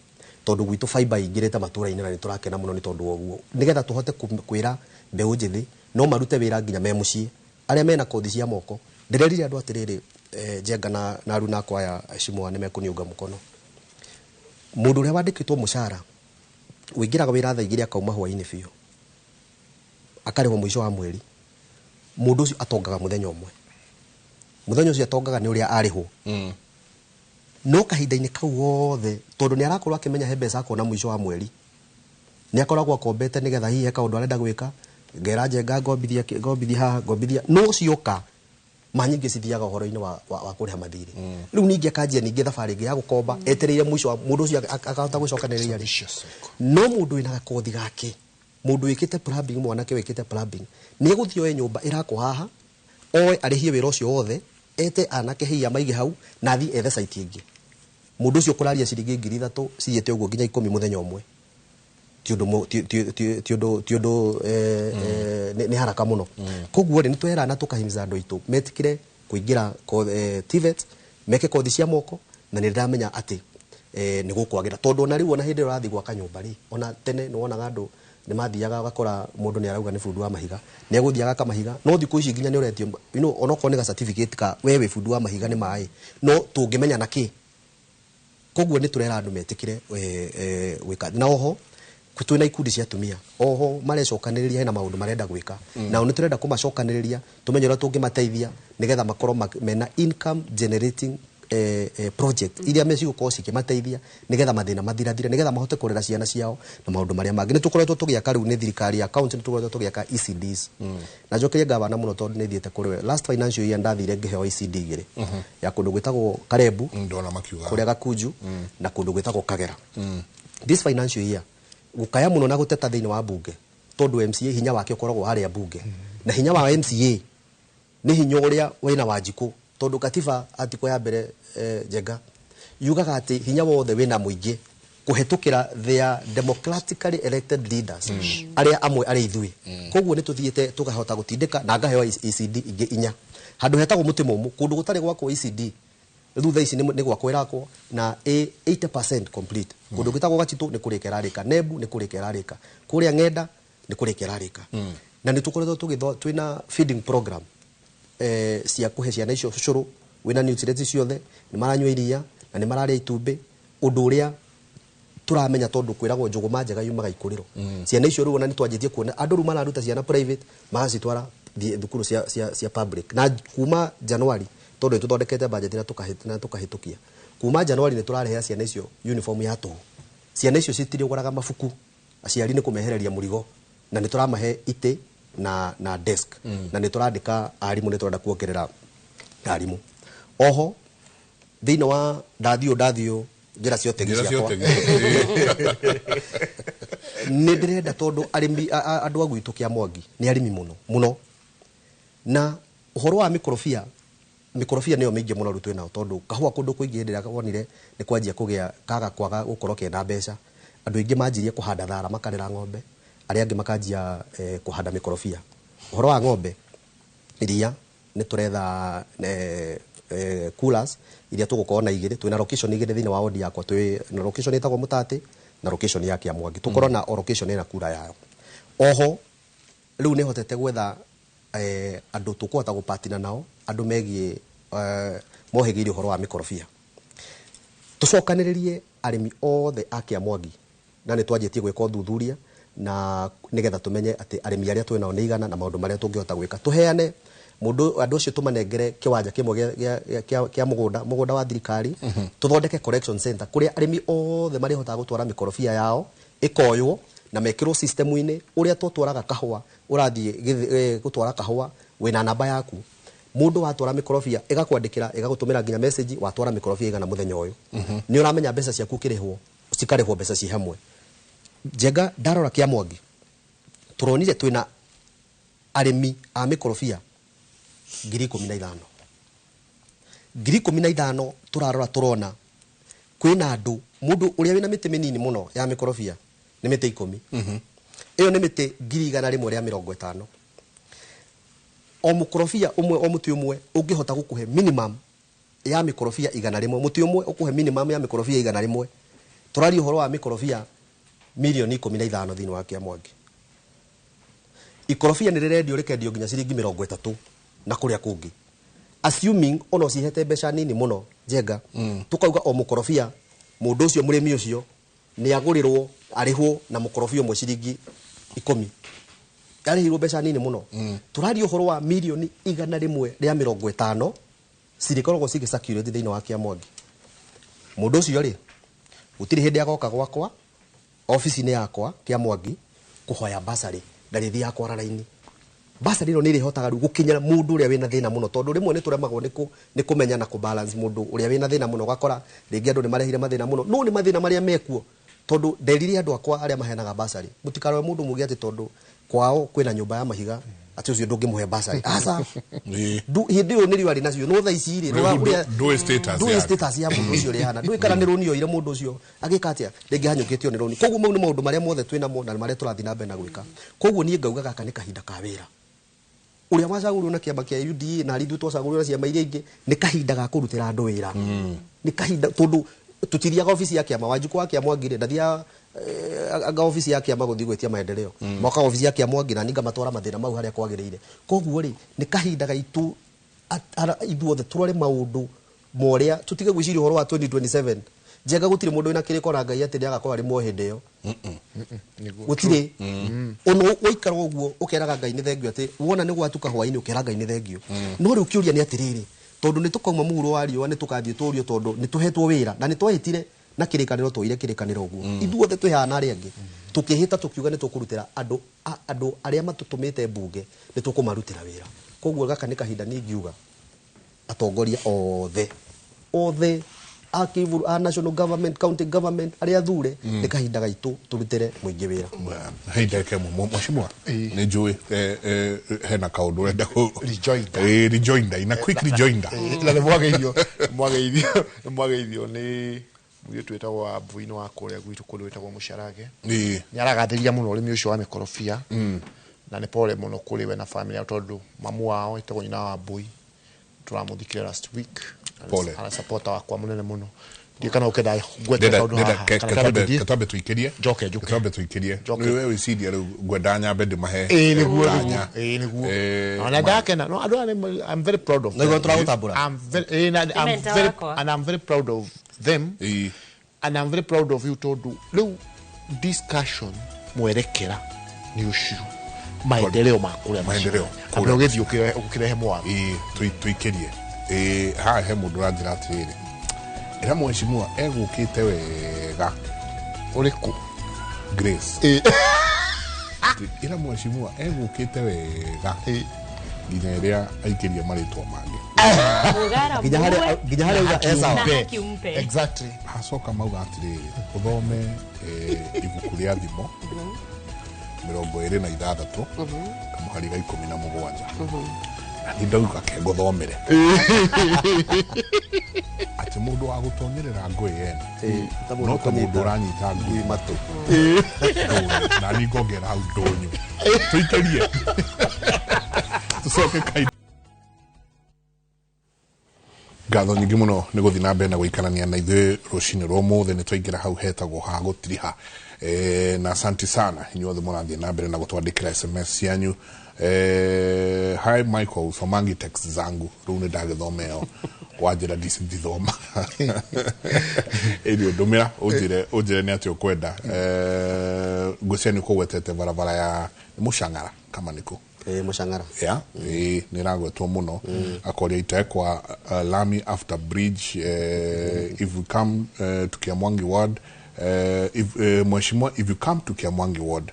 tondũ gwitũ fiber ingĩrĩte matũra-inĩ na nĩ tũrakena mũno nĩ tondũ wa ũguo, nĩgetha tũhote kwĩra mbeũ njĩthĩ no marute wĩra nginya me mũciĩ, arĩa mena kothi cia moko. Ndĩrerire andũ atĩrĩrĩ, Njenga na aruna akwa aya Shimwa nĩ mekũniunga mũkono. Mũndũ ũrĩa wandĩkĩtwo mũcara ũingĩraga wĩra thaa 2 akauma hwaĩ-inĩ biũ, akarĩhwo mũico wa mweri, mũndũ ũcio atongaga mũthenya ũmwe. Mũthenya ũcio atongaga nĩ ũrĩa arĩhwo. No kahinda-inĩ kau gothe, tondũ nĩ arakorwo akĩmenya he mbeca akona mũico wa mweri, nĩ akoragwo akombete nĩgetha hihi he kaũndũ arenda gwĩka, ngera Njenga ngombithia ngombithia haha, ngombithia, no cioka ma nyingĩ cithiaga ũhoro-inĩ wa kũrĩha mathirĩ. Rĩu ningĩ akanjia ningĩ thabarĩ ĩngĩ ya gũkomba, etereire mũico wa mũndũ ũcio akahota gũcokanĩrĩria rĩ. Vicious cycle. No mũndũ wĩna gakothi gake, mũndũ wĩkĩte plumbing, mwanake wĩkĩte plumbing, nĩ egũthiĩ oe nyũmba ĩrakwo haha, oe arĩhie wĩra ũcio wothe, ete anake hihi maige hau, na athiĩ ethe site ĩngĩ. Mũndũ ũcio kũraria ciringi 3,000 cithiĩte ũguo nginya 10 mũthenya ũmwe, ti ũndũ ti ũndũ nĩ haraka mũno. Koguo rĩ, nĩ twerana tũkahimiza andũ aitũ metĩkĩre kũingĩra TVET, meke kothi cia moko, na nĩ ndĩramenya atĩ nĩ gũkwagĩra, tondũ ona rĩu ona hĩndĩ ĩrĩa ũrathiĩ gwaka nyũmba rĩ, ona tene nĩ wonaga andũ nĩ mathiaga ũgakora mũndũ nĩ arauga nĩ bundi wa mahiga, nĩ egũthiĩ agaka mahiga, no thikũ ici nginya nĩ ũretio, onokorwo nĩ ga certificate ka we wĩ bundi wa mahiga nĩ maĩ, no tũngĩmenya na kĩ. Koguo nĩ tũrera andũ metĩkĩre gwĩka. Na oho twĩna ikundi cia atumia, oho marecokanĩrĩria hena maũndũ marenda gwĩka, nao nĩ tũrenda kũmacokanĩrĩria tũmenye ũrĩa tũngĩmateithia nĩgetha makorwo mena income generating project iria mecigũkorwo cikĩmateithia nĩgetha mathĩna mathirathire, nĩgetha mahote kũrera ciana ciao na maũndũ marĩa mangĩ. Nĩ tũkoretwo tũgĩaka rĩu nĩ thirikari ya county, nĩ tũkoretwo tũgĩaka ECDs. Na njokerie gavana mũno tondũ nĩ thiĩte kũrĩ we. Last financial year ndathire ngĩheo ECD 2 ya kũndũ gwĩtagwo Karembu, Ndona makiuga. kũrĩa Gakunju, na kũndũ gwĩtagwo Kagera. This financial year gũkaya mũno na gũteta thĩinĩ wa bunge, tondũ MCA hinya wake ũkoragwo harĩa bunge, na hinya wa MCA nĩ hinya ũrĩa wĩna Wanjikũ, tondũ katiba article ya mbere, Njenga, yugaga atĩ hinya wothe wĩna mũingĩ kũhetũkĩra their democratically elected leaders, arĩa amwe arĩ ithuĩ. Koguo nĩ tũthiĩte tũkahota gũtindĩka na ngaheo ECD ingĩ 4 handũ hetagwo mũtĩ mũmũ, kũndũ gũtarĩ gwakwo ECD rĩu thaa ici nĩ gwakwo ĩrakwo na 80% complete. Kũndũ gwĩtagwo Gachitũ nĩ kũrĩka ĩrarĩka, Nebu nĩ kũrĩka ĩrarĩka, kũrĩa Ng'enda nĩ kũrĩka ĩrarĩka. Na nĩ tũkoretwo twĩna feeding program, cia kũhe ciana icio cũrũ wĩna nutrients ciothe, nĩ maranyua iria na nĩ mararĩa itumbĩ, ũndũ ũrĩa tũramenya tondũ kwĩragwo njũgũma njega yumaga ikũrĩro. Ciana icio rĩu ona nĩ twanjĩtie kuona andũ rĩu mararuta ciana private magacitwara thukuru cia public. Na kuma January, tondũ nĩ tũthondekete budget na tũkahĩtũkia, kuma January nĩ tũrarehera ciana icio uniform ya tũhũ. Ciana icio citirĩgũraga mabuku, aciari nĩ kũmehereria mũrigo, na nĩ tũramahe itĩ na desk. Na nĩ tũrandĩka arimũ, nĩ tũrenda kuongerera arimũ. Oho thĩinĩ wa ndathiũ njĩra cia ũtegi Njĩra cia ciakwa. ũtegi. Nĩ ndĩrenda tondũ arĩmi, andũ a gwitũ kĩa Mwangi nĩ arĩmi mũno mũno, na ũhoro wa mĩkorobia, mĩkorobia nĩyo mĩingĩ mũno rĩu twĩnao, tondũ kahũa kũndũ kũingĩ hĩndĩ ĩrĩa wonire nĩ kwanjia kũgĩa kaga kwaga gũkorwo kena mbeca, andũ aingĩ manjirie kũhanda thara makarera ng'ombe, arĩa angĩ makanjia kũhanda mĩkorobia. Ũhoro wa ng'ombe iria nĩ tũretha coolers iria tũgũkorwo na igĩrĩ, twĩna location igĩrĩ thĩinĩ wa wodi yakwa, twĩ na location ĩtagwo Mũtatĩ na location ya Kĩamwangi, tũkorwo na o location ĩna kura yayo. Oho rĩu nĩ hotete gwetha andũ tũkũhota gũpatina nao, andũ megiĩ mohĩgĩire ũhoro wa mĩkorobia, tũcokanĩrĩrie arĩmi othe a Kĩamwangi, na nĩ twanjĩtie gwĩka ũthuthuria na nĩgetha tũmenye atĩ arĩmi arĩa twĩ nao nĩ igana na maũndũ marĩa tũngĩhota gwĩka, tũheane mũndũ andũ acio tũmanengere kĩwanja kĩmwe kĩa mũgũnda wa thirikari, tũthondeke collection center kũrĩa arĩmi othe marĩhotaga gũtwara mĩkorobia yao ĩkoywo na mekĩrwo system-inĩ. Ũrĩa tũtwaraga kahũa, ũrathiĩ gũtwara kahũa wĩna namba yaku, mũndũ watwara mĩkorobia ĩgakwandĩkĩra, ĩgagũtũmĩra nginya message, watwara mĩkorobia igana mũthenya ũyũ, nĩ ũramenya mbeca ciaku ũkĩrĩhwo cikarĩhwo mbeca ci hamwe. Njenga, ndarora kĩa Mwangi tũronire twĩna arĩmi a mĩkorobia 15,000. 15,000 tũrarora tũrona kwĩna andũ, mũndũ ũrĩa wĩna mĩtĩ mĩnini mũno ya mĩkorobia nĩ mĩtĩ 10. Ĩyo nĩ mĩtĩ 150,000. O mũkorobia ũmwe, o mũtĩ ũmwe ũngĩhota gũkũhe minimum ya mĩkorobia 100. Mũtĩ ũmwe ũkũhe minimum ya mĩkorobia 100. Tũraria ũhoro wa mĩkorobia mirioni 15 thĩinĩ wa Kĩamwangi. Ikorobia nĩ rĩrendio, rĩkendio nginya ciringi 30 na kũrĩa kũngĩ, assuming ona ũcihete mbeca nini mũno. Njenga, tukauga o mũkorobia, mũndũ ũcio, mũrĩmi ũcio nĩ agũrĩrwo, arĩhwo na mũkorobia ũmwe ciringi 10, arĩhirwo mbeca nini mũno. Tũraria ũhoro wa mirioni 150 cirĩkoragwo cigĩ circulate thĩinĩ wa Kĩamwangi. Mũndũ ũcio rĩ, gũtirĩ hĩndĩ agoka gwakwa obici-inĩ yakwa Kĩamwangi kũhoya basarĩ. Ndarĩthiaga kwara raini. Basarĩ ĩno nĩ ĩrĩhotaga rĩu gũkinyĩra mũndũ ũrĩa wĩna thĩna mũno, tondũ rĩmwe nĩ tũremagwo nĩ kũmenya na kũbalance mũndũ ũrĩa wĩna thĩna mũno. Ũgakora rĩngĩ andũ nĩ marehire mathĩna mũno, no nĩ mathĩna marĩa mekuo, tondũ nderire andũ akwa arĩa maheanaga basarĩ, mũtikarore mũndũ muge atĩ tondũ kwao kwĩna nyũmba ya mahiga atĩ ũcio ndũngĩmũhe basarĩ. Aca. Hĩndĩ ĩyo nĩrĩo arĩ nacio, no thaa ici rĩ, Rĩu ndũĩ status ndũĩ yake. Status ya mũndũ ũcio ũrĩa hana, ndũĩ kana nĩ rũni oire mũndũ ũcio agĩka atĩa, rĩngĩ hanyũkĩtio nĩ rũni. Koguo mau nĩ maũndũ marĩa mothe twĩnamo na marĩa tũrathiĩ na mbere na gwĩka. Koguo niĩ ngauga gaka nĩ kahinda ka wĩra ũrĩa wacagũrirwo na kĩama kĩa UDA, na harĩ ithuĩ twacagũrirwo na ciama iria ingĩ. Nĩ kahinda ga kũrutĩra andũ wĩra. Nĩ kahinda, tondũ tũtithiaga obici ya kĩama. Wanjikũ wa Kĩamwangi rĩ, ndathiaga anga obici ya kĩama gũthiĩ gwĩtia maendeleo. Mokaga obici ya Kĩamwangi na niĩ ngamatwara mathĩna mau harĩa kwagĩrĩire. Koguo rĩ, nĩ kahinda gaitũ ithuothe tũrore maũndũ morĩa, tũtige gwĩciria ũhoro wa 2027. Njenga, gũtirĩ mũndũ wĩna kĩrĩko na Ngai atĩ nĩagakorwo arĩ muoyo hĩndĩ ĩyo. Gũtirĩ. Ona waikara ũguo ũkeraga Ngai nĩ thengio, atĩ wona nĩ gwatuka hwainĩ ũkera Ngai nĩ thengio. No rĩu kĩũria nĩ atĩrĩrĩ, tondũ nĩ tũkauma mũhuro wa riũa, nĩ tũkathiĩ tũrio, tondũ nĩ tũhetwo wĩra na nĩ twahĩtire na kĩrĩkanĩro, twoire kĩrĩkanĩro ũguo ithuothe twĩ haha na arĩa angĩ, tũkĩhĩta tũkiuga nĩ tũkũrutĩra andũ andũ arĩa matũtũmĩte mbunge, nĩ tũkũmarutĩra wĩra. Koguo gaka nĩ kahinda niĩ ingiuga atongoria othe othe a kĩbũrũ, a national government, county government, arĩa athure, nĩ kahinda gaitũ tũrutĩre mũingĩ wĩra. Hei, ndagĩka ĩmwe, mheshimiwa, nĩ njũĩ hena kaũndũ ũrenda Rejoinder. Rejoinder, ina quick rejoinder. Na nĩ mwageithio nĩ mũirĩtu wĩtagwo wa mbuinĩ wa kũrĩa gwitũ, kũndũ wĩtagwo Mũcarage. Nĩ aragathĩria mũno ũrĩmi ũcio wa mĩkorobia, na nĩ pole mũno kũrĩ we na family yao, tondũ mamu wao ĩtagwo nyina wa mbui tũramũthikire last week. Pole. Ana supporter wakwa mũnene mũno. Ndiũ kana ũkenda ngwete Ndenda kaũndũ ndenda haha kana twambe tũthiĩ? Ketwambe tuikirie. Njoke njũke. Ketwambe tuikirie. Njoke. Nĩ we wĩciria rĩu ngwenda nyambe ndĩmahe Ĩĩ nĩguo. kanya. Ĩĩ nĩguo. Eh, Na ndakena no andũ aya I'm very proud of Nĩguo them. tũragũtambũra. I'm very ĩĩ, na I'm Mentor very wakwa. and I'm very proud of them and I'm very proud of you, tondũ rĩu discussion mwerekera nĩ ũcio maendeleo ma kũrĩa Maendeleo, kũrĩa ũgĩthiĩ ũkĩrehe mwatho. Ĩĩ, tuikirie. Ĩĩ, haha he mũndũ ũranjĩra atĩrĩrĩ, ĩra mheshimiwa egũkĩte wega. Ũrĩkũ? Grace. Ĩra mheshimiwa egũkĩte wega nginya ĩrĩa aikĩria marĩtwa mangĩ. Mũgara nginya harĩa muue nginya harĩa uga e sawa. Na haki umpe. Exactly. Hacoka mauga atĩrĩrĩ, ũthome ibuku rĩa Thimo 26 kamũhari ga 17, na nĩ ndauga ke ngũthomere atĩ mũndũ wa gũtonyerera ngũĩ ene Ta mũndũ no ta mũndũ ũkũnyita ũranyita ngui matũ. Ndũnyũ. Na ni ngongera hau ndũnyũ. Tũikĩrie, tũcoke kai. Ngatho nyingĩ mũno nĩ gũthiĩ na mbere na gũikarania na ithuĩ rũcinĩ rwa ũmũthĩ. Nĩ twaingĩra hau hetagwo ha gũtiriha. Na asante sana inyuothe mũrathiĩ na mbere na gũtwandĩkĩra SMS cianyu. Hi Michael, somangi text zangu. Rĩu nĩ ndagĩthoma ĩyo wanjĩra ndithoma ĩri. Ũndũmĩra ũnjĩre nĩ atĩ ũkwenda. Ngwĩciria nĩ ũkũgwetete barabara ya Mũcang'ara kama nĩkũ? Ĩĩ, Mũcang'ara. Yeah, ĩĩ, nĩ ĩragwetwo mũno. Akoria itaekwa lami after bridge. If you come to Kiamwangi ward, if, mheshimiwa, if you come to Kiamwangi ward,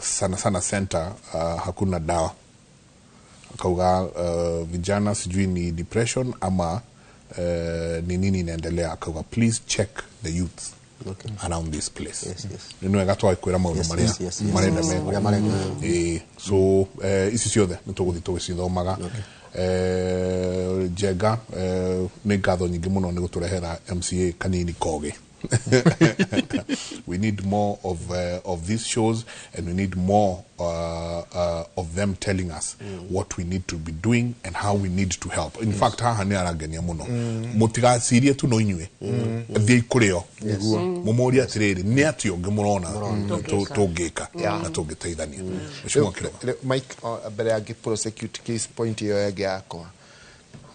sana sana center, hakuna dawa. Akauga vijana sijui ni depression ama ni nini inaendelea. Akauga please check the youth around this place. Yes. Nĩ wega twakwĩra maũndũ marĩa marenda mekwo. Ũrĩa mareka. Ĩĩ, so ici ciothe nĩ tũgũthiĩ tũgĩcithomaga. Njenga, nĩ ngatho nyingĩ mũno nĩ gũtũrehera MCA kanini kogĩ. We need more of these shows, and we need more of them telling us what we need to be doing and how we need to help. In fact, haha nĩ arangenia mũno. Mũtigacirie tu no inyuĩ, thiĩi kũrĩ o mũmorie atĩrĩrĩ, nĩ atĩ ũngĩ mũrona tũngĩka na tũngĩteithania. Mheshimiwa Kirima. Mike, mbere ya ngĩ prosecute case point ĩyo ĩngĩ yakwa,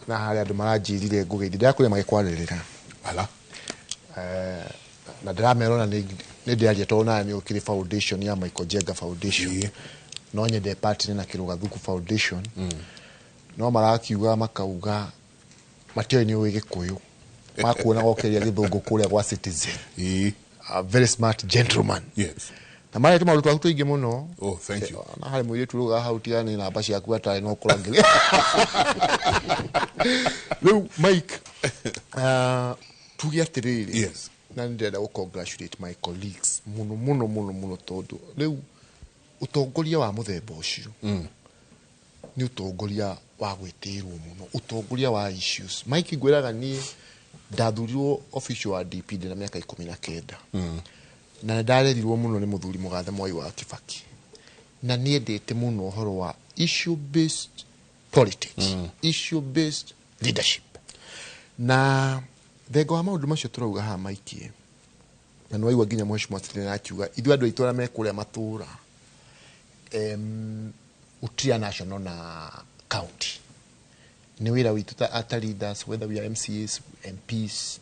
na harĩa andũ maranjĩrire ngũgeithia, ndĩrakũrĩa magĩkwarĩrĩra. Ala. Na ndĩramera ona nĩ ndĩraria tondũ nawe nĩ ũkĩrĩ foundation ya Michael Njenga Foundation. No nyende partner na Kĩrũgathuku Foundation, no marakiuga makauga matiũĩ nĩ ũĩ Gĩkũyũ, makuona gokĩria gĩthũngũ kũrĩa gwa Citizen. A very smart gentleman. Na marĩa tũmaũndũ twaku tũingĩ mũno. Oh, thank you. Na harĩ mũirĩtu rauga hau tigane namba ciaku atarĩ no kũrangĩria rĩu Mike, tuge atĩrĩrĩ, na nĩ ndĩrenda gũ congratulate my colleagues mũno mũno mũno mũno, tondũ rĩu ũtongoria wa mũthemba ũcio nĩ ũtongoria wa gwĩtĩrwo mũno, ũtongoria wa issues. Mike, ngwĩraga niĩ ndathurirwo official wa DP ndĩna mĩaka 19, na nĩ ndarerirwo mũno nĩ mũthuri mũgathe Mwai wa Kibaki, na niendete mũno ũhoro wa issue based politics, issue based leadership. Na thenga wa maũndũ macio tũrauga haha, Mike, na nĩ waigua nginya mheshimiwa Stephen akiuga ithuĩ andũ aitũ arĩa me kũrĩa matũũra, gũtirĩ a national na county, nĩ wĩra witũ ta leaders, whether we are MCAs, MPs,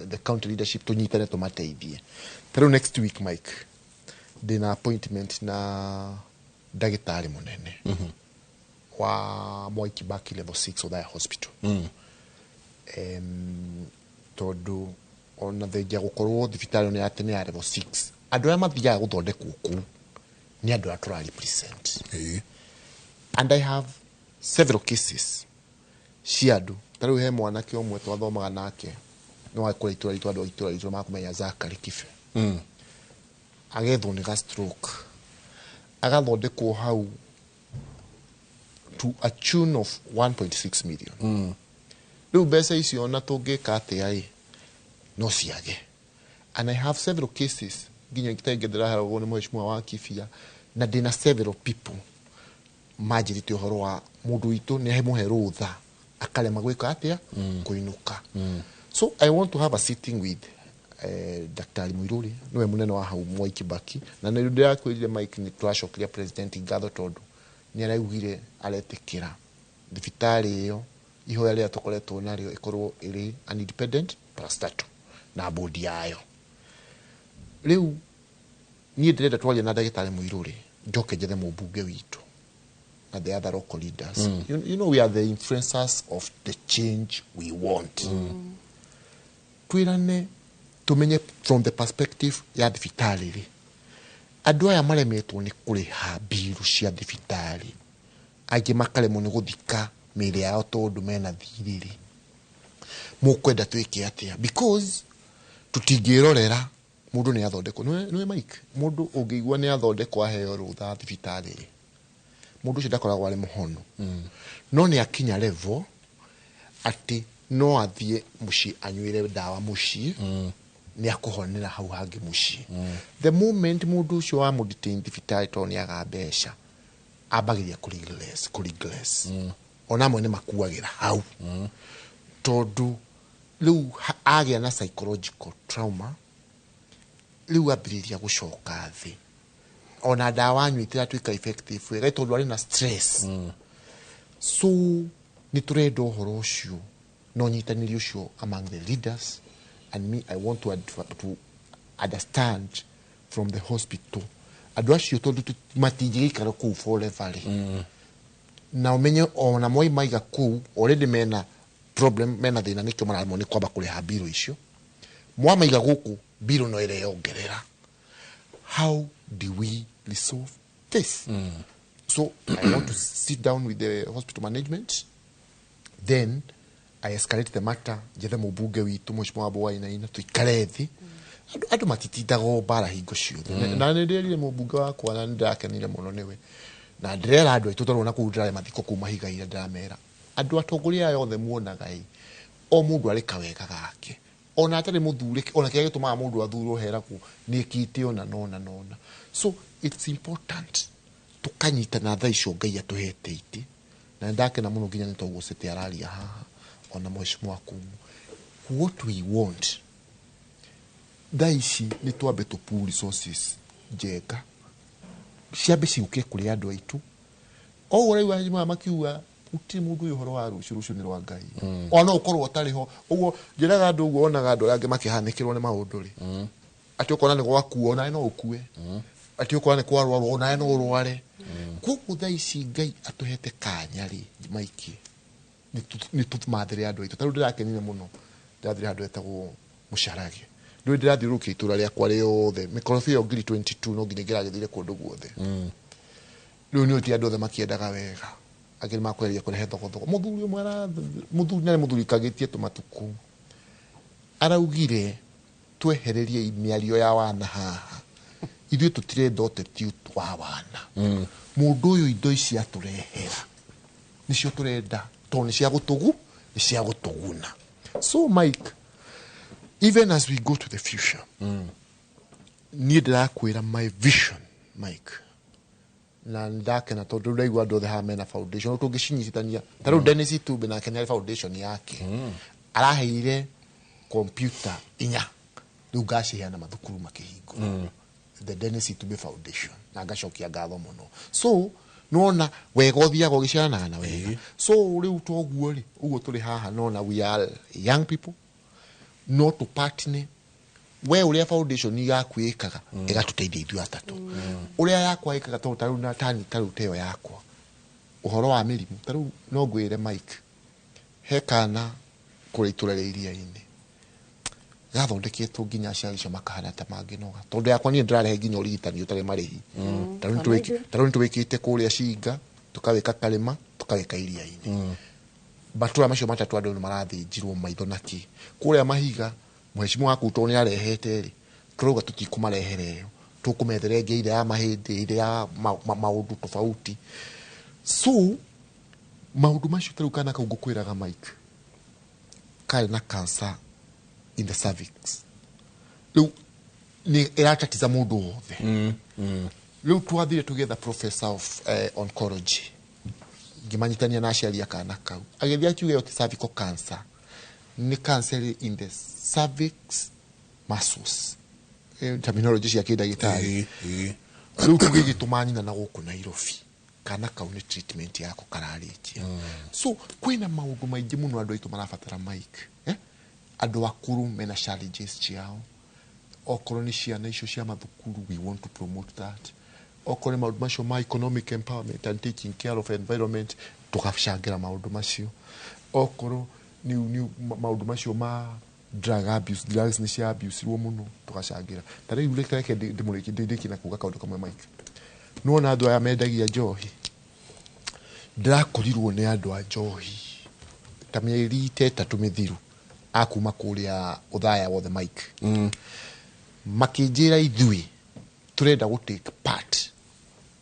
the county leadership, tũnyitane tũmateithie. Ta rĩu next week, Mike, ndĩna appointment na ndagĩtarĩ mũnene wa Mwai Kibaki level 6 Othaya Hospital, tondũ ona thengia gũkorwo thibitarĩ ĩno ya tene ya level 6, andũ arĩa mathiaga gũthondekwo kũu nĩ andũ arĩa tũra represent. And I have several cases cia andũ. Ta rĩu he mwanake ũmwe twathomaga nake, no akũrĩa itũra ritũ, andũ a itũra ritũ makũmenya Zakari Kibe. Agethwo nĩ ga stroke, agathondekwo hau to a tune of 1.6 million. Rĩu mbeca icio ona tũngĩka atĩa ĩ, no ciage. And I have several cases nginya tenge ndĩraheragwo nĩ mheshimiwa wa Kibia, na ndĩna several people manjĩrĩte ũhoro wa mũndũ witũ nĩ mũhe rũtha akarema gwĩka atĩa, kũinũka. So I want to have a sitting with Daktari Muiruri, nĩwe mũnene wa hau Mwai Kibaki. Na nĩ ndĩrakwĩrire, Mike, nĩ tũracokeria president ngatho tondũ nĩ araugire aretĩkĩra thibitarĩ ĩyo, ihoya rĩrĩa tũkoretwo narĩo, ĩkorwo ĩrĩ an independent parastatal na bodi yayo. Rĩu niĩ ndĩrenda twaria na ndagĩtarĩ Muiruri, njoke njethe mũmbunge witũ na the other local leaders. You know we are the influencers of the change we want. Twĩrane tumenye from the perspective ya thibitarĩ rĩ, andũ aya maremetwo nĩ kũrĩha mbiru cia thibitarĩ, angĩ makaremwo nĩ gũthika mĩĩrĩ yao tondũ mena thirĩ rĩ, mũkwenda twĩke atĩa? Because tũtingĩrorera mũndũ nĩ athondekwo. Nĩwe Mike, mũndũ ũngĩigua nĩ athondekwo aheo rũtha thibitarĩ rĩ, mũndũ ũcio ndakoragwo arĩ mũhonu, no nĩ akinya level atĩ no athiĩ mũciĩ anyuĩre ndawa mũciĩ, nĩ akũhonera hau hangĩ mũciĩ. The moment mũndũ ũcio wa mũdetain thibitarĩ tondũ nĩ aga mbeca, ambagĩria kũ regress. Ona amwe nĩ makuagĩra hau, tondũ rĩu agĩa na psychological trauma, rĩu ambĩrĩria gũcoka thĩ, ona ndawa anyua itiratuĩka effective wega tondũ arĩ na stress. So nĩ tũrenda ũhoro ũcio na ũnyitanĩri ũcio among the leaders. And me, I want to understand from the hospital andũ acio, tondũ matingĩgĩikara kũu forever rĩ, na ũmenye ona moi maiga kũu already mena problem, mena thĩna, nĩkĩo mararemwo nĩ kwamba kũrĩha mbirũ icio. Mwamaiga gũkũ, mbirũ no ĩreyongerera. How do we resolve this? So I want to sit down with the hospital management, then I escalate the matter, njethe mũmbunge witũ mheshimiwa Wambo Wainaina, tũikare thĩ. Andũ matitindaga o mbara hingo ciothe. Na nĩ ndĩrerire mũmbunge wakwa na nĩ ndĩrakenire mũno nĩwe, na ndĩrera andũ aitũ, tondũ ona kũu ndĩrarĩ mathiko kũu mahiga-inĩ, ndĩramera andũ atongoria aya othe muonaga ĩ, o mũndũ arĩ kawega gake. Ona atarĩ mũthure, ona kĩrĩa gĩtũmaga mũndũ athurwo heragwo nĩ ĩkĩte ona nona nona. So it's important tũkanyitana thaa icio Ngai atũhete itĩ, na nĩndakena mũno nginya nĩ toguo City araria haha, ona mheshimiwa Kumu. What we want thaa ici nĩ twambe tũ pool resources njega, ciambe ciũke kũrĩ andũ aitũ. O ũguo rĩu mheshimiwa makiuga gũtirĩ mũndũ ũyũ ũhoro wa rũciũ, rũciũ nĩ rwa Ngai, ona no ũkorwo ũtarĩ ho. Ũguo njĩraga andũ, ũguo onaga andũ arĩa angĩ makĩhanĩkĩrwo nĩ maũndũ rĩ, atĩ ũkona nĩ gwakua, onawe no ũkue, atĩ ũkona nĩ kwarwarwo, onawe no ũrware. Koguo thaa ici Ngai atũhete kanya rĩ, maikie nĩ tũmathĩre andũ aitũ. Ta rĩu ndĩrakenire mũno, ndĩrathire handũ hetagwo Mũcarage, ndũĩ ndĩrathiũrũrũkia itũra rĩakwa rĩothe, mĩkorobia ĩyo 2022 no nginya ingĩragĩthire kũndũ guothe. Rĩu nĩ ti andũ othe makĩendaga wega, angĩ nĩ makweria kũrehe thogothogo. Mũthuri ũmwe mũthuri na nĩ mũthuri kagĩtie tũmatukũ, araugire twehererie mĩario ya wana haha, ithuĩ tũtirenda ũteti wa wana. Mũndũ ũyũ indo ici atũrehera nĩcio tũrenda, tondũ nĩ cia gũtũgu, nĩ cia gũtũguna. So Mike, even as we go to the future, niĩ ndĩrakwĩra my vision, Mike, na ndakena tondũ rĩu ndaigua andũ othe haha mena foundation tũngĩcinyitithania. Ta rĩu Dennis Itumbi nake nĩ arĩ foundation yake, araheire computer inya, rĩu ngaciheana mathukuru makĩhingũra, the Dennis Itumbi Foundation, na ngacokia ngatho mũno. So nona wega ũthiaga ũgĩciaranaga na wega. So rĩu toguo rĩ, ũguo tũrĩ haha, nona we are young people, no tũpartner we ũrĩa foundation yaku ĩkaga ĩgatũteithia ithuĩ atatũ, ũrĩa yakwa ĩkaga, tondũ tarĩu na tani tarĩu teyo yakwa ũhoro wa mĩrimũ. Tarĩu no ngwĩre Mike, he kana kũrĩa itũra rĩa iria-inĩ gathondeketwo nginya aciari acio makahana ta mangĩnoga, tondũ yakwa niĩ ndĩrarehe nginya ũrigitani ũtarĩ marĩhi. Ta rĩu nĩtwĩkĩte kũrĩa Cinga, tũkawĩka Karĩma, tũkawĩka iria-inĩ, matũra macio matatũ andũ nĩ marathĩnjirwo maitho na kĩ. Kũrĩa mahiga mheshimiwa waku tondũ nĩ arehete rĩ, tũrauga tũtikũmarehera ĩyo, tũkũmethera ĩngĩ ire ya mahĩndĩ, ire ya maũndũ tofauti. So maũndũ macio, tarĩu kana kau ngũkwĩraga Mike, karĩ na cancer in the cervix, rĩu nĩ ĩratatiza mũndũ wothe. Rĩu twathire tũgĩetha professor of oncology, ngĩmanyitania na aciari a kana kau, agĩthiĩ akiuga ĩyo ti cervical cancer, nĩ cancer in the cervix muscles. Terminology cia kĩndagĩtarĩ. Rĩu tũgĩgĩtũma nyina na gũkũ Nairobi, kana kau nĩ treatment yako kararĩkia. So kwĩna maũndũ maingĩ mũno andũ aitũ marabatara Mike, eh? Andũ akũrũ mena challenges ciao, okorwo nĩ ciana icio cia mathukuru, we want to promote that, okorwo nĩ maũndũ macio ma economic empowerment and taking care of environment, tũgacangĩra maũndũ macio, okorwo nĩ maũndũ macio ma drug abuse, drugs nĩ cia abuse-irwo mũno, tũgacangĩra. Ta rĩu reke ndĩmũrĩkie, ndĩkie na kuga kaũndũ kamwe Mike. Nĩwona andũ aya mendagia njohi, ndĩrakorirwo nĩ andũ a njohi ta mĩeri ta 3 mĩthiru, akuma kũrĩa ũthaya wothe Mike, makĩnjĩra ithuĩ tũrenda gũ take part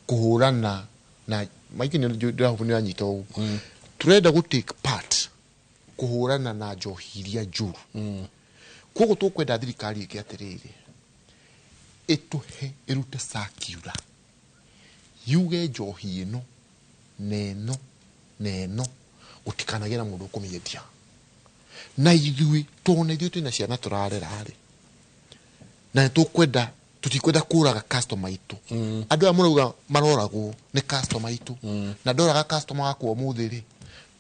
kũhũrana na Mike, nĩ ndĩrahobu nĩ anyita ũguo, tũrenda gũ take part kũhũrana na njohi iria njũru. Koguo tũkwenda thirikari ĩke atĩrĩrĩ, ĩtũhe, ĩrute circular yuge njohi ĩno na ĩno na ĩno gũtikanagĩe na mũndũ ũkũmĩendia, na ithuĩ tona ithuĩ twĩna ciana tũrarera rĩ, na nĩ tũkwenda, tũtikwenda kũraga customer aitũ. Andũ aya mũrauga maroragwo nĩ customer aitũ, na ndoraga customer wakwa ũmũthĩ rĩ,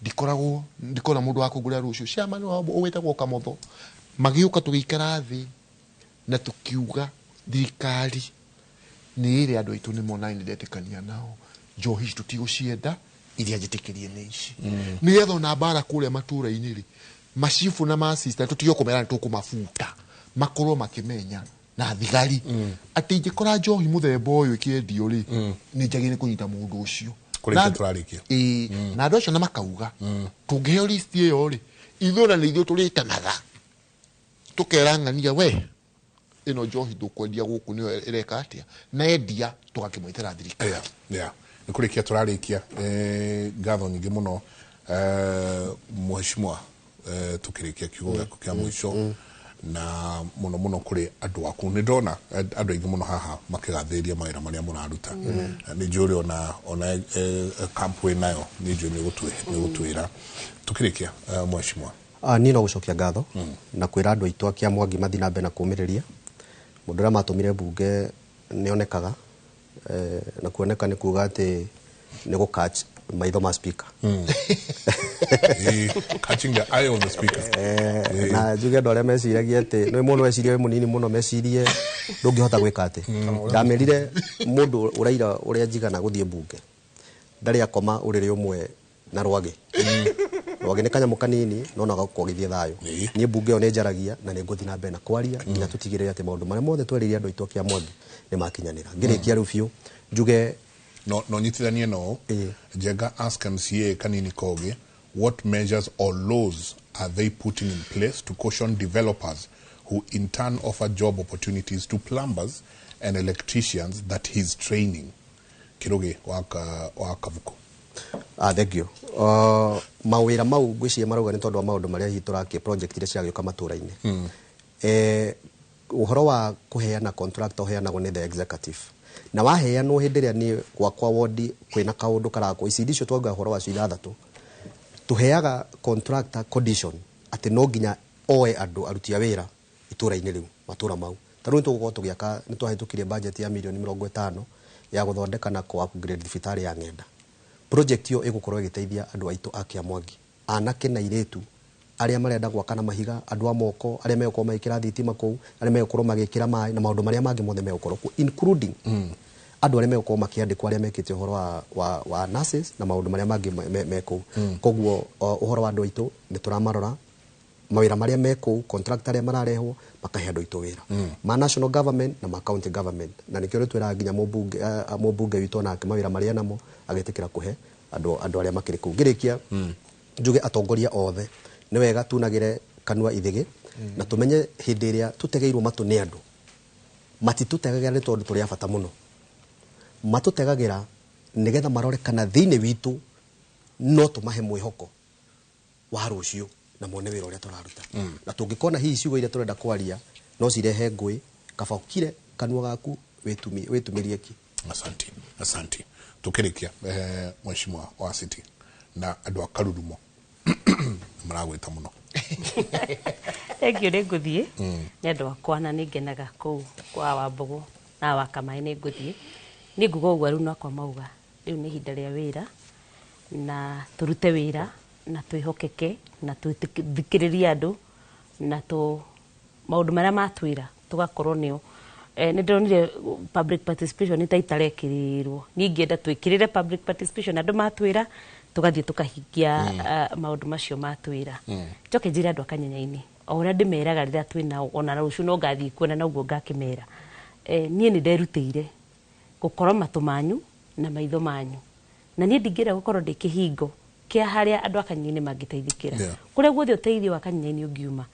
ndikoragwo ndikona mũndũ wa kũngũrĩra rũciũ. Chairman wao wĩtagwo Kamotho magĩũka, tũgĩikara thĩ na tũkiuga thirikari nĩ ĩrĩ andũ aitũ nĩ mona nĩ ndetĩkania nao, njohi ici tũtigũcienda, iria njĩtĩkĩrie nĩ ici, nĩgetha ona mbara kũrĩa matũra-inĩ rĩ, macibũ na masista tũtige kũmera nĩ tũkũmabuta, makorwo makĩmenya na thigari atĩ ingĩkora njohi mũthemba ũyũ ĩkĩendio rĩ, nĩ njagĩrĩire kũnyita mũndũ ũcio. Kũrĩkia tũrarĩkia. Ĩĩ, na andũ acio na makauga tũngĩheo list ĩyo rĩ, ithuĩ ona nĩ ithuĩ tũrĩtanaga tũkera ng'ania we ĩno njohi ndũkwendia gũkũ, nĩyo ĩreka atĩa, na endia tũgakĩmwĩtĩra thirikari. Yeah. Nĩ kũrĩkia tũrarĩkia. Ngatho nyingĩ mũno, mheshimiwa, tũkĩrĩkia kiugo gĩaku kĩa mũico. Na muno muno kuri andu aku ni ndona andu aingi muno haha makigathĩrĩria mawĩra marĩa mũraruta. Nĩ njũĩ ona camp wĩ nayo nĩ njũĩ nĩ gũtwĩra tukĩrĩkia mheshimiwa. Niĩ no gũcokia ngatho na kwĩra andũ aitũ a Kĩamwangi mathiĩ na mbere na kũũmĩrĩria. Mũndũ ũrĩa matũmire mbunge nĩonekaga, na kuoneka nĩ kuga atĩ nĩ gũ catch maitho ma speaker. Catching the eye of the speaker. Na njuge andũ arĩa meciragia atĩ nĩ mũndũ weciria wĩ mũnini mũno mecirie ndũngĩhota gwĩka atĩ. Ndamerire mũndũ ũraira ũrĩa njigana gũthiĩ mbunge ndarĩ akoma ũrĩrĩ ũmwe na rwagĩ. Rwagĩ nĩ kanyamũ kanini no no gagũkwagithia thayũ. Niĩ mbunge ĩyo nĩ njaragia na nĩ ngũthiĩ na mbere na kwaria nginya tũtigĩrĩre atĩ maũndũ marĩa mothe twerĩire andũ aitũ a Kĩamwangi nĩ makinyanĩra. Ngĩrĩkia rĩu biũ njuge no nyitithanie no Njenga ask MCA Kanini Kogi, what measures or laws are they putting in place to caution developers who in turn offer job opportunities to plumbers and electricians that he's training? Kirugi wa Kavuku. Thank you. Mawĩra mau ngwĩciria marauga nĩ tondũ wa maũndũ marĩa hihi tũrakia project iria ciragĩũka matũra-inĩ. Ũhoro wa kũheana contract ũheanagwo nĩ the executive. Na waheanwo hĩndĩ ĩrĩa niĩ gwakwa wodi kwĩna kaũndũ karakwo icindi icio twauga ũhoro wacio ithathatũ, tũheaga contractor condition atĩ no nginya oe andũ aruti a wĩra itũra-inĩ rĩu matũra mau. Ta rĩu nĩtũgũkorwo tũgĩaka, nĩtwahĩtũkirie budget ya mirioni 50 ya gũthondeka na kũ upgrade thibitarĩ ya Ng'enda. Project ĩyo ĩgũkorwo ĩgĩteithia andũ aitũ a Kĩamwangi, anake na airĩtu arĩa marenda gwaka na mahiga, andũ a moko, arĩa megũkorwo magĩkĩra thitima kũu, arĩa megũkorwo magĩkĩra maĩ na maũndũ marĩa mangĩ mothe megũkorwo kuo, including andũ arĩa megũkorwo makĩandĩkwo arĩa mekĩte ũhoro wa nurses na maũndũ marĩa mangĩ me kũu. Koguo ũhoro wa andũ aitũ nĩ tũramarora mawĩra marĩa me kũu, contract arĩa mararehwo makahe andũ aitũ wĩra ma national government na ma county government, na nĩkĩo twĩraga nginya mũmbunge witũ nake mawĩra marĩa namo agetĩkĩra kũhe andũ arĩa makĩrĩ kũu. Ngĩrĩkia njuge atongoria othe nĩ wega tunagĩre kanua ithĩgĩ na tũmenye hĩndĩ ĩrĩa tũtegeirwo matũ nĩ andũ matitũtegagĩra nĩ tondũ tũrĩ a bata mũno, matũtegagĩra nĩgetha marore kana thĩinĩ witũ no tũmahe mwĩhoko wa rũciũ na mone wĩra ũrĩa tũraruta. Na tũngĩkona hihi ciugo iria tũrenda kwaria no cirehe ngũĩ, kaba ũkire kanua gaku wĩtumĩrie ki. Asante, asante. Tukĩrĩkia mheshimiwa wa City na andũ a Karurumo maragwĩta mũno. Thank you, nĩ ngũthiĩ nĩ andũ akwa na nĩ ngenaga kũu kwa Wambũgũ na wa Kamaĩ nĩ ngũthiĩ. Nĩ nguga ũguo rĩu nakwa mauga rĩu nĩ ihinda rĩa wĩra na tũrute wĩra na twĩhokeke na twĩthikĩrĩrie andũ na tũ maũndũ marĩa matwĩra tũgakorwo nĩo. Nĩ ndĩronire public participation nĩ ta itarekĩrĩrwo. Niĩ ingĩenda twĩkĩrĩre public participation andũ matwĩra tũgathiĩ tũkahingia maũndũ macio matwĩra. Njoke njĩre andũ a Kanyenya-inĩ o ũrĩa ndĩmeraga rĩrĩa twĩ nao, ona rũciũ no ngathiĩ kuona na ũguo ngakĩmera. Niĩ nĩ nderutĩire gũkorwo matũ manyu na maitho manyu, na niĩ ndingĩenda gũkorwo ndĩ kĩhingo kĩa harĩa andũ a Kanyenya-inĩ mangĩteithĩkĩra. Kũrĩa guothe ũteithio wa Kanyenya-inĩ ũngiuma,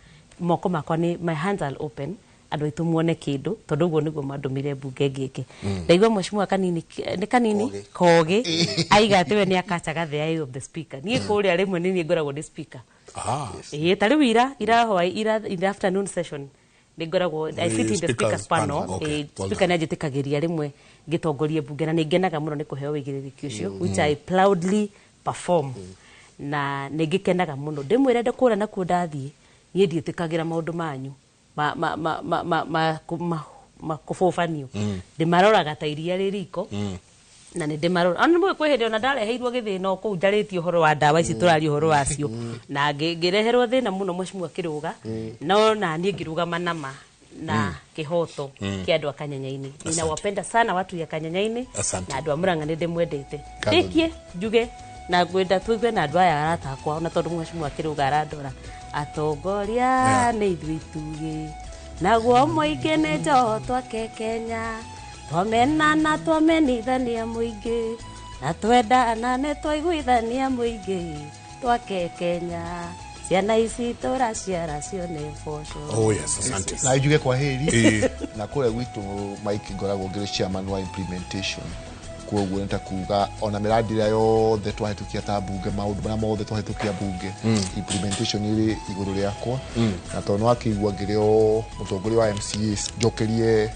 moko makwa nĩ my hands are open, andũ aitũ muone kĩndũ tondũ ũguo nĩguo mandũmire mbunge ngĩke. Ndaigua mheshimiwa Kanini nĩ Kanini Kogi aiga atĩ we nĩ akacaga the eye of the speaker. Niĩ kũrĩa rĩmwe nĩ niĩ ngoragwo ndĩ speaker. Ĩĩ ta rĩu ira in the afternoon session nĩ ngoragwo I sit in the speakers panel. Speaker nĩ anjĩtĩkagĩria rĩmwe ngĩtongorie mbunge na nĩ ngenaga mũno nĩ kũheo wĩigĩrĩrĩki ũcio which I proudly perform. Na nĩ ngĩkenaga mũno ndĩmwĩre ndĩ kũrĩa nakuo ndathiĩ niĩ ndiĩtĩkagĩra maũndũ manyu ma kũbũbanio, ndĩmaroraga ta iria rĩ riko na nĩ ndĩmarora. Ona nĩ kwĩ hĩndĩ ona ndareheirwo gĩthĩna o kũu njarĩtie ũhoro wa ndawa ici tũraria ũhoro wacio na ngĩreherwo thĩna mũno mheshimiwa akĩrũga, no na niĩ ngĩrũgama nama na kĩhoto kĩa andũ a Kanyenya-inĩ. Ninawapenda sana watu ya Kanyenya-inĩ na andũ a Murang'a nĩ ndĩmwendete. Ndĩkie njuge na ngwenda tũigue na andũ aya arata akwa ona tondũ mheshimiwa akĩrũga arandora atongoria nĩ ithuĩ itugĩ naguo mũingĩ nĩ njoho twake Kenya twamenana twamenithania mũingĩ na twendana nĩ twaiguithania mũingĩ twake Kenya ciana ici tũraciara cione mboco. Oh yes, asante. Na njuge kwa heri na kũrĩa gwitũ Mike ngoragwo ngĩrĩ chairman wa implementation Koguo nĩ ta kuga ona mĩradi ĩrĩa yothe twahĩtũkia ta mbunge, maũndũ marĩa mothe twahĩtũkia mbunge, implementation ĩrĩ igũrũ rĩakwa. Na tondũ nĩwakĩigua ngĩrĩ o mũtongoria wa MCAs, njokerie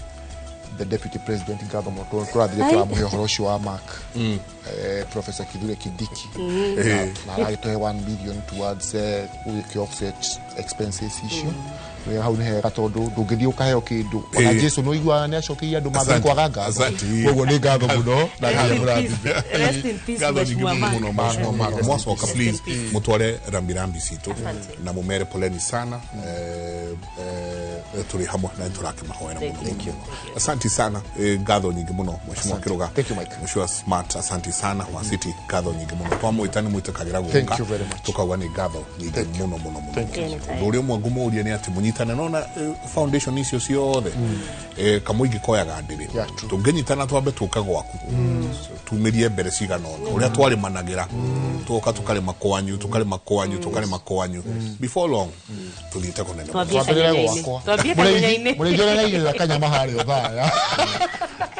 the deputy president ngatho mũno tondũ tũrathire tũramũhe ũhoro ũcio wa Mark, Professor Kithure Kindiki, na aragĩtũhe 1 million towards gũgĩkĩ offset expenses icio. Nĩ hau nĩ hega tondũ ndũngĩthiĩ ũkaheo kĩndũ ona Jesu nĩ ũiguaga nĩ acokeirie andũ mathani Asante. kwaga ngatho. Asante. Koguo nĩ ngatho mũno na Rest nginya in mũrathime. Rest in peace, Ngatho nyingĩ Mheshimiwa mũno Mark. mũno, Mheshimiwa Mark. Rest in Mwacoka peace. please mutware rambirambi citũ Asante. na mumere poleni sana. Tũrĩ hamwe na nĩtũrakĩmahoera mũno Thank you. mũno. Asante sana. Ngatho nyingĩ mũno, Mheshimiwa Asante. Kiruga. Thank you, Mike. Mheshimiwa Smart, asante sana. Wa City, ngatho nyingĩ mũno. Twamwĩta nĩ mwĩtĩkagĩra gũka. Thank you very much. Tukauga nĩ ngatho nyingĩ mũno mũno mũno. Thank you. Ũndũ ũrĩa ũmwe ngũmũria nĩ atĩ mũnyitane nona foundation icio ciothe, kamũingĩ koyaga ndĩrĩ. Yeah, true. Tũngĩnyitana twambe tũke gwaku tumĩrie mbere cigana ũna ũrĩa twarĩmanagĩra, tũgoka tũkarĩma kwanyu, tũkarĩma kwanyu, tũkarĩma kwanyu, before long tũthiĩte kũnene mũno. Twambie Twambĩrĩre kanyenyainĩ. gwakwa. Twambie kanyenyainĩ. Mũrĩithi ũrĩa araigĩrĩra kanyama harĩa ũthaya.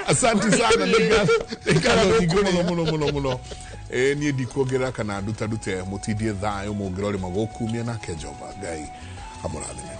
Asante sana, nĩ ngatho nyingĩ mũno mũno mũno mũno. Niĩ ndikuongerera kana nduta ndute, mũtindie thayũ mũngĩrorĩma gũkumia nake Jehova Ngai amũrathime.